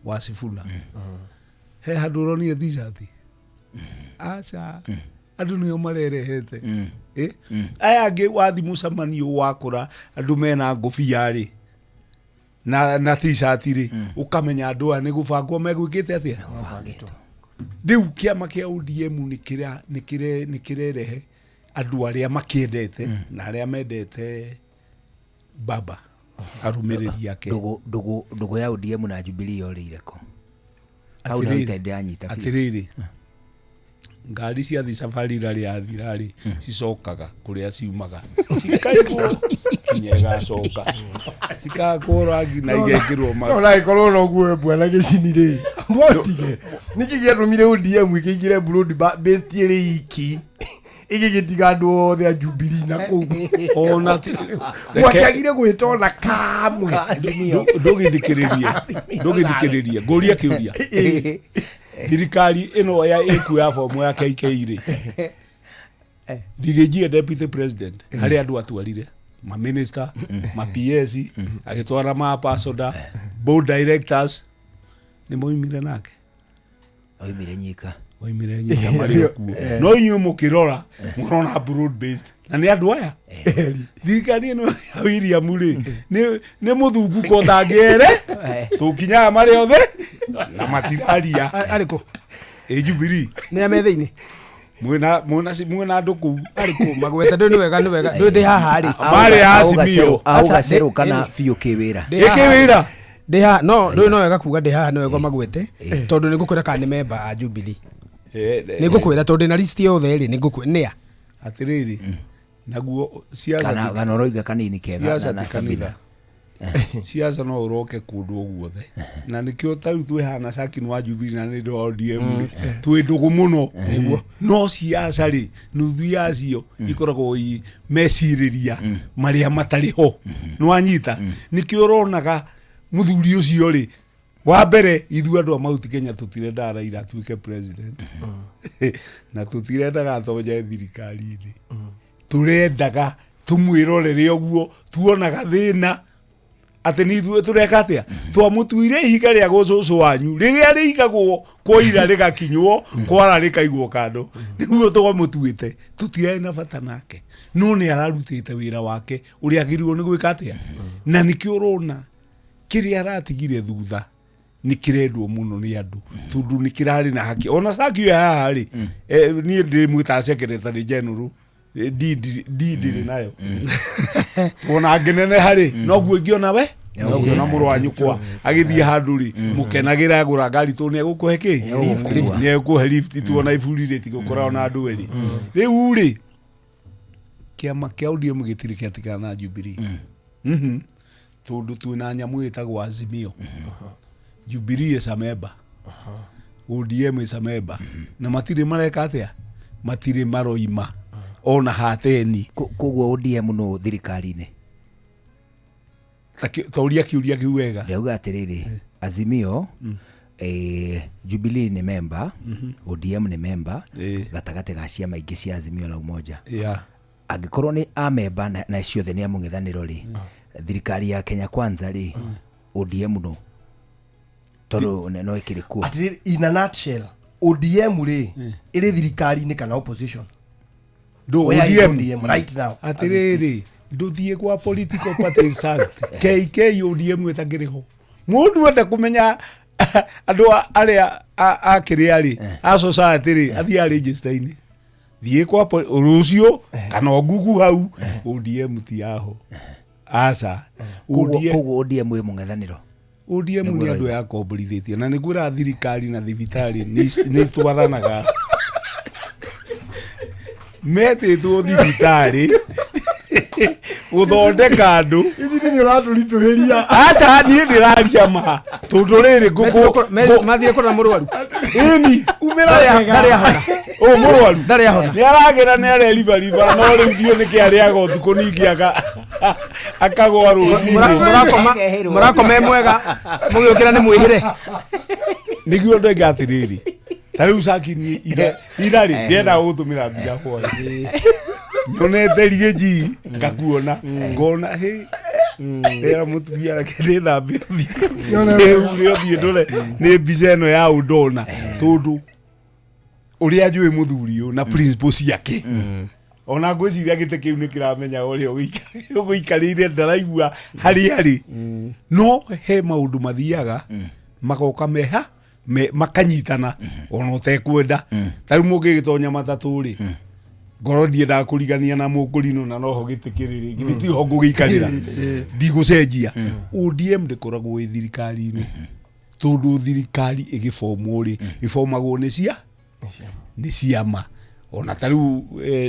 Speaker 6: wa Sifuna, he handũ ũronire t-shirt? Aca, andũ nĩo marerehete. Aya angĩ wathi mũcemanio wakora andũ mena ngũbia rĩ na t-shirt rĩ, ũkamenya andũ aya nĩ gũbangwo megwĩkĩte atĩa. Rĩu kĩama kĩa ODM nĩ kĩrerehe andũ arĩa makĩendete na arĩa mendete baba, arũmĩrĩri ake.
Speaker 7: Ndũgũ ya ODM na Jubilee yorĩire kũ? Hau nĩho
Speaker 6: Atĩrĩrĩ,
Speaker 7: itarĩ ndĩranyita biũ.
Speaker 6: Atĩrĩrĩ, ngari ciathi safari ira rĩathira rĩ, cicokaga kũrĩa ciumaga, cikaigwo nginya igacoka cikakwo rangi na igekĩrwo
Speaker 8: No na ĩkorwo noguo bwana gĩcini rĩ, motige nĩkĩ gĩatũmire ODM ĩkĩingĩre broad based ĩrĩ iki, ĩgĩgĩtiga andũ othe a Jubilee na kũu?
Speaker 6: Ona
Speaker 8: mwakĩagire gwĩta ona kamwe?
Speaker 6: Ndũgĩthikĩrĩrie, ndũgĩthikĩrĩrie, ngũrie kĩũria. Thirikari ĩno ya ĩku ya bomu ya KK rĩ, Rigĩnjie deputy president harĩ andũ atwarire ma minister, ma PS, agĩtwara ma ambassador, board directors, nĩ moimire nake.
Speaker 7: Oimire nyika.
Speaker 6: Oimire nyika, marĩ o kuo. No inyuĩ mũkĩrora mũrona broad based na nĩ andũ aya. Thirikari ĩno ya William rĩ, nĩ mũthunguko ũtangĩere tũkinyaga marĩ othe na matiraria.
Speaker 5: Arĩkũ?
Speaker 6: Ĩ Jubilee.
Speaker 5: Nĩ a me thĩinĩ?
Speaker 6: Mwĩna andũ kũu.
Speaker 5: Arĩkũ? Magweta ndũĩ nĩ wega, nĩ wega ndũĩ ndĩ haha rĩ.
Speaker 6: Marĩ Azimio.
Speaker 7: Au gacerũ kana biũ kĩwĩra.
Speaker 5: Ndĩ haha.
Speaker 6: Ĩkĩwĩra.
Speaker 5: Ndĩ haha no ndũĩ no wega kuga ndĩ haha, nĩ wega magwete tondũ nĩ ngũkwĩra kana nĩ memba a Jubilee. Nĩ ngũkwĩra tondũ ndĩna list yothe rĩ, nĩ ngũkwĩra nĩa.
Speaker 6: Atĩrĩrĩ, naguo siasa
Speaker 7: Kana ũroiga kanini kega
Speaker 6: siasa
Speaker 7: na
Speaker 6: ti
Speaker 7: Sabina.
Speaker 6: kanitha. Siasa no ũroke kũndũ o guothe, na nĩkĩo ta rĩu twĩhana Sakin wa Jubilee na nĩ ndũ wa ODM rĩ, twĩ ndũgũ mũno. No siasa rĩ, nuthu yacio ikoragwo i mecirĩria marĩa matarĩ ho, nĩwanyita? Nĩkĩo ũronaga mũthuri ũcio rĩ, wa mbere ithuĩ andũ a Mount Kenya tũtirendaga Raila atuĩke president, na tũtirendaga atonye thirikari-inĩ. Tũrendaga tũmwĩrorere ũguo tuonaga thĩna atĩ nĩ ithuĩ tũreka atĩa, twamũtuire ihiga rĩa gũcũcũ wanyu rĩrĩa rĩigagwo kwaira rĩgakinywo kwara rĩkaigwo kando, nĩguo twamũtuĩte. Tũtirarĩ na bata nake, no nĩ ararutĩte wĩra wake ũrĩa agĩrĩirwo nĩ gwĩka atĩa, na nĩkĩo ũrona kĩrĩa aratigire thutha nĩ kĩrendwo mũno nĩ andũ tondũ nĩ kĩrarĩ na haki. Ona Saki ũyũ haha rĩ, niĩ ndĩmwĩtaga secretary general. Ndĩ ndĩrĩ nayo ona ngĩneneha rĩ, noguo ingĩona we Ũkĩona mũrũ wa nyũkwa agĩthiĩ handũ rĩ mũkenagĩra agũra ngari tondũ nĩ egũkũhe kĩ nĩ egũkũhe lift tuona iburi rĩ tigũkoragwo na andũ erĩ rĩu rĩ kĩama kĩa ODM gĩtirĩ kĩatigana na Jubilee. Tondũ twĩna nyamũ ĩtagwo Azimio. Jubilee is a member, ODM is a member, na matirĩ mareka atĩa, matirĩ maroima ona hateni.
Speaker 7: Koguo ODM no thirikari-inĩ?
Speaker 6: Tauria kiuria kiu wega.
Speaker 7: Ndauga atĩrĩrĩ, Azimio, Jubilee nĩ member, ODM nĩ member, gatagatĩ ga ciama ingĩ cia Azimio la Umoja. Angĩkorwo nĩ amemba na ciothe nĩ a mũng'ethanĩro rĩ, thirikari ya Kenya Kwanza rĩ, ODM no tondũ no ĩkĩrĩ kuo.
Speaker 8: Atĩrĩrĩ, in a nutshell, ODM rĩ ĩrĩ thirikari-inĩ kana opposition?
Speaker 6: Ndũ
Speaker 8: Where is
Speaker 6: ODM?
Speaker 8: ODM right now?
Speaker 6: Atĩrĩrĩ, ndũthiĩ kwa political parties act KK ODM ĩtakĩrĩ ho. Mũndũ enda kũmenya andũ arĩa akĩrĩa rĩ a society rĩ athiĩ register-inĩ, thiĩ kwa rũciũ kana o Google hau ODM ti yaho, aca.
Speaker 7: Koguo ODM ĩ mũng'ethanĩro?
Speaker 6: ODM nĩ andũ yakomborithĩtie na nĩ ngwĩra thirikari na thibitarĩ nĩ itwaranaga. Metĩtwo thibitarĩ gũthondeka andũ.
Speaker 8: Ici nĩ ũratũritũhĩria.
Speaker 6: Aca, niĩ ndĩraria ma tondũ rĩrĩ ngũkũ
Speaker 5: Mathire kũrora mũrwaru.
Speaker 6: Ĩni.
Speaker 8: Umĩra wega.
Speaker 5: Ndarĩ ahona.
Speaker 6: Ũ mũrwaru
Speaker 5: Ndarĩ ahona.
Speaker 6: Nĩ aragĩra, nĩ areribariba, no rĩu ndiũ nĩkĩ arĩaga ũtukũ ningĩ akagwa rũcinĩ.
Speaker 5: Mũrakoma e mwega, mũgĩũkĩra nĩ mwĩhĩre.
Speaker 6: Nĩguo ndoiga atĩrĩrĩ, ta rĩu cakini ira rĩ ndĩendaga gũtũmĩra mbia hwaĩ nyonete rigĩnji ngakuona ngona hĩ rĩra mũtumia reke ndĩthambe ũthiĩ ũthiĩ ndore nĩ mbica ĩno ya ũndona tondũ ũrĩa njũĩ mũthuri ũyũ na principle ciake, ona ngwĩciria gĩtĩ kĩu nĩ kĩramenya ũrĩa ũgũikarĩire, ndaraigua harĩa arĩ, no he maũndũ mathiaga magoka meha makanyitana ona ũtekwenda. Ta rĩu mũngĩgĩtonya matatũ rĩ, ngoro ndiendaga kũrigania na mũkũrinũ na noho gĩtĩ kĩrĩ rĩ, githĩ tiho ngũgĩikarĩra, ndigũcenjia. ODM ndĩkoragwo ĩ thirikari-inĩ tondũ thirikari ĩgĩbomwo rĩ ĩbomagwo nĩ ciama. Ona ta rĩu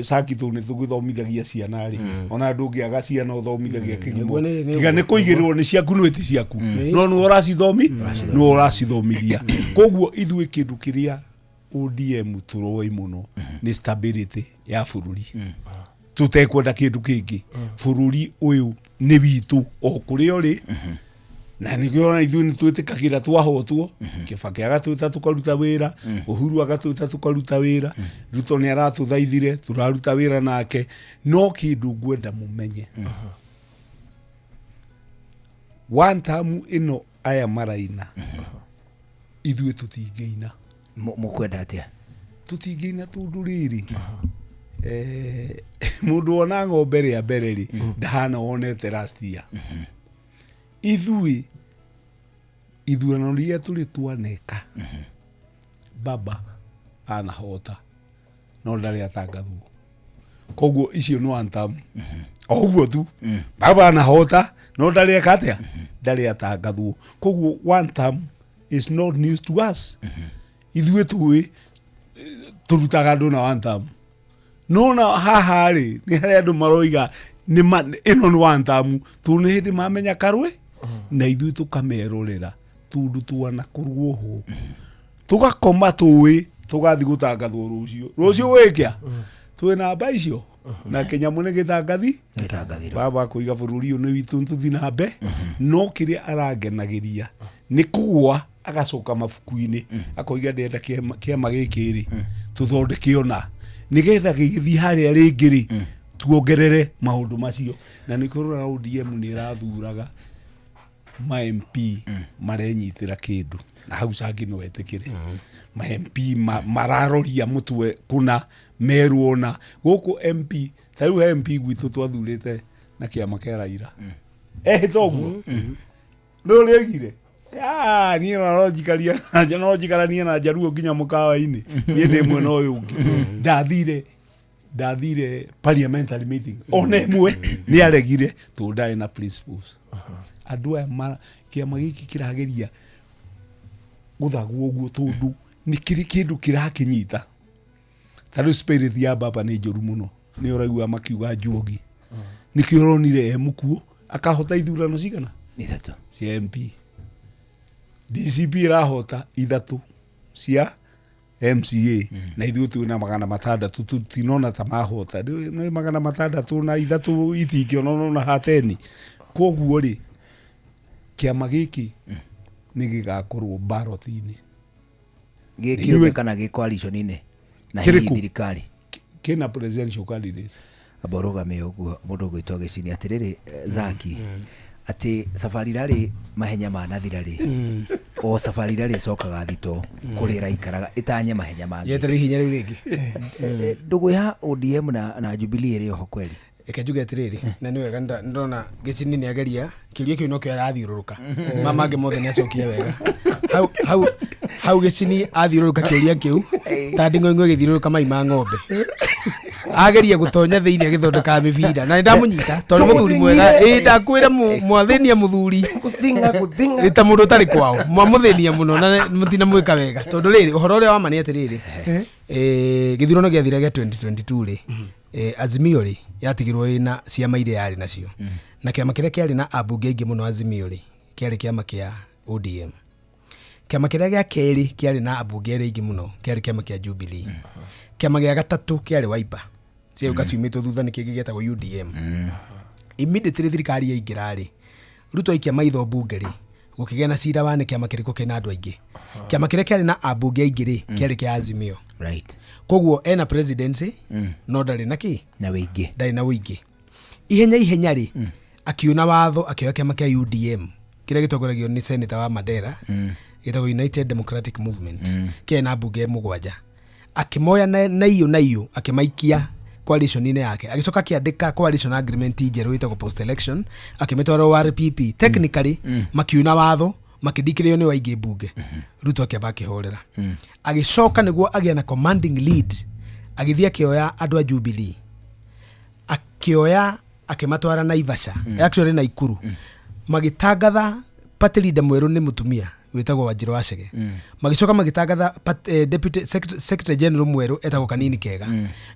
Speaker 6: cakitũ nĩ tũgĩthomithagia ciana rĩ, ona ndũngĩaga ciana ũthomithagia kĩgumo
Speaker 5: Nĩguo
Speaker 6: tiga nĩ kũigĩrĩrwo nĩ ciaku nĩ ti ciaku, no nĩwe ũracithomi nĩwe ũracithomithia. Koguo ithuĩ kĩndũ kĩrĩa ODM tũroi mũno nĩ stability ya bũrũri, tũtekwenda kĩndũ kĩngĩ. Bũrũri ũyũ nĩ witũ o kũrĩa ũrĩ, na nĩkĩo ona ithuĩ nĩ twĩtĩkagĩra twahotwo. Kibaki agatwĩta tũkaruta wĩra, Uhuru agatwĩta tũkaruta wĩra, Ruto nĩ aratũthaithire tũraruta wĩra nake. No kĩndũ ngwenda mũmenye, one term ĩno aya maraina, ithuĩ tũtingĩina.
Speaker 7: Mũkwenda atĩa?
Speaker 6: Tũtingĩina tondũ rĩrĩ, mũndũ wona ng'ombe rĩa mbere rĩ ndahana wonete last year. Ithuĩ ithurano rĩrĩa tũrĩ twaneka, baba anahota no ndarĩ atangathwo, koguo icio nĩ one term o ũguo tu. Baba anahota no ndarĩ eka atĩa, ndarĩ atangathwo, koguo one term is not news to us. Ithuĩ tũĩ tũrutaga andũ na one term, no na haha rĩ nĩ harĩa andũ maroiga ĩno nĩ one term tondũ nĩ hĩndĩ mamenya karwe na ithuĩ tũkamerorera tondũ twanakorwo ho tũgakoma tũĩ tũgathiĩ gũtangathwo rũciũ rũciũ gwĩkĩa twĩ namba icio na kĩnyamũ nĩ gĩtangathi.
Speaker 7: Gĩtangathirwo.
Speaker 6: Baba kũiga bũrũri ũyũ nĩ witũ, tũthiĩ na mbe, no kĩrĩa arangenagĩria nĩ kũgũa agacoka mabuku-inĩ akoiga ndĩrenda kĩama gĩkĩ rĩ tũthondeke ona nĩgetha gĩgĩthiĩ harĩa rĩngĩ rĩ tuongerere maũndũ macio. Na nĩkĩo ũrona ODM nĩ ĩrathuraga ma MP marenyitĩra kĩndũ na hau cangi no etĩkĩre ma MP mararoria mũtwe kũna merwo na gũkũ MP. Ta rĩu he MP gwitũ twathurĩte na kĩama kĩa Raila ehĩta ũguo nĩ ũrĩa oigire, "Ah, niĩ ona no njikaria no njikaranie na njaruo nginya mũkawa-inĩ, niĩ ndĩ mwena ũyũ ũngĩ." Ndathire parliamentary meeting ona ĩmwe nĩ aregire tondũ ndarĩ na principles. Andũ aya kĩama gĩkĩ kĩrageria gũthagwo ũguo tondũ nĩ kĩrĩ kĩndũ kĩrakĩnyita. Ta rĩu spirit ya baba nĩ njũru mũno, nĩ ũraigua makiuga njuogi. Nĩkĩo ũronire e mũkuo akahota ithurano cigana?
Speaker 7: 3
Speaker 6: cia MP. DCP ĩrahota 3 cia MCA na ithuĩ twĩ na 600 tũtinona ta mahota. Nĩ 603 itingĩonana ona hateni. Koguo rĩ, kĩama gĩkĩ nĩ gĩgakorwo ballot-inĩ.
Speaker 7: Gĩkĩũmbe kana gĩ coalition-inĩ na hihi thirikari
Speaker 6: kĩna presidential candidate.
Speaker 7: Amba ũrũgame ũguo mũndũ ũgwĩtwo Gĩcini. Atĩrĩrĩ, Zaki, atĩ safari rarĩ mahenya manathira rĩ, o safari rarĩ ĩcokaga thito kũrĩa ĩraikaraga ĩtanye mahenya mangĩ.
Speaker 5: Yeterere ihinya rĩu rĩngĩ.
Speaker 7: Ndũgũ ya ODM na Jubilee ĩrĩ oho kweli?
Speaker 5: Reke njuge atĩrĩrĩ, na nĩ wega ndĩrona Gĩcini nĩ ageria kĩũria kĩu nokĩo arathiũrũrũka. Ma mangĩ mothe nĩ acokia wega. Hau Gĩcini athiũrũrũka kĩũria kĩu ta nding'oing'o ĩgĩthiũrũrũka mai ma ng'ombe. Ageria gũtonya thĩinĩ agĩthondekaga mĩbira na nĩndamũnyita tondũ nĩ mũthuri mwega. Ĩĩ, ndakwĩra mwathĩnia mũthuri.
Speaker 8: Gũthing'a.
Speaker 5: Ĩ, ta mũndũ ũtarĩ kwao. Mwamũthĩnia mũno na mũtinamwĩka wega. Tondũ rĩrĩ, ũhoro ũrĩa wa ma nĩ atĩrĩrĩ, gĩthurano gĩathira gĩa 2022 rĩ, Azimio rĩ yatigirwo ĩna ciama iria yarĩ nacio. Na kĩama kĩrĩa kĩarĩ na ambunge aingĩ mũno Azimio rĩ, kĩarĩ kĩama kĩa ODM. Kĩama kĩrĩa gĩa kerĩ kĩarĩ na ambunge arĩa aingĩ mũno kĩarĩ kĩama kĩa Jubilee. Kĩama gĩa gatatũ kĩarĩ Wiper. Ciũka ciumĩtwo thutha nĩ kĩngĩ gĩetagwo UDM. Immediately thirikari yaingĩra rĩ, Ruto aikia maitho mbunge rĩ, gũkĩgĩa na cira wa nĩ kĩama kĩrĩkũ kĩna andũ aingĩ. Kĩama kĩrĩa kĩarĩ na ambunge aingĩ rĩ, kĩarĩ kĩa Azimio. Koguo ena presidency, no ndarĩ na kĩ?
Speaker 7: Na wĩingĩ.
Speaker 5: Ndarĩ na wĩingĩ. Ihenya ihenya rĩ, akiuna watho akĩoya kĩama kĩa UDM kĩrĩa gĩtongoragio nĩ senator wa Mandera, gĩtagwo United Democratic Movement, kĩarĩ na mbunge 7. Akĩmoya na iyo na iyo akĩmaikia coalition-inĩ yake. Agĩcoka akĩandĩka coalition agreement njerũ ĩtagwo post election, akĩmĩtwara ORPP. Technically, makiuna watho, makĩndikĩrĩrio nĩ waingĩ mbunge. Ruto akĩamba akĩhorera. Agĩcoka nĩguo agĩe na commanding lead, agĩthiĩ akĩoya andũ a Jubilee. Akĩoya akĩmatwara Naivasha, actually Naikuru. Magĩtangatha party leader mwerũ nĩ mũtumia wĩtagwo Wanjirũ wa Chege. Magĩcoka magĩtangatha deputy secretary general mwerũ etagwo Kanini Kega.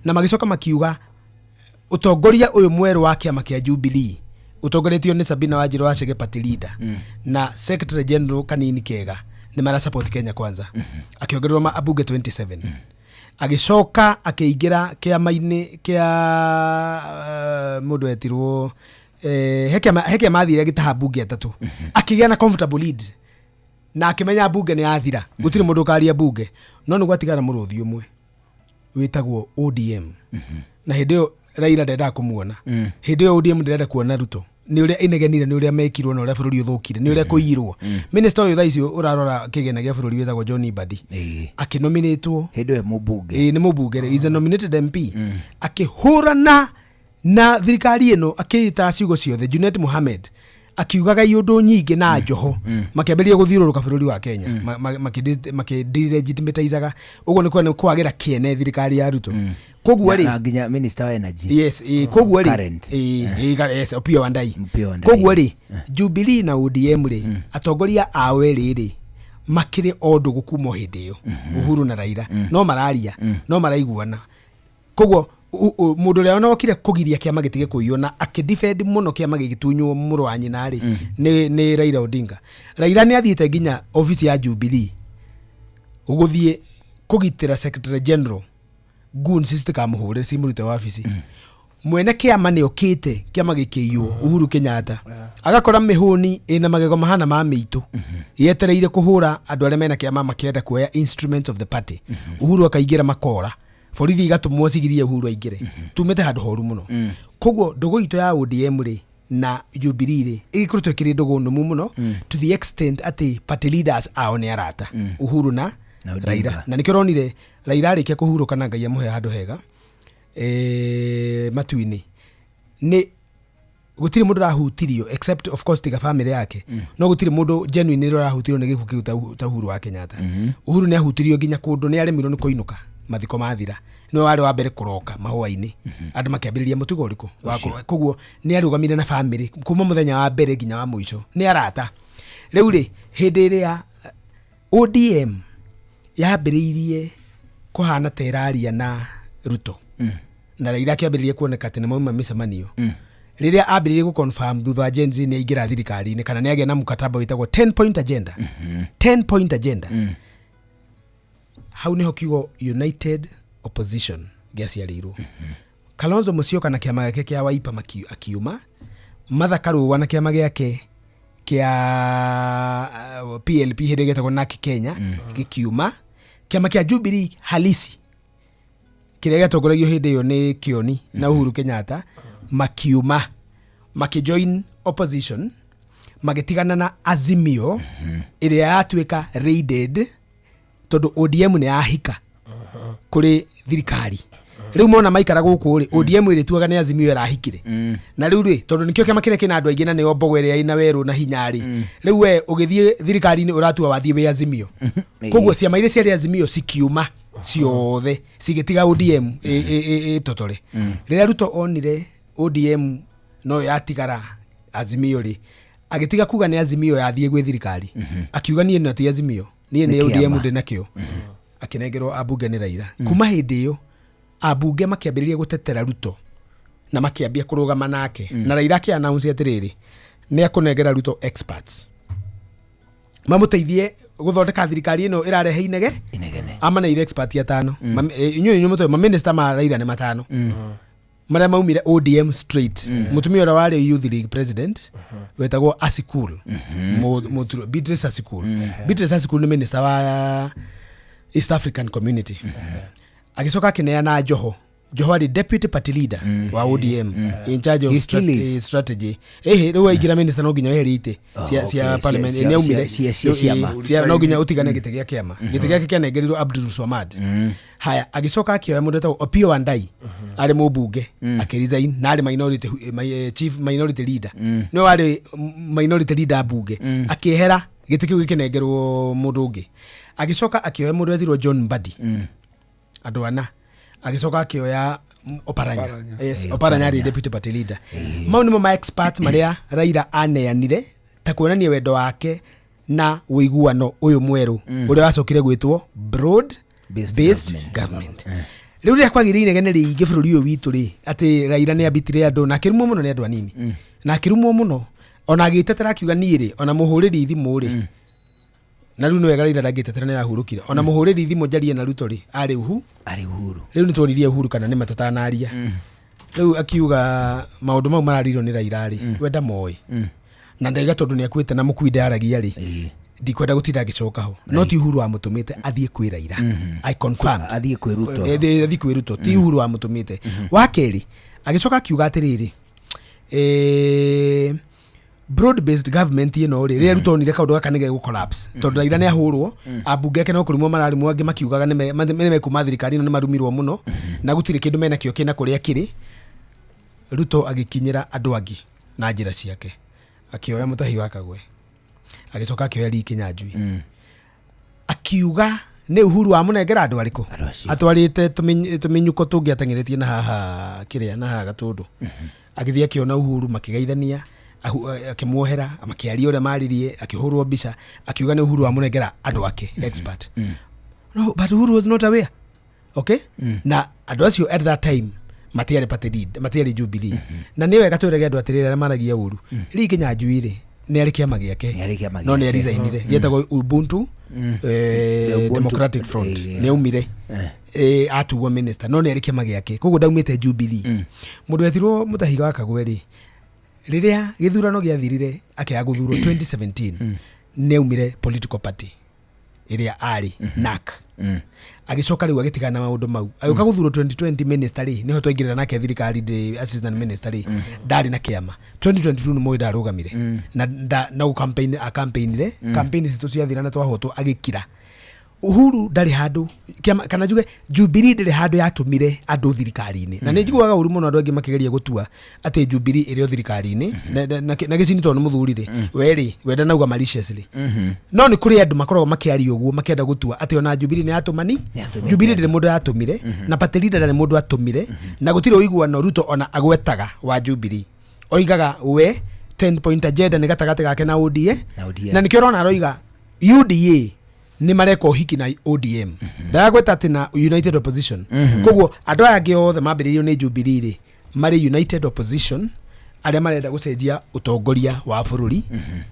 Speaker 5: Na magĩcoka makiuga ũtongoria ũyũ mwerũ wa kĩama kĩa Jubilee ũtongoretio nĩ Sabina Wanjirũ wa Chege party leader na secretary general Kanini Kega nĩ mara support Kenya Kwanza. Akĩongererwo ambunge 27. Agĩcoka akĩingĩra kĩama-inĩ kĩa mũndũ etirwo, he kĩama athire agĩtaha mbunge 3. Akĩgĩa na comfortable lead na akĩmenya mbunge nĩ yathira, gũtirĩ mũndũ ũkaria mbunge. No nĩ gwatigara mũrũthi ũmwe wĩtagwo ODM. Na hĩndĩ ĩyo Raila ndendaga kũmuona. Hĩndĩ ĩyo ODM ndĩrenda kuona Ruto. Nĩ ũrĩa inegenire, nĩ ũrĩa mekirwo, na ũrĩa bũrũri ũthũkire, nĩ ũrĩa kũiyirwo. Minister ũyũ thaa ici ũrarora kĩgĩna gĩa bũrũri wĩtagwo John Mbadi. Akĩnominĩtwo.
Speaker 7: Hĩndĩ ĩyo mũmbunge.
Speaker 5: Ĩĩ, nĩ mũmbunge rĩ. He's a nominated MP. Akĩhũrana na thirikari ĩno, akĩĩta ciugo ciothe Junet Mohamed. Akiugaga iũndũ nyingĩ na njoho. Makĩambĩrĩria gũthiũrũrũka bũrũri wa Kenya. Makĩdelegitimizaga. Ũguo nĩ kwagĩra kĩene thirikari ya Ruto. Koguo rĩ,
Speaker 7: Na nginya minister wa energy.
Speaker 5: Yes, koguo rĩ,
Speaker 7: Current.
Speaker 5: yes, Opiyo Wandayi.
Speaker 7: Opiyo Wandayi.
Speaker 5: Koguo rĩ, Jubilee na ODM rĩ, atongoria ao erĩ rĩ, makĩrĩ o ndũgũ kuma o hĩndĩ ĩyo. Uhuru na Raila. No mararia, no maraiguana. Koguo mũndũ ũrĩa onokire kũgiria kĩama gĩtige kũiywo na akĩdefend mũno kĩama gĩgĩtunywo mũrũ wa nyina rĩ, nĩ Raila Odinga. Raila nĩ athiĩte nginya office ya Jubilee gũthiĩ kũgitĩra Secretary General goons citikamũhũre cimũrute wabici. Mwene kĩama nĩ okĩte kĩama gĩkĩiywo Uhuru Kenyatta. Agakora mĩhũni ĩna magego mahana ma mĩitũ. Yetereire kũhũra andũ arĩa mena kĩama makĩenda kuoya instruments of the party. Uhuru akaingĩra makora. Borithi igatũmwo cigirie Uhuru aingĩre. Tumĩte handũ horu mũno. Koguo ndũgũ itũ ya ODM rĩ na Jubilee rĩ ĩgĩkoretwo ĩkĩrĩ ndũgũ nũmu mũno to the extent atĩ party leaders ao nĩ arata. Uhuru na
Speaker 7: Na Odinga.
Speaker 5: Raila. Na nĩkĩo ũronire Raila arĩkia kũhurũka na Ngai amũhe handũ hega, matu-inĩ. Nĩ gũtirĩ mũndũ ũrahutirio except of course tiga family yake. No gũtirĩ mũndũ genuinely ũrahutirio nĩ gĩkuũ kĩu ta Uhuru wa Kenyatta. Uhuru nĩ ahutirio nginya kũndũ nĩ aremirwo nĩ kũinũka. Mathiko mathira niwe warĩ wa mbere kũroka mahũa-inĩ, andũ makĩambĩrĩria mũtugo ũrĩkũ. Koguo nĩ arũgamire na family kuma mũthenya wa mbere nginya wa mũico, nĩ arata. Rĩu rĩ, hĩndĩ ĩrĩa ODM yambĩrĩirie kũhana ta ĩraria na Ruto na Raila akĩambĩrĩria kuoneka atĩ nĩ mauma mĩcemanio, rĩrĩa ambĩrĩirie gũ-confirm thutha wa Gen Z nĩ aingĩra thirikari-inĩ kana nĩ agĩa na mũkataba wĩtagwo 10 point agenda, 10 point agenda, hau nĩho kiugo United Opposition gĩaciarĩirwo. Kalonzo Musyoka na kĩama gĩake kĩa Wiper akiuma, Martha Karua na kĩama gĩake kĩa PLP hĩndĩ gĩetagwo NARC Kenya gĩkiuma, kĩama kĩa Jubilee halisi kĩrĩa gĩatongoragio hĩndĩ ĩyo nĩ Kioni na Uhuru Kenyatta makiuma, makĩjoin opposition, magĩtigana na Azimio ĩrĩa yatuĩka raided tondũ ODM nĩ yahika kũrĩ thirikari. Rĩu mona maikara gũkũ rĩ, ODM ĩrĩtuaga nĩ Azimio ĩrahikire, na rĩu rĩ, tondũ nĩkĩo kĩama kĩrĩa kĩna andũ aingĩ na nĩo mbogo ĩrĩa ĩna werũ na hinya rĩ, rĩu we ũgĩthiĩ thirikari-inĩ ũratua wathiĩ wĩ Azimio. Koguo ciama iria ciarĩ Azimio cikiuma ciothe cigĩtiga ODM ĩtotore. Rĩrĩa Ruto onire ODM no yatigara Azimio rĩ, agĩtiga kuga nĩ Azimio yathiĩ gwĩ thirikari, akiuga niĩ no ti Azimio, niĩ nĩ ODM ndĩ nakĩo, akĩnengerwo ambunge nĩ Raila. Kuma hĩndĩ ĩyo ambunge makĩambĩrĩria gũtetera Ruto na makĩambia kũrũgama nake, na Raila akĩ-announce atĩrĩrĩ, nĩ akũnengera Ruto experts mamũteithie gũthondeka thirikari ĩno ĩrarehe inege. Amaneire expert atano, inyuĩ inyuĩ mũtoĩ maminista ma Raila nĩ matano marĩa maumire ODM straight. Mũtumia ũrĩa warĩ Youth League president wetagwo Asikul, Beatrice Asikul. Beatrice Asikul nĩ minister wa East African Community. Agĩcoka akĩneana Joho. Joho arĩ deputy party leader wa ODM in charge of strategy. Ĩhĩ, rĩu aingĩra minister no nginya weherie itĩ cia parliament, nĩ aumire no nginya ũtigane gĩtĩ gĩa kĩama. Gĩtĩ gĩake kĩanengerirwo Abdul Swamad. Haya, agĩcoka akĩoya mũndũ wetagwo Opiyo Wandayi, arĩ mũmbunge, akĩresign na arĩ minority chief minority leader, nĩwe warĩ minority leader mbunge, akĩehera gĩtĩ kĩu gĩkĩnengerwo mũndũ ũngĩ. Agĩcoka akĩoya mũndũ wetirwo John Mbadi, andũ ana. Agĩcoka akĩoya Oparanya. Yes, Oparanya arĩ deputy party leader. Mau nĩmo ma expert marĩa Raila aneanire ta kuonania wendo wake na ũiguano ũyũ mwerũ ũrĩa wacokire gwĩtwo broad based government. Rĩu rĩrĩa kwagĩrĩire inegene rĩingĩ bũrũri ũyũ witũ rĩ, atĩ Raila nĩ ambitire andũ na akĩrumwo mũno nĩ andũ anini, na akĩrumwo mũno ona agĩtetera akiuga niĩ rĩ, ona mũhũrĩri thimũ rĩ, na rĩu nĩ wega Raila ndangĩtetera nĩ arahurũkire, ona mũhũrĩri thimũ njarie na Ruto rĩ, arĩ Uhuru. Rĩu nĩ tworirie Uhuru kana nĩ matatanaria. Rĩu akiuga maũndũ mau mararirio nĩ Raila rĩ, we ndamoĩ, na ndaiga tondũ nĩ akuĩte na mũkui ndaragia rĩ, ndikwenda gũtinda ngĩcoka ho. No ti Uhuru wamũtũmĩte athiĩ kwĩ Raila, I confirm
Speaker 7: athiĩ kwĩ Ruto,
Speaker 5: athiĩ kwĩ Ruto, ti Uhuru wamũtũmĩte. Wa kerĩ agĩcoka akiuga atĩrĩrĩ, broad based government ĩno rĩ, rĩrĩa Ruto onire kaũndũ gaka nĩ gegũ collapse tondũ Raila nĩ ahũrwo, ambunge ake no kũrumwo mararumwo, angĩ makiugaga nĩ mekuma thirikari ĩno, nĩ marumirwo mũno na gũtirĩ kĩndũ menakĩo kĩna kũrĩa kĩrĩ. Ruto agĩkinyĩra andũ angĩ na njĩra ciake, akĩoya Mutahi wa Kagwe, agĩcoka akĩoya Lee Kinyanjui, akiuga nĩ Uhuru wamũnengera andũ arĩkũ, atwarĩte tũmĩnyuko tũngĩ ateng'eretie na haha kĩrĩa na haha Gatũndũ. Agĩthiĩ akĩona Uhuru makĩgeithania, akĩmuohera, makĩaria ũrĩa maririe, akĩhũrwo mbica, akiuga nĩ Uhuru wamũnengera andũ ake expert. No, but Uhuru was not aware. Okay? Na andũ acio at that time matiarĩ party lead, matiarĩ Jubilee. Na nĩ wega twĩrage andũ atĩrĩrĩ arĩa maragia ũru, Lee Kinyanjui rĩ, nĩ arĩ kĩama gĩake, no nĩ aresignire, gĩetagwo Ubuntu Democratic Front, nĩ aumire atuo minister, no nĩ arĩ kĩama gĩake, koguo ndaumĩte Jubilee. Mũndũ wetirwo Mutahi wa Kagwe rĩ, rĩrĩa gĩthurano gĩathirire akĩaga gũthurwo 2017, nĩ aumire political party ĩrĩa arĩ NARC, agĩcoka rĩu agĩtigana na maũndũ mau, agĩũka gũthurwo 2020 minister rĩ, nĩho twaingĩrĩra nake thirikari ndĩ assistant minister rĩ, ndarĩ na kĩama. 2022 nĩ mũĩ ndarũgamire na no campaign a campaignire, campaign citũ ciathira na twahotwo agĩkira. Uhuru ndarĩ handũ kĩama kana njuge Jubilee ndĩrĩ handũ yatũmire andũ thirikari-inĩ na nĩ njiguaga ũru mũno andũ aingĩ makĩgeria gũtua atĩ Jubilee ĩrĩ o thirikari-inĩ na gĩcini tondũ nĩ mũthuri rĩ we rĩ we ndanauga maliciously no nĩ kũrĩ andũ makoragwo makĩaria ũguo makĩenda gũtua atĩ ona Jubilee nĩ yatũmani Jubilee ndĩrĩ mũndũ yatũmire na party leader ndarĩ mũndũ atũmire na gũtirĩ ũiguano Ruto ona agwetaga wa Jubilee oigaga we 10 point agenda nĩ gatagatĩ gake na ODA
Speaker 7: Na ODM.
Speaker 5: Na nĩkĩo ũrona aroiga UDA nĩ mareka ũhiki na ODM ndaragweta atĩ na United Opposition. Koguo andũ aya angĩ othe mambĩrĩirio nĩ Jubilee rĩ marĩ United Opposition arĩa marenda gũcenjia ũtongoria wa bũrũri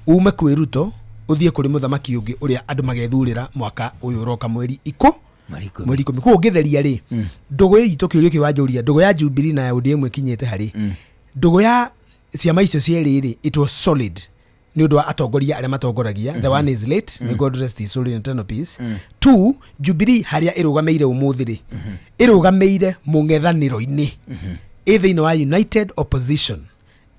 Speaker 5: ume kwĩ Ruto ũthiĩ kũrĩ mũthamaki ũngĩ ũrĩa andũ magethurĩra mwaka ũyũ ũroka mweri ikũ mweri 10. Koguo ũngĩtheria rĩ ndũgũ itũ kĩũria kĩu wanjũria ndũgũ ya Jubilee na ya ODM ĩkinyĩte harĩ ndũgũ ya ciama icio cierĩ rĩ it was solid nĩ ũndũ wa atongoria arĩa matongoragia. The one is late, may God rest his soul in eternal peace. Two, Jubilee harĩa ĩrũgamĩire ũmũthĩ rĩ ĩrũgamĩire mũng'ethanĩro-inĩ ĩ thĩinĩ wa United Opposition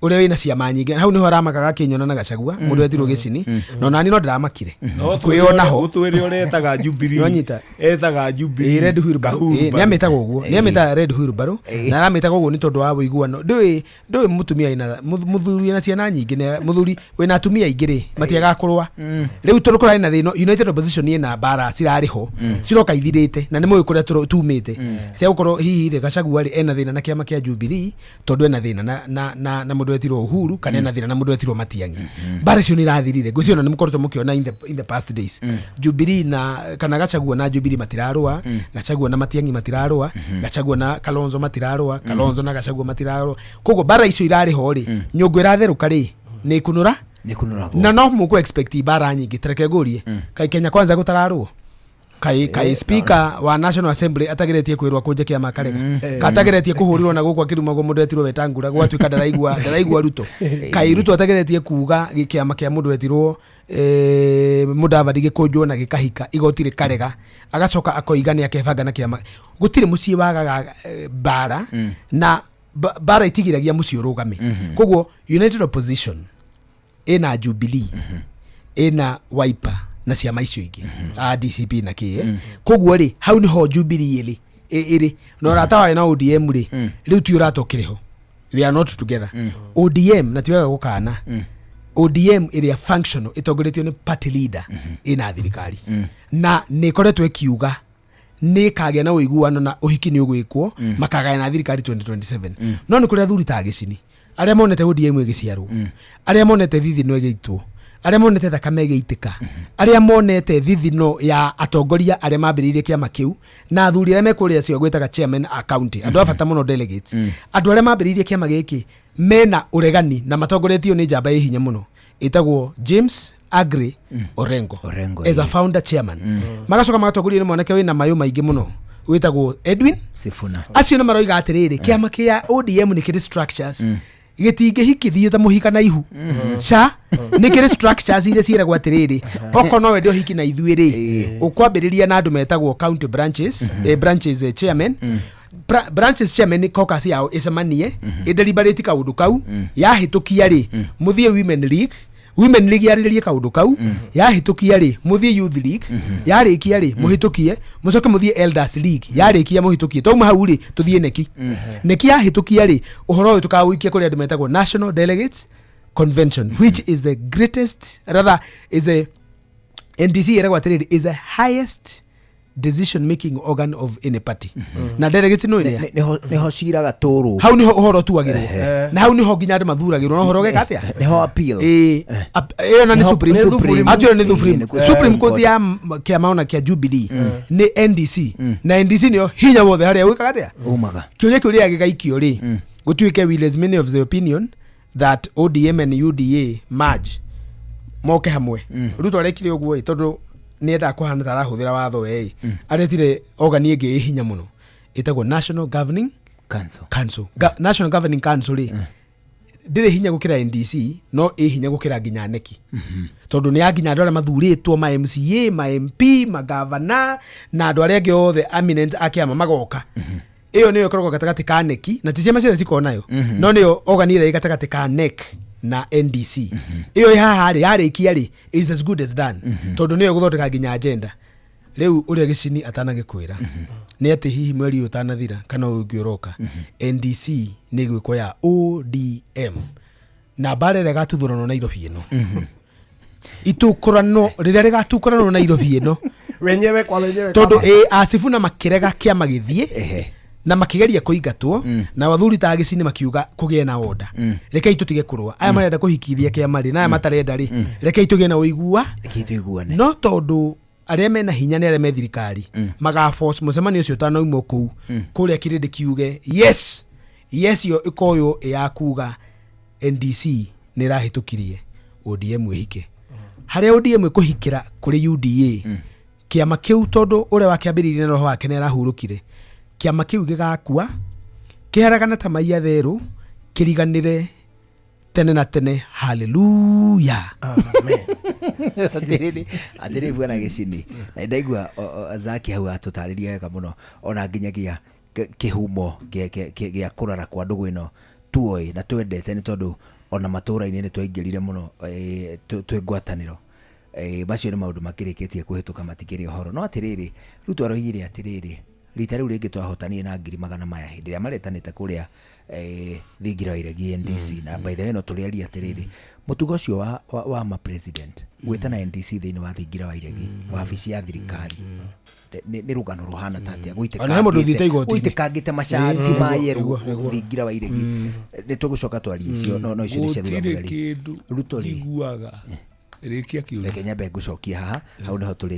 Speaker 5: ũrĩa wĩna ciama nyingĩ. Hau nĩho aramakaga akĩnyona na Gachagua mũndũ wetirwo gĩcini na onani no ndĩramakire kwĩona ho.
Speaker 6: Ũtwĩre ũretaga Jubilee.
Speaker 5: Nĩwanyita?
Speaker 6: Etaga Jubilee.
Speaker 5: Ĩ, Red Wheelbarrow.
Speaker 6: Kahurubaro.
Speaker 5: Ĩ, nĩamĩtaga ũguo nĩamĩtaga Red Wheelbarrow na aramĩtaga ũguo nĩ tondũ wa ũiguano ndũĩ ndũĩ mũtumia wĩna mũthuri wĩna ciana nyingĩ mũthuri wĩna atumia aingĩ rĩ matiagaga kũrũa rĩu tondũ kũrarĩ na thĩna United Opposition ĩna mbara cirarĩ ho ciroka ithirĩte na nĩ mũĩ kũrĩa tumĩte cia gũkorwo hihi rĩ Gachagua rĩ ena thĩna na kĩama kĩa Jubilee tondũ ena thĩna na mũndũ wetirwo Uhuru kana ena thĩna na mũndũ wetirwo Matiang'i. Mbara icio nĩ irathirire ngwĩciria ona nĩ mũkoretwo mũkĩona in the past days Jubilee na kana Gachagua na Jubilee matirarũa, Gachagua na Matiang'i matirarũa, Gachagua na Kalonzo matirarũa, Kalonzo na Gachagua matirarũa. Koguo mbara icio irarĩ ho rĩ nyũngũ ĩratherũka rĩ nĩ ĩkunũra
Speaker 7: nĩ kunũragwo
Speaker 5: na no mũkũ expect mbara nyingĩ. Tareke ngũrie kai Kenya Kwanza gũtararũo kai speaker wa National Assembly atageretie kwĩrwo akũnje kĩama akarega katageretie kũhũrirwo na gũkũ akĩrumagwo mũndũ etirwo Wetangula gwatuĩka ndaraigua Ruto kai Ruto atageretie kuga kĩama kĩa mũndũ etirwo Mudavadi gĩkũnjwo na gĩkahika igoti rĩkarega agacoka akoiga nĩ akebanga na kĩama gũtirĩ mũciĩ wagaga mbara na mbara itigiragia mũciĩ ũrũgame. Koguo United Opposition ĩna Jubilee ĩna Wiper na ciama icio ingĩ a DCP na kĩ. Koguo rĩ hau nĩho Jubilee ĩrĩ na ũrata wayo na ODM rĩ rĩu ti ũrata ũkĩrĩ ho, they are not together. ODM na ti wega gũkana ODM ĩrĩa functional ĩtongoretio nĩ party leader ĩna thirikari na nĩ ĩkoretwo ĩkiuga nĩ ĩkagĩa na ũiguano na ũhiki nĩ ũgwĩkwo makagaya na thirikari 2027 no nĩ kũrĩ athuri ta gĩcini arĩa monete ODM ĩgĩciarwo arĩa monete thithino ĩgĩitwo arĩa monete thakame ĩgĩitĩka arĩa monete thithino ya atongoria arĩa mambĩrĩirie kĩama kĩu na athuri arĩa mekũrĩa cio gwĩtaga chairman a county andũ a bata mũno delegates andũ arĩa mambĩrĩirie kĩama gĩkĩ mena ũregani na matongoretio nĩ njamba ĩ hinya mũno ĩtagwo James Aggrey Orengo,
Speaker 7: Orengo,
Speaker 5: as a founder chairman magacoka magatongorio nĩ mwanake wĩna mayũ maingĩ mũno wĩtagwo Edwin
Speaker 7: Sifuna.
Speaker 5: Acio nĩ maroiga atĩrĩrĩ kĩama kĩa ODM nĩ kĩrĩ structures gĩtingĩhikithio ta mũhika na ihu ca nĩ kĩrĩ structures iria ciĩragwo atĩrĩrĩ okorwo no wende ũhiki na ithuĩ rĩ ũkwambĩrĩria na andũ metagwo county branches, branches chairman. Branches chairman caucus yao ĩcemanie ĩdeliberate kaũndũ kau yahĩtũkia rĩ mũthiĩ women league, women league yarĩrĩrie kaũndũ kau yahĩtũkia rĩ mũthiĩ youth league yarĩkia rĩ mũhĩtũkie mũcoke mũthiĩ elders league yarĩkia mũhĩtũkie twauma hau rĩ tũthiĩ neki neki yahĩtũkia rĩ ũhoro ũyũ tũkaũikia kũrĩ andũ metagwo National Delegates Convention, which is the greatest, rather is a NDC ĩragwo atĩrĩrĩ is the highest decision making organ of any party na delegates no ĩrĩa
Speaker 7: Nĩho ciraga tũrũ
Speaker 5: hau niho ũhoro ũtuagĩrwo na hau niho nginya andũ mathuragĩrwo na ũhoro ũgeka atĩa
Speaker 7: Nĩho appeal.
Speaker 5: Ĩĩ, ĩyo na nĩ
Speaker 7: Nĩho-
Speaker 5: Supreme
Speaker 7: nĩ Supreme.
Speaker 5: Actually nĩ
Speaker 7: Ĩĩ,
Speaker 5: Supreme
Speaker 7: nĩ kũ-
Speaker 5: Supreme Court ya kĩama ona kĩa Jubilee nĩ NDC na NDC nĩyo hinya wothe harĩa gwĩkaga atĩa
Speaker 7: umaga
Speaker 5: kĩũria kĩu rĩrĩa gĩgaikio rĩ gũtuĩke will as many of the opinion that ODM and UDA merge moke hamwe. Ruto arekire ũguo ĩ tondũ nĩ endaga kũhana ta arahũthĩra watho we ĩ aretire organi ĩngĩ ĩ hinya mũno ĩtagwo National Governing
Speaker 7: Council.
Speaker 5: Council. National Governing Council rĩ ndĩrĩ hinya gũkĩra NDC no ĩ hinya gũkĩra nginya neki tondũ nĩ ya nginya andũ arĩa mathurĩtwo ma MCA ma MP magavana na andũ arĩa angĩ othe eminent a kĩama magoka ĩyo nĩyo ĩkoragwo gatagatĩ ka neki na ti ciama ciothe cikoragwo nayo no nĩyo organi ĩrĩa ĩ gatagatĩ ka NEC na NDC ĩyo ĩ haha rĩ yarĩkia rĩ is as good as done tondũ nĩyo ĩgũthondeka nginya agenda. Rĩu ũrĩa gĩcini atanagĩkwĩra nĩ atĩ hihi mweri ũyũ ũtanathira kana ũyũ ũngĩ ũroka, NDC nĩ ĩgwĩkwo ya ODM na mbara ĩrĩa ĩgatuthũranwo Nairobi ĩno, itũkũrano rĩrĩa rĩgatukũranwo Nairobi ĩno
Speaker 8: wenyewe kwa wenyewe
Speaker 5: tondũ
Speaker 8: kama-
Speaker 5: ĩ Acibuna makĩrega kĩama gĩthiĩ na makĩgeria kũingatwo na athuri ta gĩcini makiuga kũgĩe na order, rekei tũtige kũrũa, aya marenda kũhikithia kĩama rĩ na aya matarenda rĩ, rekei tũgĩe na ũigua.
Speaker 7: Rekei tũiguane.
Speaker 5: No tondũ arĩa mena hinya nĩ arĩa me thirikari maga force mũcemanio ũcio ũtanaumwo kũu kũrĩa kĩrĩndĩ kiuge yes, yes yo ĩkoywo ĩ ya kuga NDC nĩ ĩrahĩtũkirie ODM ĩhike harĩa ODM ĩkũhikĩra kũrĩ UDA. Kĩama kĩu tondũ ũrĩa wakĩambĩrĩirie na roho wake nĩ arahurũkire, kĩama kĩu gĩgakua kĩharagana ta mai atherũ, kĩriganĩre tene na tene. Haleluya.
Speaker 7: Atiriri, atiriri bwana gĩcini, na ndaigua Zaki hau atũtarĩria wega mũno, ona nginyagia kĩhumo gĩa kũrara kwa ndũgũ ĩno tuoĩ na twendete, nĩ tondũ ona matũũra-inĩ nĩ twaingĩrire mũno, twĩ ngwatanĩro. Macio nĩ maũndũ makĩrĩkĩtie kũhĩtũka, matikĩrĩ ũhoro. No atĩrĩrĩ, rĩu twaroigire atĩrĩrĩ, rita rĩu rĩngĩ twahotanire na ngiri magana maya hĩndĩ ĩrĩa maretanĩte kũrĩa thingira wa iregi NDC. Na by the way, no tũrĩaria atĩrĩrĩ, mũtugo ũcio wa ma president gwĩtana NDC thĩinĩ wa thingira wa iregi, wabici ya thirikari, nĩ rũgano rũhana ta atĩa?
Speaker 5: Ona he mũndũ ũthiĩte igoti-inĩ.
Speaker 7: Gũitĩkangĩte macati ma yerũ
Speaker 5: Nĩguo, nĩguo.
Speaker 7: thingira wa iregi. Nĩ tũgũcoka twarie icio, no icio nĩ cia thutha
Speaker 6: Gũtirĩ
Speaker 7: mũtheri.
Speaker 6: kĩndũ
Speaker 7: Ruto rĩ
Speaker 6: njiguaga. Rĩkia kĩũria.
Speaker 7: Reke nyambe ngũcokia haha, hau nĩho tũrĩ.